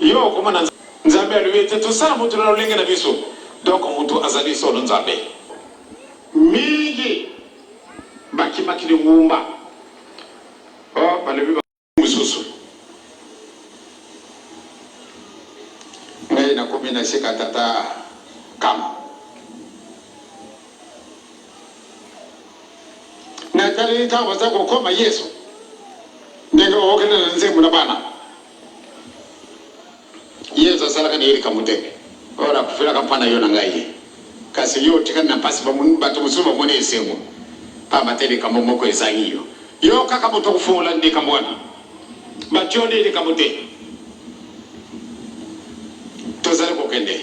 yo okomona Nzambe alobi ete tosala moto na lolenge na biso. Donc moto azali solo Nzambe. Mingi bakimaki lingomba. Oh, balobi mosusu. Ngai nakomi na esika tata. Etaleli ntango baza kokoma Yesu ndenge okokende na nzembo na bana. Yesu asalaka na ye likambo te oyo akufelaka mpo na yo na ngai. Kasi yo otikali na mpasi, bato mosusu bamoni esengo pamba te likambo moko ezangi yo. Yo kaka moto okofungola likambo wana. Batioli likambo te. Tozali kokende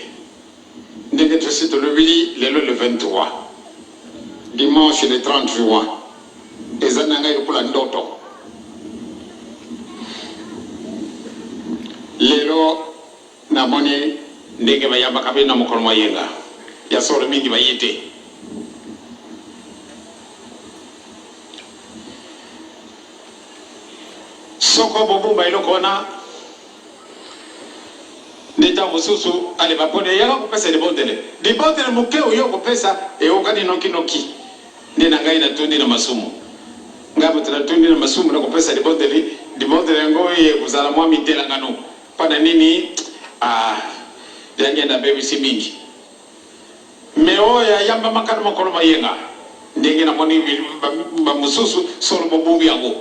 ndenge tosi tolobili lelo le 23 dimanche le 30 juin eza na ngai lokola ndoto. Lelo namoni ndenge bayambaka bino na mokolo mwa yenga ya solo mingi baye te. Soko bobumba eloko wana nde ntango mosusu ale baponi eyaka kopesa libondele. Libondele moke oyo okopesa eyokani noki noki. Nde na ngai natondi na masumu. Ngai moto natondi na masumu nakopesa libondeli. Libondeli yango ekozala mwa mitelangano. Mpo na nini? Ah, yange nabebisi mingi. Mais oyo ayambamaka na mokolo mayenga, ndenge namoni ba mosusu solo bobombi yango,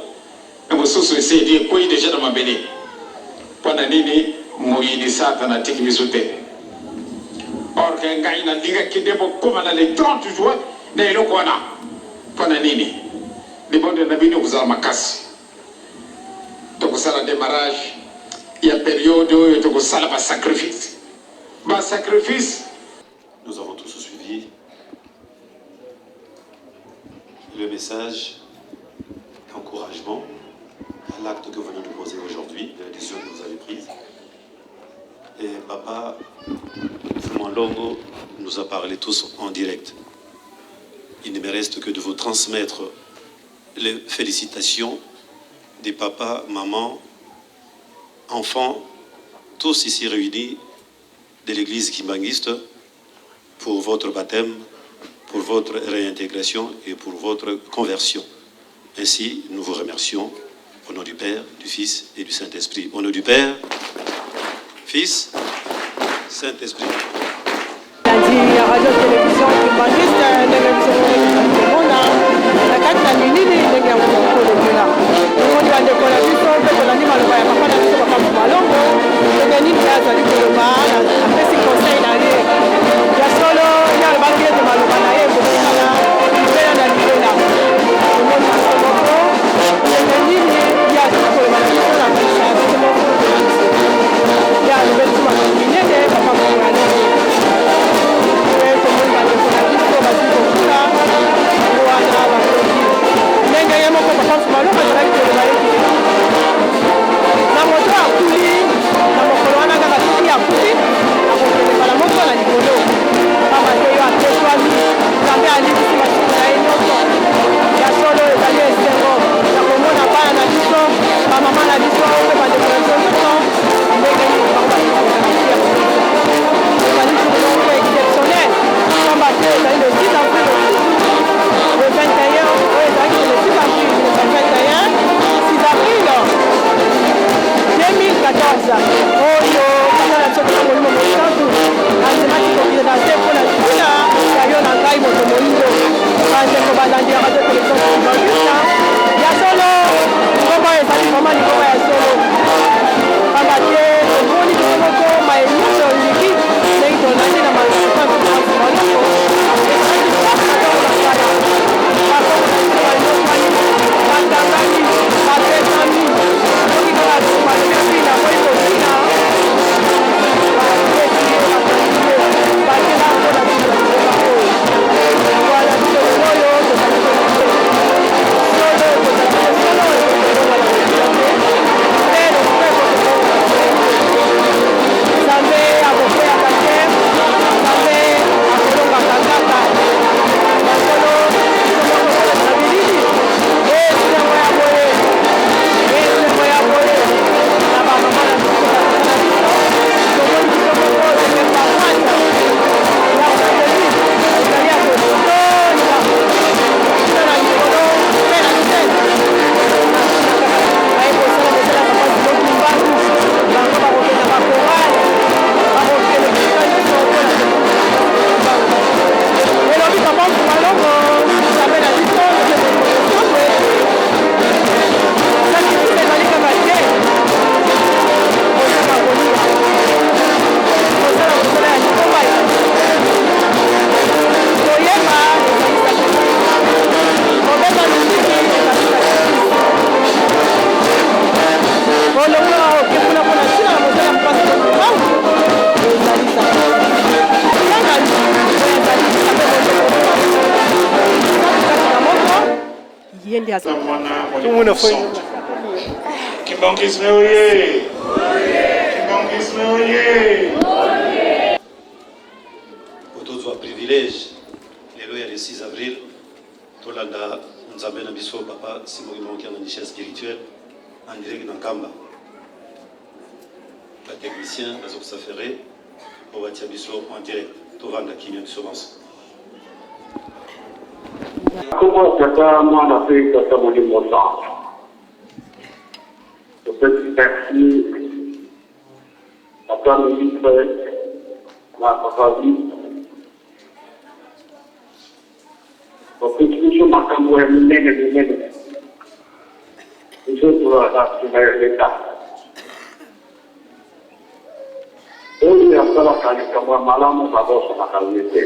na mosusu esi edi ekweyi dejà na mabele. Mpo na nini moyini satana atiki biso te? Or que ngai nalingaki nde bokoma na le 30 juin na eloko wana. Mpo na nini? Libondeli na bino ekozala makasi. Tokosala demarrage ya periode oyo tokosala ba sacrifice. Ba sacrifice. Nous avons tous suivi le message d'encouragement à l'acte que vous venez de poser aujourd'hui, de la décision que vous avez prise. Et papa Longo nous a parlé tous en direct. Il ne me reste que de vous transmettre les félicitations des papas, mamans, enfants, tous ici réunis de l'église kimbanguiste pour votre baptême, pour votre réintégration et pour votre conversion. Ainsi, nous vous remercions au nom du Père, du Fils et du Saint-Esprit. Au nom du Père, Fils, Saint-Esprit. Ya radio television kimbanguiste, ndenge biso tozali komona na kati na minini ndenge yango tozali kolobela, tomoni bandeko na biso mpe tolandi maloba ya papa na biso, papa Malongo, ndenge nini ye azali koloba, apesi conseil na ye ya solo. Ye alobaki ete maloba na ye ekotikala libela na libela. Tomoni biso moko ndenge nini ye azali koloba na biso na kanisa ya biso moko. Ye alobeli biso makambo minene, papa Malongo. Mpe tomoni bandeko na biso bazali kokula yango wana bakoki ndenge ye moko papa Malongo azalaki koloba ete na moto akuli na mokolo wana kaka, soki akufi, akokende mbala moko na likolo, pamba te yo apetwami, Nzambe alimbisi masumu na ye nyonso. Ya solo, ezali esengo ya komona bana na biso, bamama na biso mpe bandeko na biso nyonso ndenge nini bango bazali kozala na fier. Ezali jour moko exceptionnel, pamba te ezali le 6 avril lisusu, le 21 oyo ezalaki le 6 avril 1921, 6 avril 2014 oyo tata na biso tata Molimo Mosantu andimaki kokende na se mpo na ntina ya yo na ngai moto moindo. Ye nde aza. Kimbanguisme oye! Kimbanguisme oye! Po tozwa privilège lelo ya le 6 avril tolanda Nzambe na biso papa Simon Kimbangu Kiangani chef spirituel en direct na Nkamba. Ba techniciens bazo kosafere po batia biso en direct tovanda kimia biso banso. Nkombo ya Tata, Mwana mpe Tata Molimo Santu. Topesi merci Papa ministre na Papa Vice bapesi biso makambo ya minene minene biso tozalaka nsima ya leta Oyo asalaka likambo ya malamu babosanaka ye te.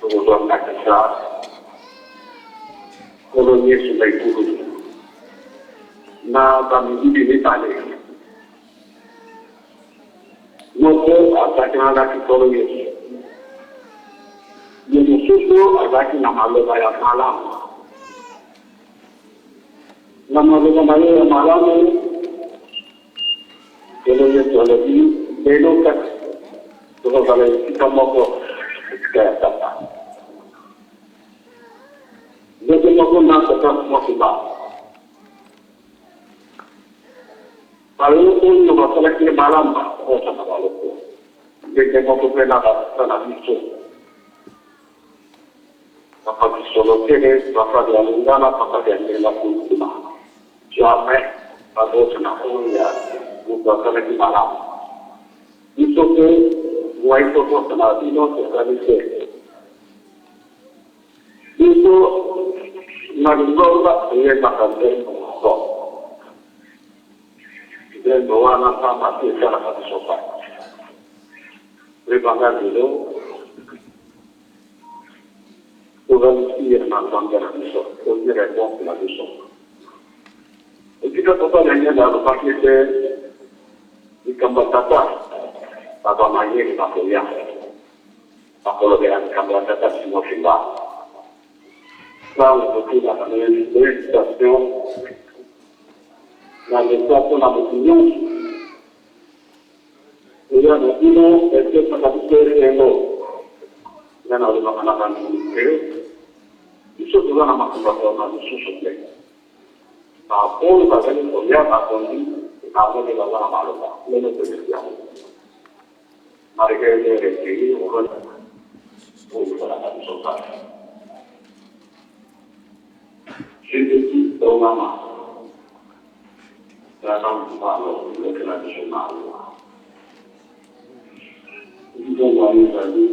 Tokozwa ndakisa Nkolo Yesu na ekulusu na bamiyibi mibale. Moko asakanaki Nkolo Yesu, ye mosusu azalaki na maloba ya malamu. Na maloba na ye ya malamu, Nkolo Yesu alobi, Lelo kaka tokozala esika moko, esika ya Tata. Ndenge moko na Tata Simon Kimbangu, baye oyo basalaki ye malamu bakobosana bango te. Ndenge moko mpe na batata na biso. Papa Kisolokele, Papa Dialungana, Papa Diangienda Kuntima jamais babosana oyo ya mutu asalaki malamu. Biso pe moyen tobosana bino tozali te. Biso na lingomba toyembaka nzembo moko, nzembo wana pamba te esalaka biso pasi. Ebanda lelo. Tozali sur na Nzambe na biso, tozwi reponse na biso. Esika Papa Daniel alobaki ete likambo ya tata, bato ya mayele bakoya, bakolobela likambo ya tata Simon Kimbangu. Ntango totunaka felicitations na leta mpo na moto nyonso Koya na bino epesaka biso esengo. Nga nalobaka na bandimi que biso toza na makambo ya koloba lisusu te. Ba oyo bazali koya bakonzi bango nde baza na maloba. Lelo toyebi yango. Malgre l'heure ekeyi oyo esalaka biso pasi. Je te dis tongama. Tata Nkubalo yokela biso mawa. Mbongwana ezali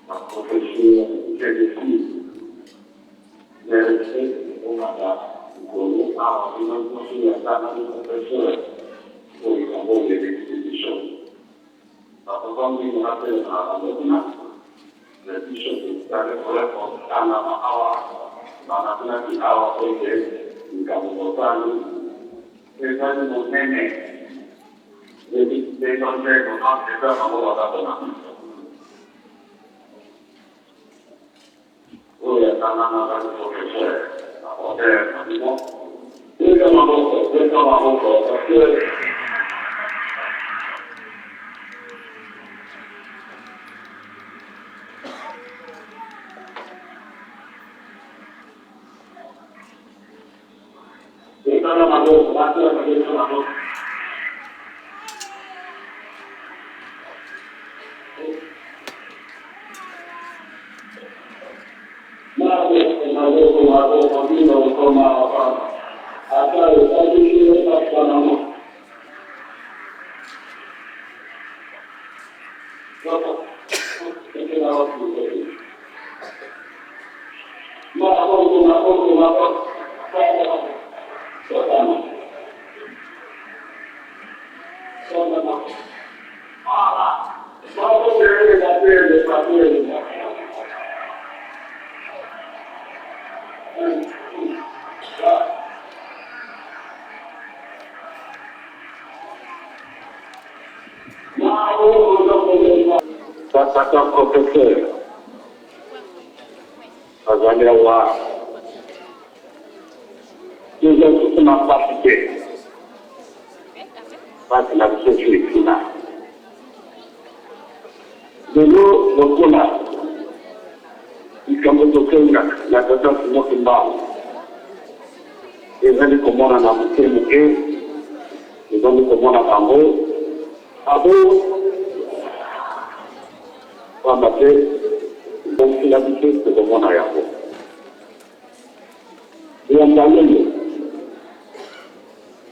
ba professeur Genesis verse ekomata likolo awa bino nionso ya tanga ni professeur oyo likambo oyo elekisi biso ba papa mbinga batelema na bango kuna mais biso tozali koya kotangama awa banatunaki awa po ete likambo bosali ezali monene lelo nzembo eza bango baza kona biso oyo atangama azali professeur na porteur na bino beta maboko beta maboko parce que Betana maboko, bato ya babeta maboko. Maboko, maboko, maboko, bino okoma okoma. Ata osalisi epasa mama. Maboko, maboko, maboko. Tata professeur. Bazali awa toza lisusu na mpasi te, mpasi na biso esi esila. Lelo lokola likambo tosengaka na Tata Simon Kimbangu ezali komonana moke moke, tozali komona bango abo Pamba te, ebongisela biso tokomona yango. Eyamba lelo,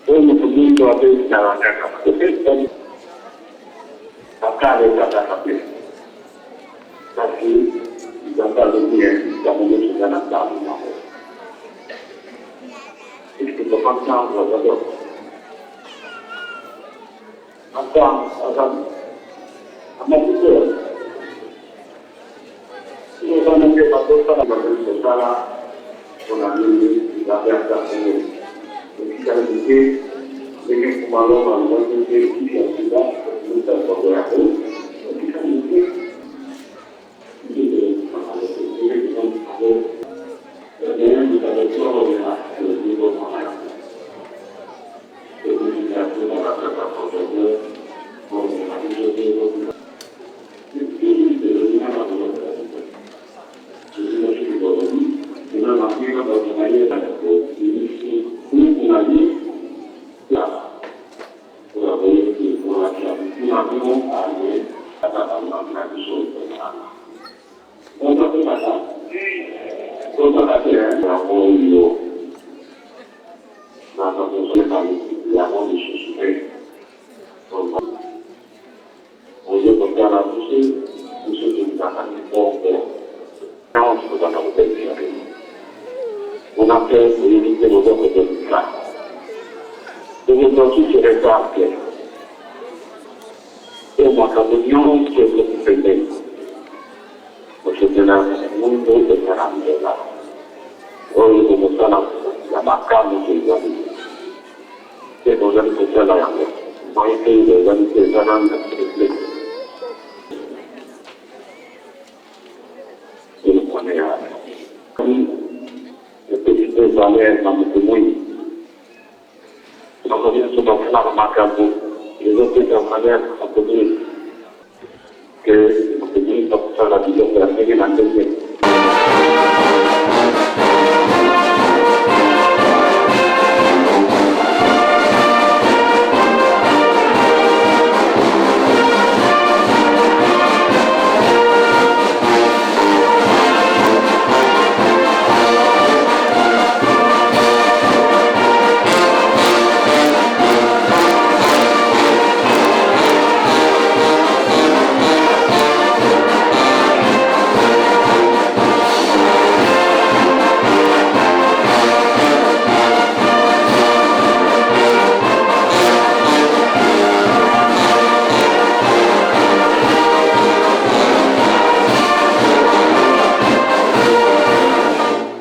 oyo moto mwindo abengisaka kaka kopesa bakala eza kaka te, kasi Nzambe alobi ye likambo nyonso eza na ntango na yango. Puisque papa ntango aza Ata aza amati te oza ndenge bazosala bazali kosala mpona nini Nzambe ata bongo etikali moke ndenge Nkumaloma alobaki ete kisi ya sida ekouta likambo yango etikali moke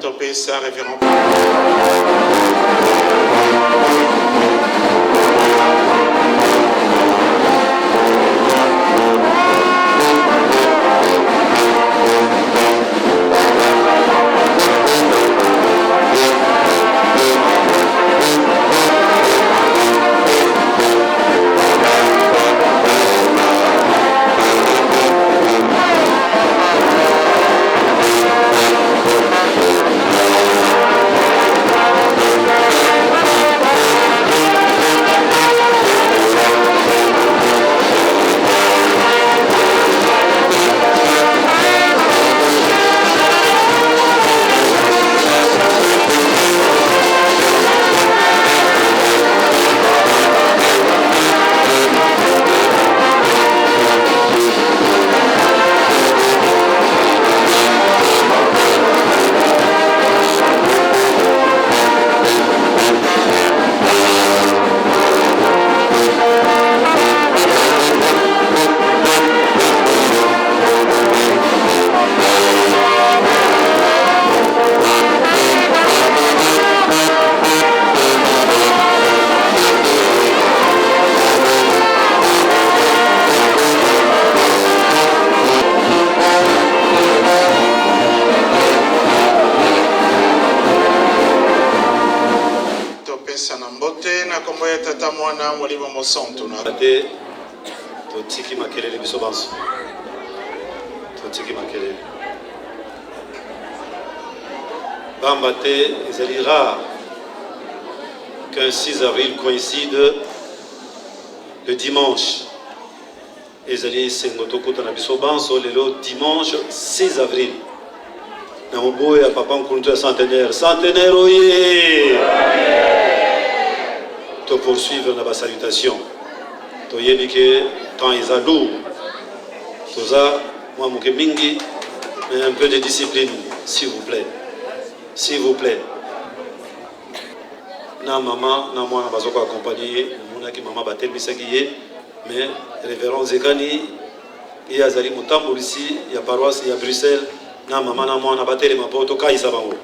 Topesa révérend Kombo ya Tata, Mwana, Molimo Mosantu. Na te totiki makelele biso banso totiki makelele pamba te ezali rare qu'un 6 avril coïncide le dimanche. Ezali esengo tokutana biso banso lelo dimanche 6 avril na moboyo ya papa nkuntu ya centenaire. Centenaire oye! To poursuivre na ba salutation. Toyebi ke temps eza lourd. Toza mwa moke mingi, mais un peu de discipline s'il vous plaît. S'il vous plaît. Na mama na mwana bazo ko accompagner ye, omonaki mama batelemisaki ye. Mais Reverend Zekani ye azali motambolisi ya paroisse ya Bruxelles na mama na mwana batelema mpo tokayisa bango.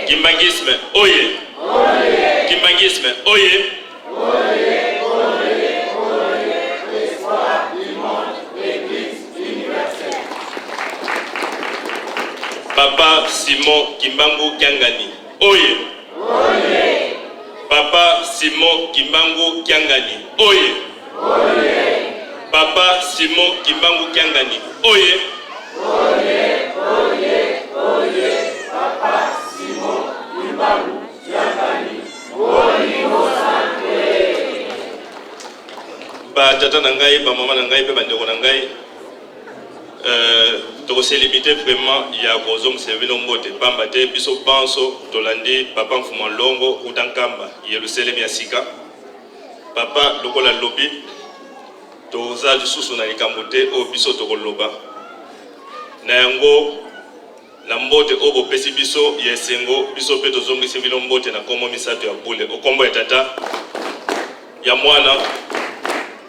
Kimbanguisme oye! Kimbanguisme oye! Papa Simon Kimbangu Kiangani oye! Papa Simon Kimbangu Kiangani oye! Papa Simon Kimbangu Kiangani oye! Ba tata na ngai, ba mama na ngai mpe bandeko na ngai, euh, tokoselimite vraiment ya kozongisela bino mbote pamba te biso banso tolandi papa Mfuma Longo uta Nkamba Yelusalemi ya sika. Papa lokola lobi toza lisusu na likambo te oyo biso tokoloba na yango. Na mbote oyo bopesi biso ya esengo, biso mpe tozongisi bino mbote na nkombo misato ya bule, o nkombo ya Tata, ya Mwana,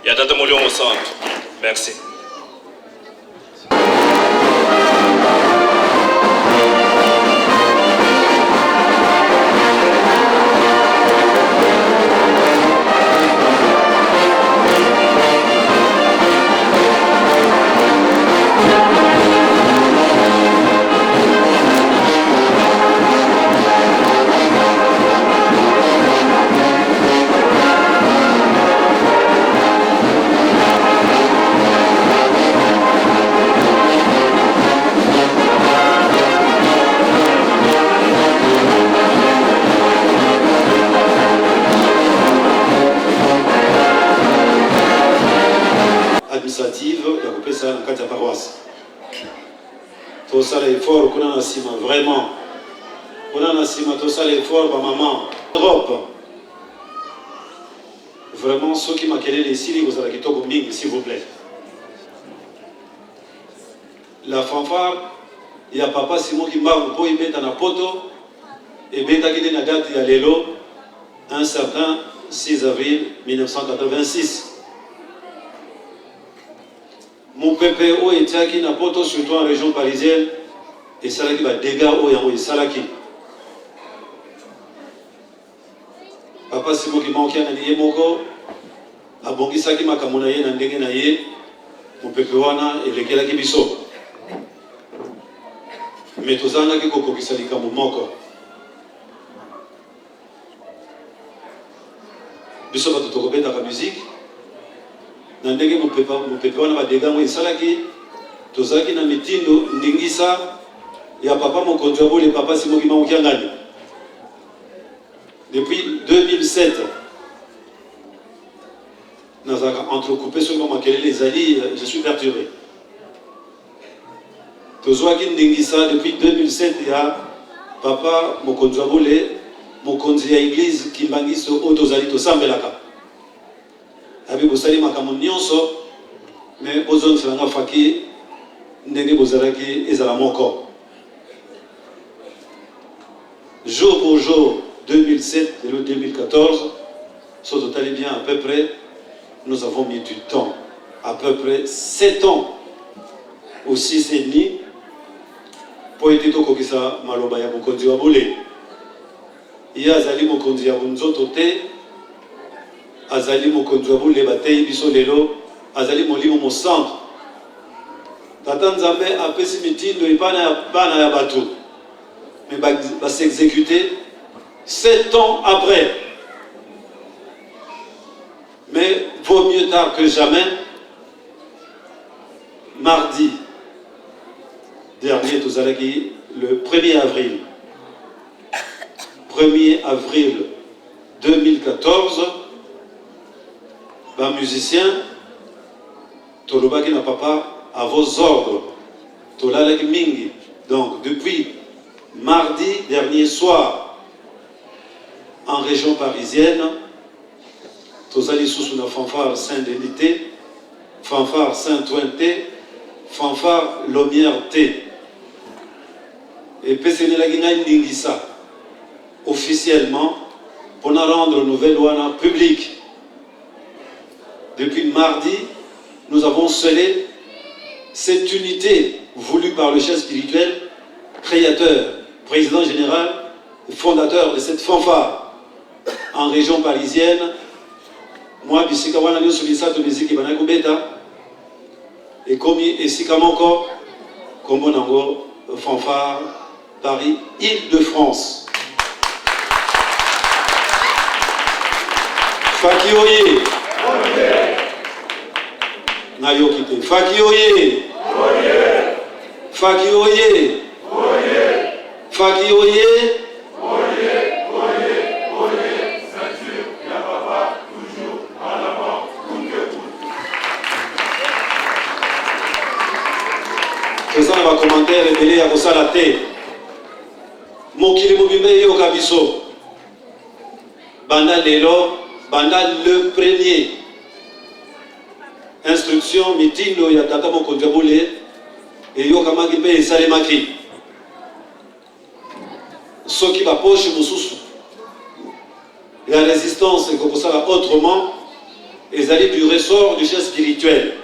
ya Tata Molimo Mosantu. Merci. Administrative ya kopesa na kati ya paroisse. Tosala effort kuna na nsima, vraiment kuna na nsima tosala effort ba maman Europe vraiment, soki makelele esili kozala kitoko mingi, s'il vous plaît. La fanfare ya papa Simon Kimbangu mpo ebeta na poto ebetaki nde na date ya lelo, un certain 6 avril 1986. Mopepe oyo etiaki na poto surtout en region parisienne esalaki ba degats oyo yango esalaki. Papa Simon Kimbangu Kiangani ye moko abongisaki makambo na ye na ndenge na ye, mopepe wana elekelaki biso. Mais tozangaki kokokisa likambo moko. Biso bato tokobetaka musique na ndenge mopepe wana ba degats yango esalaki, tozalaki na mitindo ndingisa ya papa mokonzi wa bole papa Simon Kimbangu Kiangani depuis 2007. Nazalaka entrecoupe soki mwa makelele ezali, je suis perturbe. Tozwaki ndingisa depuis 2007 ya papa mokonzi wa bole, mokonzi ya eglise kimbanguiste oyo tozali tosambelaka. Abi bosali makambo nyonso, mais bozongisela nga faki ndenge bozalaki ezala moko. Jour pour jour 2007 lelo 2014 soki totali bien à peu près nous avons mis du temps à peu près 7 ans ou 6 et demi mpo ete tokokisa maloba ya mokonzi wa bule. Ye azali mokonzi ya bonzoto te, azali mokonzi wa bule, bateyi biso lelo, azali Molimo Mosantu. Tata Nzambe apesi mitindo epai na bana ya bato, mais ba, ba s'executer 7 ans après. Mais vaut mieux tard que jamais. Mardi dernier, tozalaki le 1er avril. 1er avril 2014, ba musiciens tolobaki na papa à vos ordres, tolalaki mingi. Donc depuis mardi dernier soir en région parisienne, toza lisusu na fanfare Saint-Denis te, fanfare Saint-Ouen te, fanfare Lomière te. Epesenelaki ngai ndingisa officiellement mpo na rendre nouvelle wana publique. Depuis mardi, nous avons scellé cette unité voulue par le chef spirituel, créateur, président général, fondateur de cette fanfare en région parisienne. Mwa bisika wana nyonso misato miziki ebandaki kobeta ekomi esika moko, kombo nango fanfare Paris Île-de-France. Faki oye! Nayoki te. Faki oye! Faki oye! Faki oye! Toza na ba commentaire ebele ya kosala te. Mokili mobimba eyoka biso banda lelo, banda le premier instruction mitindo ya tata mokonzi ya bule eyokamaki mpe esalemaki. Soki ba poche mosusu ya resistance ekokosala autrement, ezali du ressort du chef spirituel.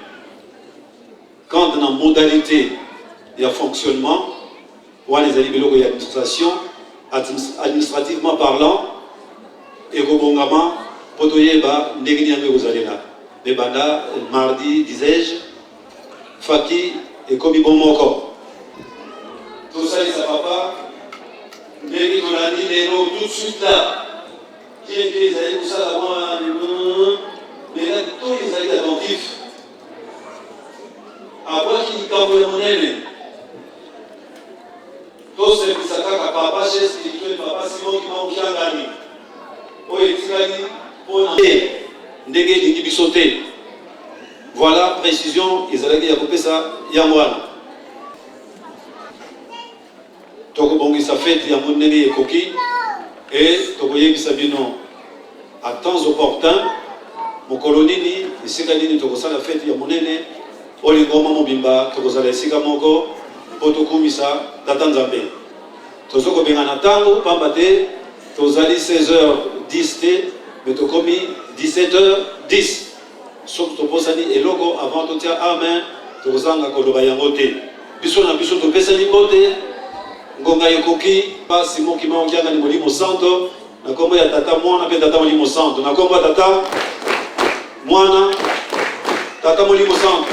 Quant na modalité ya fonctionnement wana, ezali biloko ya administration, administrativement parlant ekobongama mpo toyeba ndenge nini yango ekozalela. Me banda mardi, disais-je, faki ekomi bon moko. Tosalisa papa ndenge tolandi lelo tout de suite là. Kienge ezali kosala mwa mais to ezali attentif. Abwaki likambo ya monene. Tosepisa kaka papa chef spirituel, papa Simon Kimbangu Kiangani, oyo etikali mpona ndenge elingi biso te. Voilà précision ezalaki ya kopesa yango wana. Tokobongisa fete yango ndenge ekoki e tokoyebisa bino à temps opportun mokolo nini, esika nini tokosala fete ya monene oyo lingomba mobimba tokozala esika moko mpo tokumisa Tata Nzambe. Tozo kobengana ntango pamba te tozali 16h10 te, mais tokomi 17h10. Soki tobosani eloko avant totia amen, tokozanga koloba yango te. Biso na biso topesani mbote, ngonga ekoki. Pa Simon Kimbangu Kiangani Molimo Santo, na kombo ya Tata Mwana mpe Tata Molimo Santo, na kombo ya Tata Mwana, Tata Molimo Santo.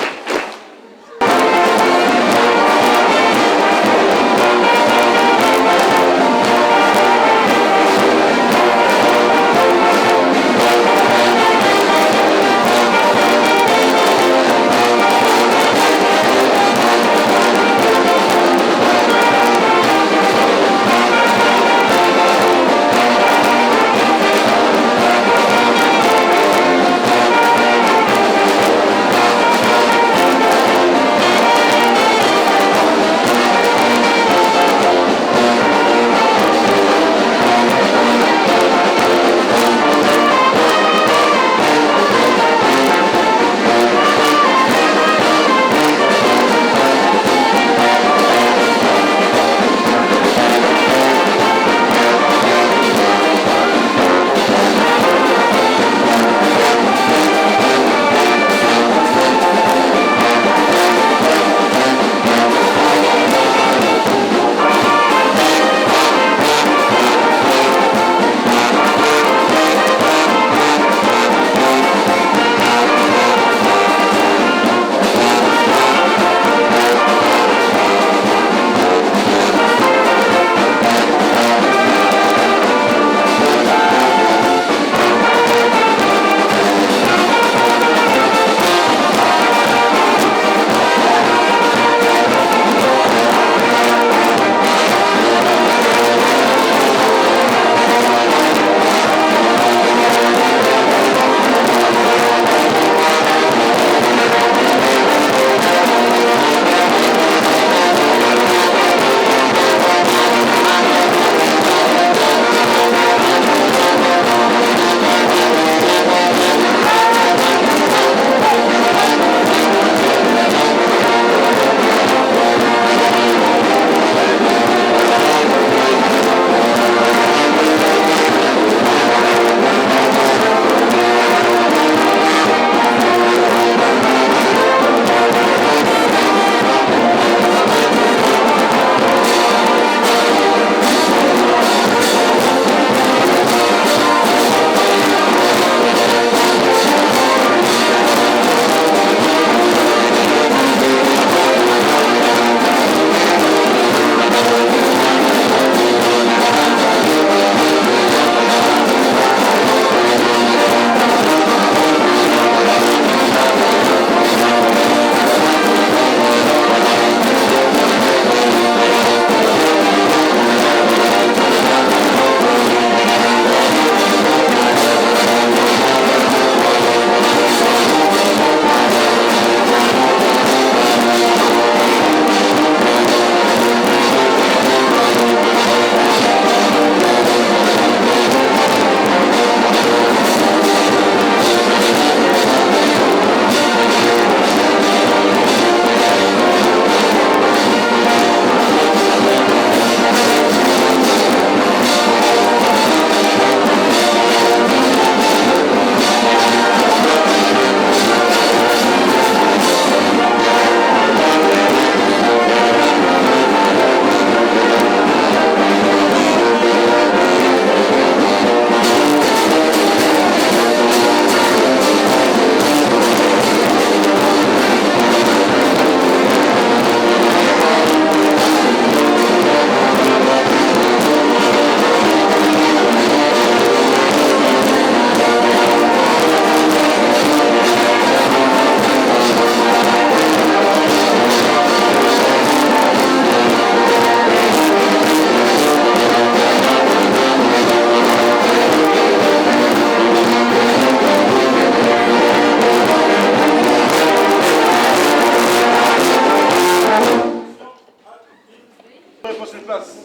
place.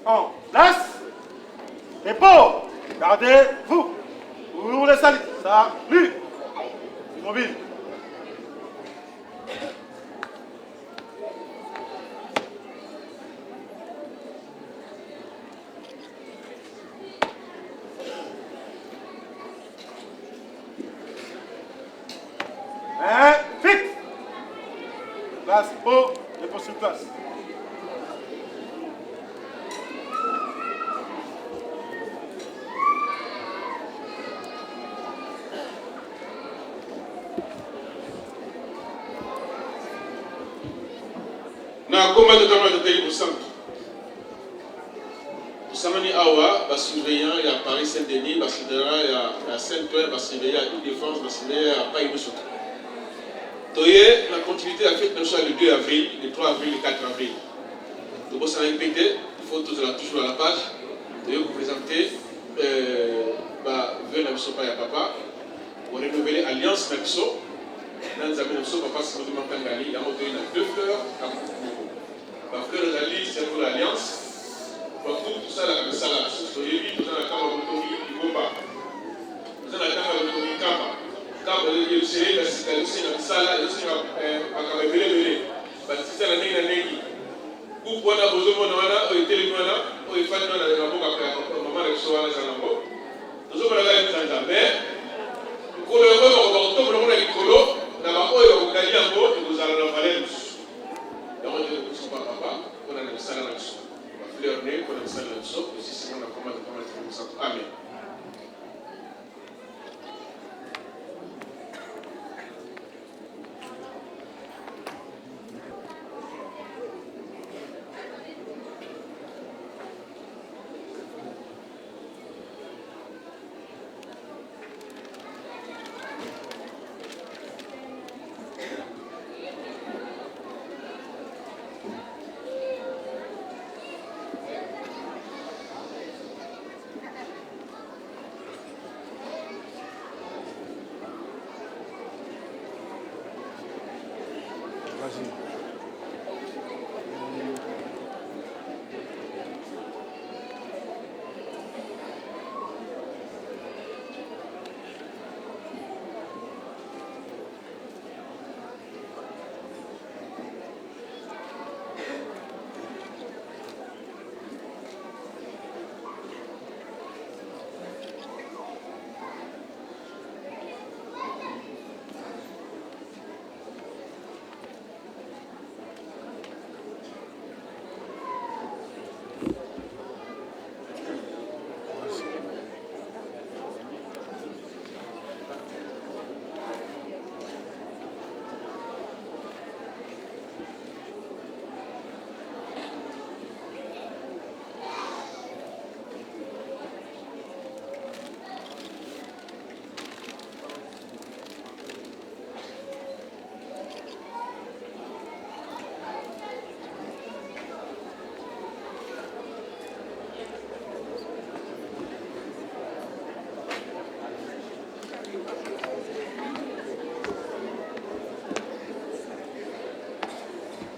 En place. Repos. Gardez-vous. Pour les saluts. Salut. Immobile. Hein, fixe. Place haut, repos sur place. Na komba tata mwana tata elimo santu tosangani awa ba surveillant ya Paris Saint Denis ba surveillant ya, ya Saint Ouen ba surveillant ya Ile de France ba surveillant ya Paris nyonso toye na continuité ya fete na biso ya le 2 avril le 3 avril le 4 avril tobosanaki mpe te il faut tozala toujours à la page toye kopresente euh, ba vœux na biso pa ya papa korenouveler alliance na biso na nzambe na biso papa Simon Makangali yango toye na deux fleurs na coupe moko ba fleurs ezali symbole ya alliance partout tosalaka misala mosusu toyebi toza na kamba botongi libomba toza na kamba botongi kamba kamba yerusalemu ya sika ezosenga misala ezosenga eh, makambo ebele ebele batisa na ndenge na ndenge coupe wana bozomona wana oyo etelemi wana oyo efandi wana na mboka ya mama na biso wana eza nango Tozomona kaka linzanza mais mokolo yango bakoka kotombola yango na likolo na baoyo bakokani yango ekozala na valeur mosusu. Yango nde topesi pa papa mpona na misala na biso ba fleur ne mpona misala na biso tosisi ngo na koma tokoma tiko mosantu amen. Vas-y.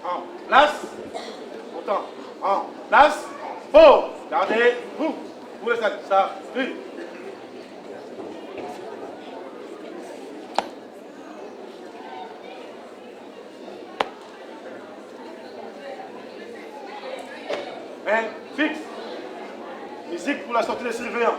En place. Autant. En place. Pause. Gardez-vous. Vous les ça. Salut. Un fixe. Musique pour la sortie des surveillants.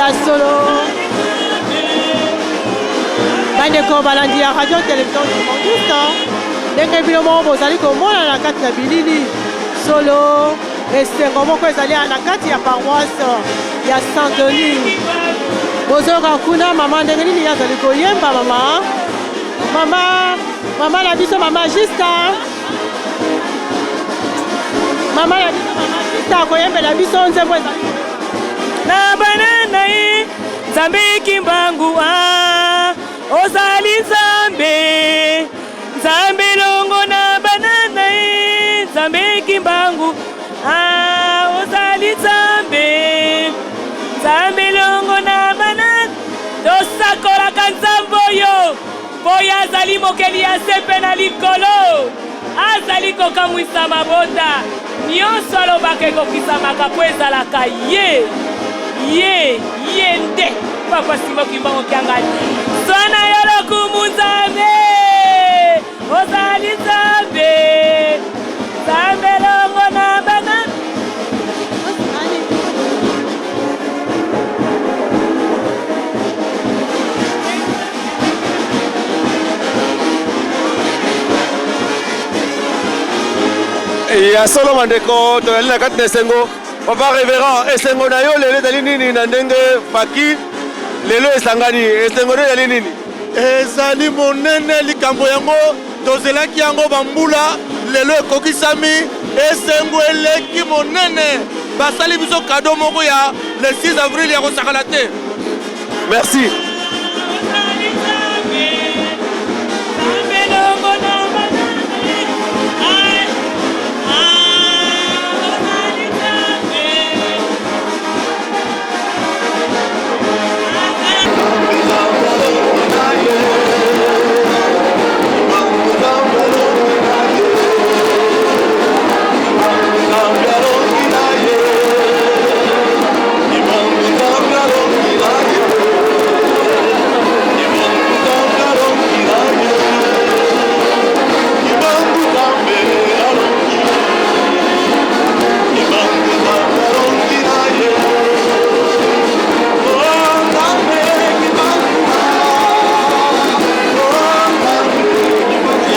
Ya solo, bandeko balandi ya radio television kimbanguiste, ndenge bino moko bozali komona na kati na bilili, solo esengo moko ezali na kati ya paroisse ya Saint Denis. Bozoyoka kuna mama ndenge nini ye azali koyemba. Mama, mama, mama na biso, mama Justa, mama na biso, mama Justa akoyembela biso nzembo ezali na bana na ye. Nzambe Kimbangu, a ozali Nzambe, Nzambe elongo na bana na ye. Nzambe Kimbangu, a ozali Nzambe, Nzambe elongo na bana. Tosakolaka Nzambe oyo mpo ye azali mokeli ya se mpe na likolo. Azali kokamwisa mabota nyonso, alobaka ekokisamaka mpo ezalaka ye, ye, ye nde Papa Simon Kimbangu Kiangani. Swana yo lokumu Nzambe, ozali Nzambe, Nzambe elongo na bana. Ya solo bandeko, tozali na kati na esengo. Papa révérend, esengo na yo lelo ezali nini na ndenge faki lelo esangani? Esengo na yo ezali nini? Ezali monene. Likambo yango tozelaki yango bambula, lelo ekokisami. Esengo eleki monene. Basali biso cadeau moko ya le 6 avril ya kosakana te. Merci.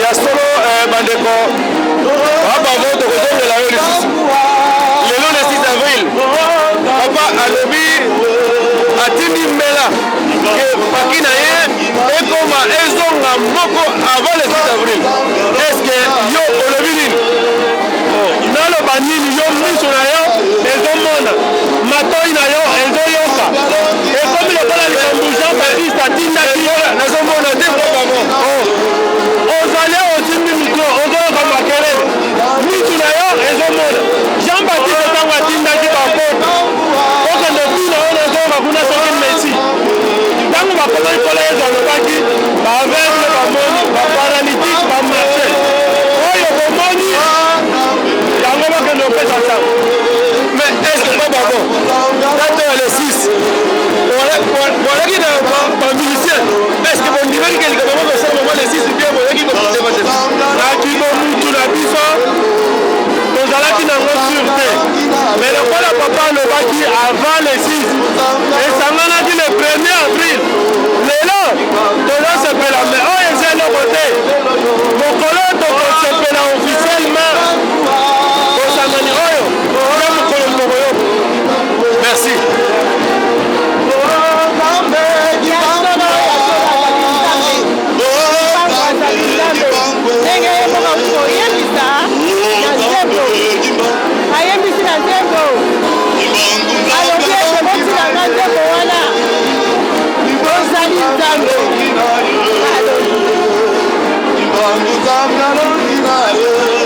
Ya solo, bandeko babavo, tokozongela yo lisusu. Lelo le 6 avril, papa alobi atindi mbela ke paki na ye ekoma ezonga moko avant le 6 avril. Est ce que yo olobi nini? Naloba nini? Yo miso na yo ezomona, matoi na yo ezoyoka. Ekomi lokola likambo Jean Baptiste atindaki. Nazomona te bango. Ozali osimbi micro, ozoyoka makelele, misu na yo ezomona. Jean Baptiste ntango atindaki bapote okende tuna oyo nazoyoka kuna soki messi, ntango bakomaki kola, Yesu alobaki baaveugle bamoni, baparalytique bamarche. Oyo bomoni yango, bakende kopesa ntango. Mais est ce que pas bango date ya le 6 boyaki na bamusicien, est ce que bondimaki ke likambo moko esala mama le 6 bien boyaki kokotema te? Na kibomutu na biso tozalaki nango sur te, mais lokola papa alobaki avant le 6, esanganaki le 1er avril. Lelo tozosepela, mais oyo eza eloko te. Mokolo tokosepela officiellement bosangani oyo ya mokolo moko yo. Merci. Ndenge ye moko auti koyebisa na nzembo, ayembisi na nzembo, alobi ete botilanga nzembo wana ozali Nzambe.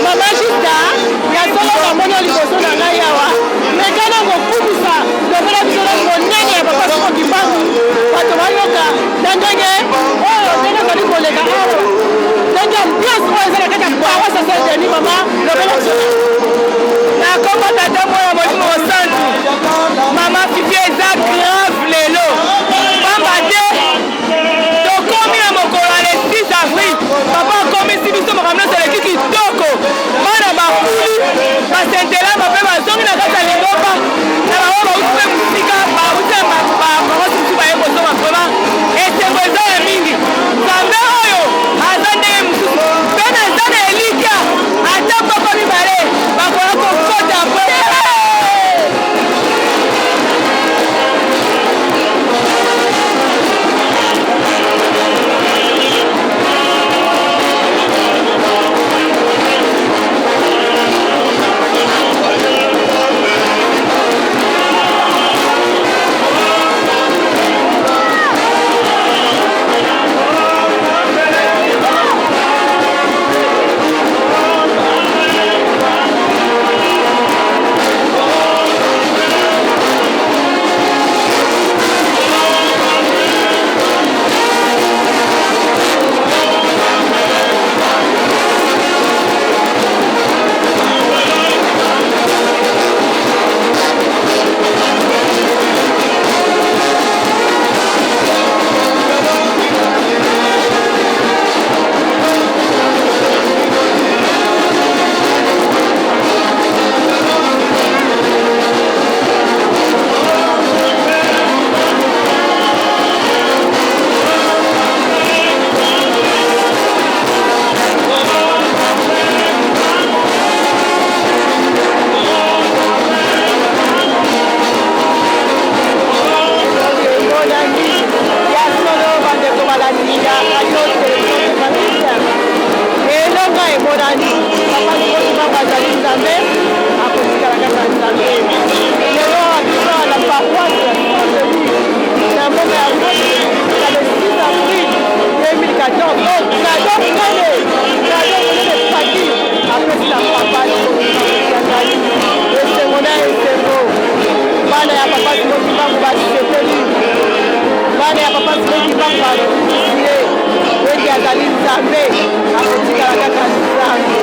Mama Justa, ya solo namoni yo liboso na ngai awa. Mekana kokumisa, lokola biso na monene ya papa Simo Kimbangu, bato bayoka na ndenge oyo, ndenge ozali koleka awa, ndenge ambiance oyo eza na kati ya paroisse ya Saint Denis. Mama, lobela biso. Na kombo Tata, Mwana, Molimo Mosantu. Mama Fifi, eza grave lelo, pamba te tokomi na mokolo ya le 6 avril. Papa akomisi biso makambo nyonso eleki kitoko. Bana bakuli basentelama mpe bazongi na kati ya lingomba na bango. Bauti mpe mosika, bauti na baparole. emonani Papa Simon Kimbangu azali Nzambe, akotikala kaka Nzambe. Lelo awa biso awa na paroisse Saint Denis na mboka ya Rwanda na le 6 avril 2014 oyo cadeau monene, cadeau monene Faki apesi na Papa Simon Kimbangu Kiangani. Esengo na esengo, bana ya Papa Simon Kimbangu basepeli, bana ya Papa Simon Kimbangu bakumisi ye ete azali Nzambe, akotikala kaka Nzambe,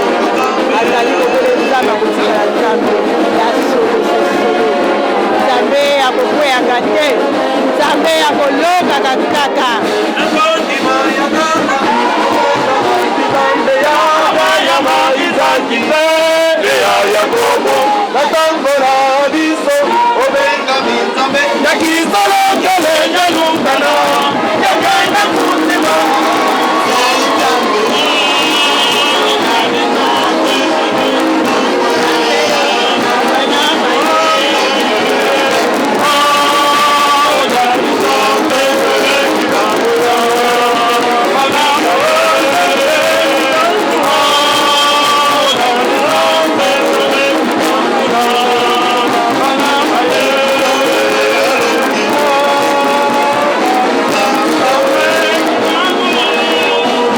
azali bobele Nzambe, akotikala Nzambe ya solo se solo. Nzambe akokweyaka te, Nzambe akolongaka kaka.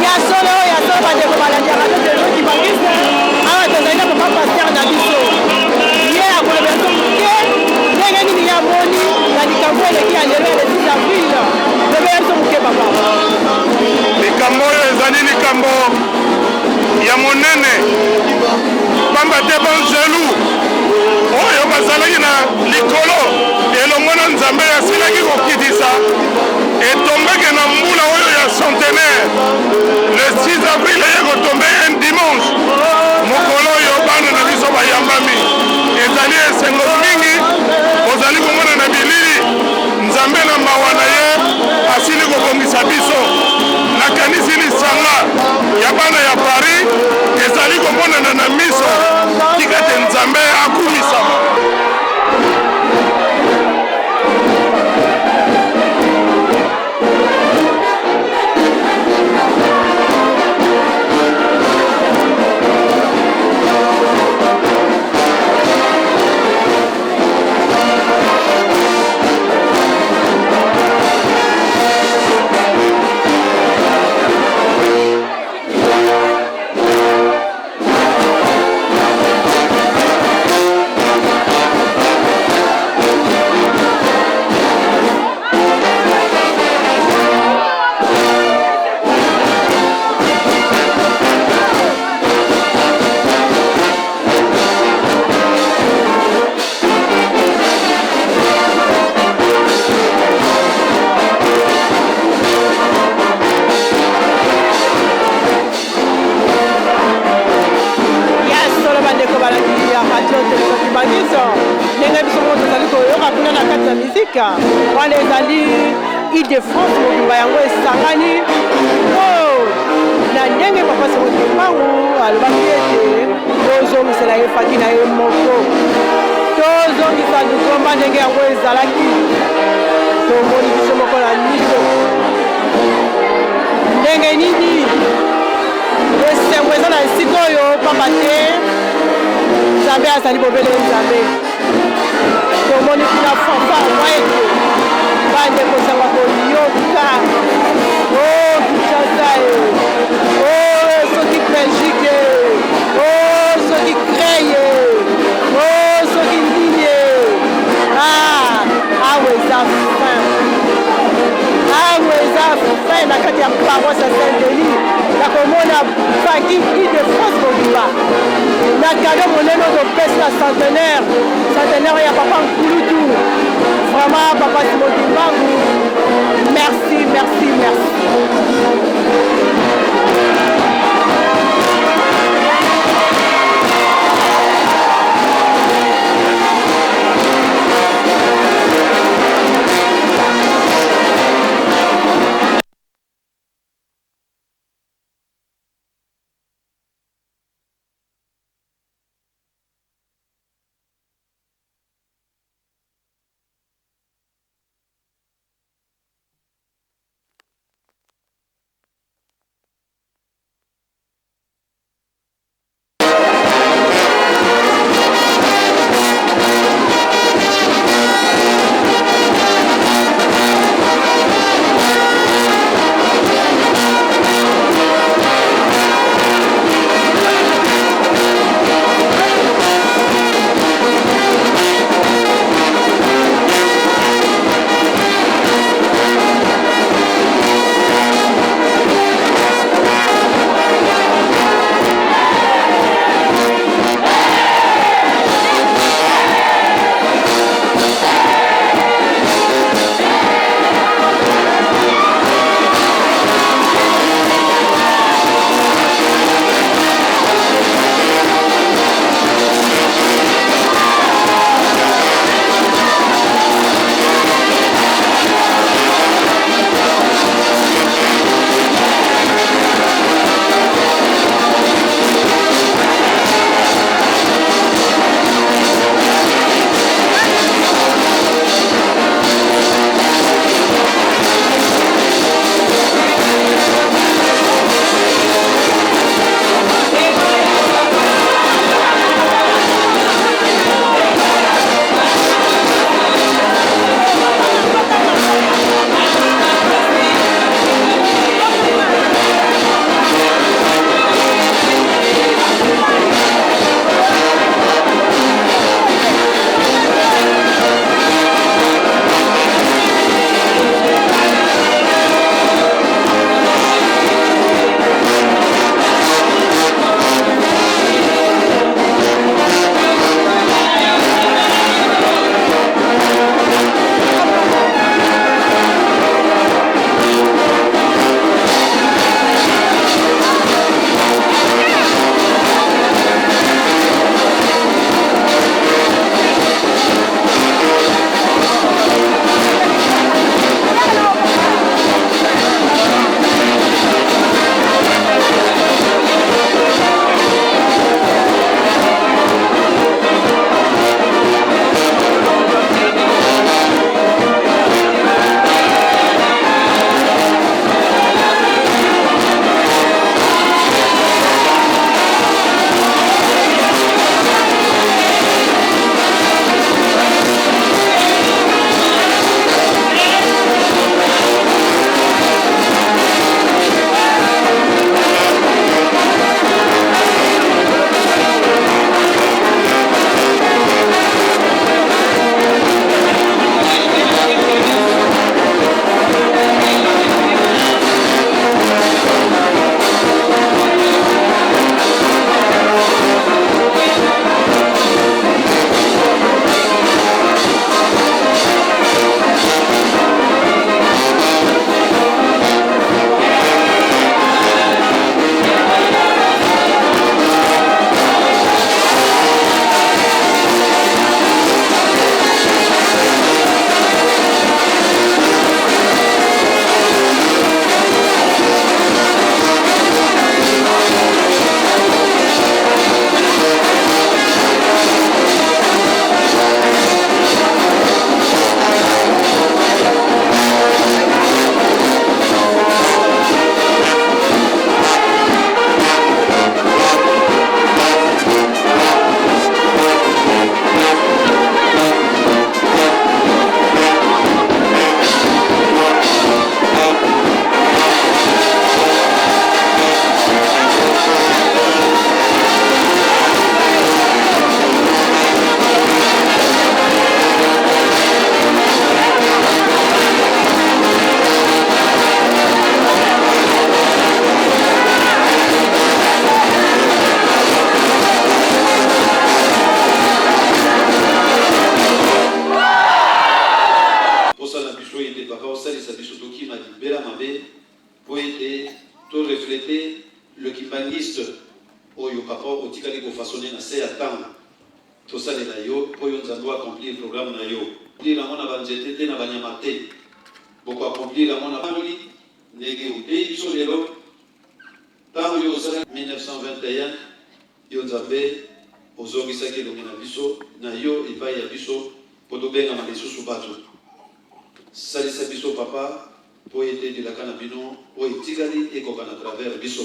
Ya solo, ya solo bandeko balandi ya radio Television Kimbanguiste, awa tozali na papa pasteur na biso, ye akolobela biso moke ndenge nini ye amoni na likambo eleki ya lelo ya le 6 avril. Lobela biso moke papa. Likambo oyo ezali likambo ya monene, pamba te banzelu oyo bazalaki na likolo elongo na Nzambe asilaki kokitisa etombeke na mbula oyo ya centenaire le 6 avril eye kotombe un dimanche, mokolo oyo bana na biso bayambami. Ezali esengo mingi, bozali komona na bilili Nzambe na mawa na ye asili kobongisa biso. Nakanisi lisanga ya bana ya Paris ezali komonana na miso. Tika te Nzambe akumisama. Ya solo bandeko balandi ya radio television kimbanguiste, ndenge biso moko tozali koyoka kuna na kati ya miziki wana ezali Ile de France mobimba yango esangani po na ndenge papa Simon Kimbangu alobaki ete tozongisela ye faki na ye moko, tozongisa lingomba ndenge yango ezalaki. Tomoni biso moko na miso ndenge nini esengo eza na esika oyo, pamba te Nzambe azali bobele Nzambe. Tomoni kuna fanfare mwa ete bandeko sango koyoka o oh, Kinshasa e o oh, soki Belgique e o oh, soki Creil e o soki nini e ah, awa eza fin, awa eza fin na kati ya paroisse ya Saint Denis ya komona Faki Ile de France mobimba na cadeau monene oyo topesi na centenaire, centenaire ya papa Nkulutu. Vraiment papa Simon Kimbangu, merci, merci, merci. oyo Papa otikali ko façonner na se ya tango. Tosalela yo mpo yo Nzambe o accomplir programme na yo. Accomplir yango na ba nzete te na ba nyama te. Boko accomplir yango na bangoli ndenge oteyi biso lelo. Tango yo osalaki 1921, yo Nzambe ozongisaki elongi na biso na yo epayi ya biso mpo tobengama lisusu bato. Salisa biso Papa mpo ete bilaka na bino oyo etikali ekoka na travers biso.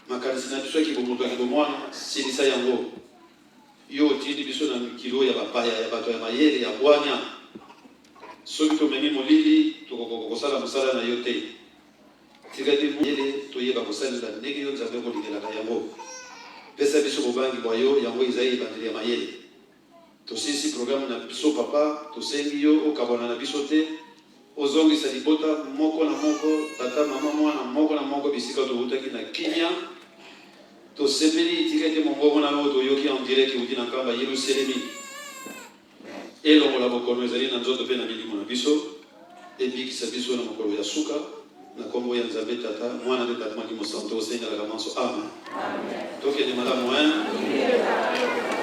Makanisi na biso ya kibomoto ya kibomwana, silisa yango. Yo otindi biso na mikili oyo ya bapaya, ya bato ya mayele, ya bwanya. Soki tomemi molili, tokokoka kosala mosala na yo te. Tika ete mayele toyeba kosalela ndenge yo Nzambe okolingelaka yango. Pesa biso bobangi bwa yo, yango ezali ebandeli ya mayele. Tosilisi programme na biso papa, tosengi yo okabwana na biso te, ozongisa libota moko na moko, tata, mama, mwana moko na moko bisika towutaki na kimia. Tosepeli, tika ete mongongo na yo oyo toyoki en direct ewuti na Nkamba Yeluselemi elongola bokono ezali na nzoto mpe na milimo na biso, ebikisa biso na mokolo ya suka, na kombo ya Nzambe Tata, Mwana mpe Tata Molimo Santu, osengelaka manso. Amen. Tokende malamu hein.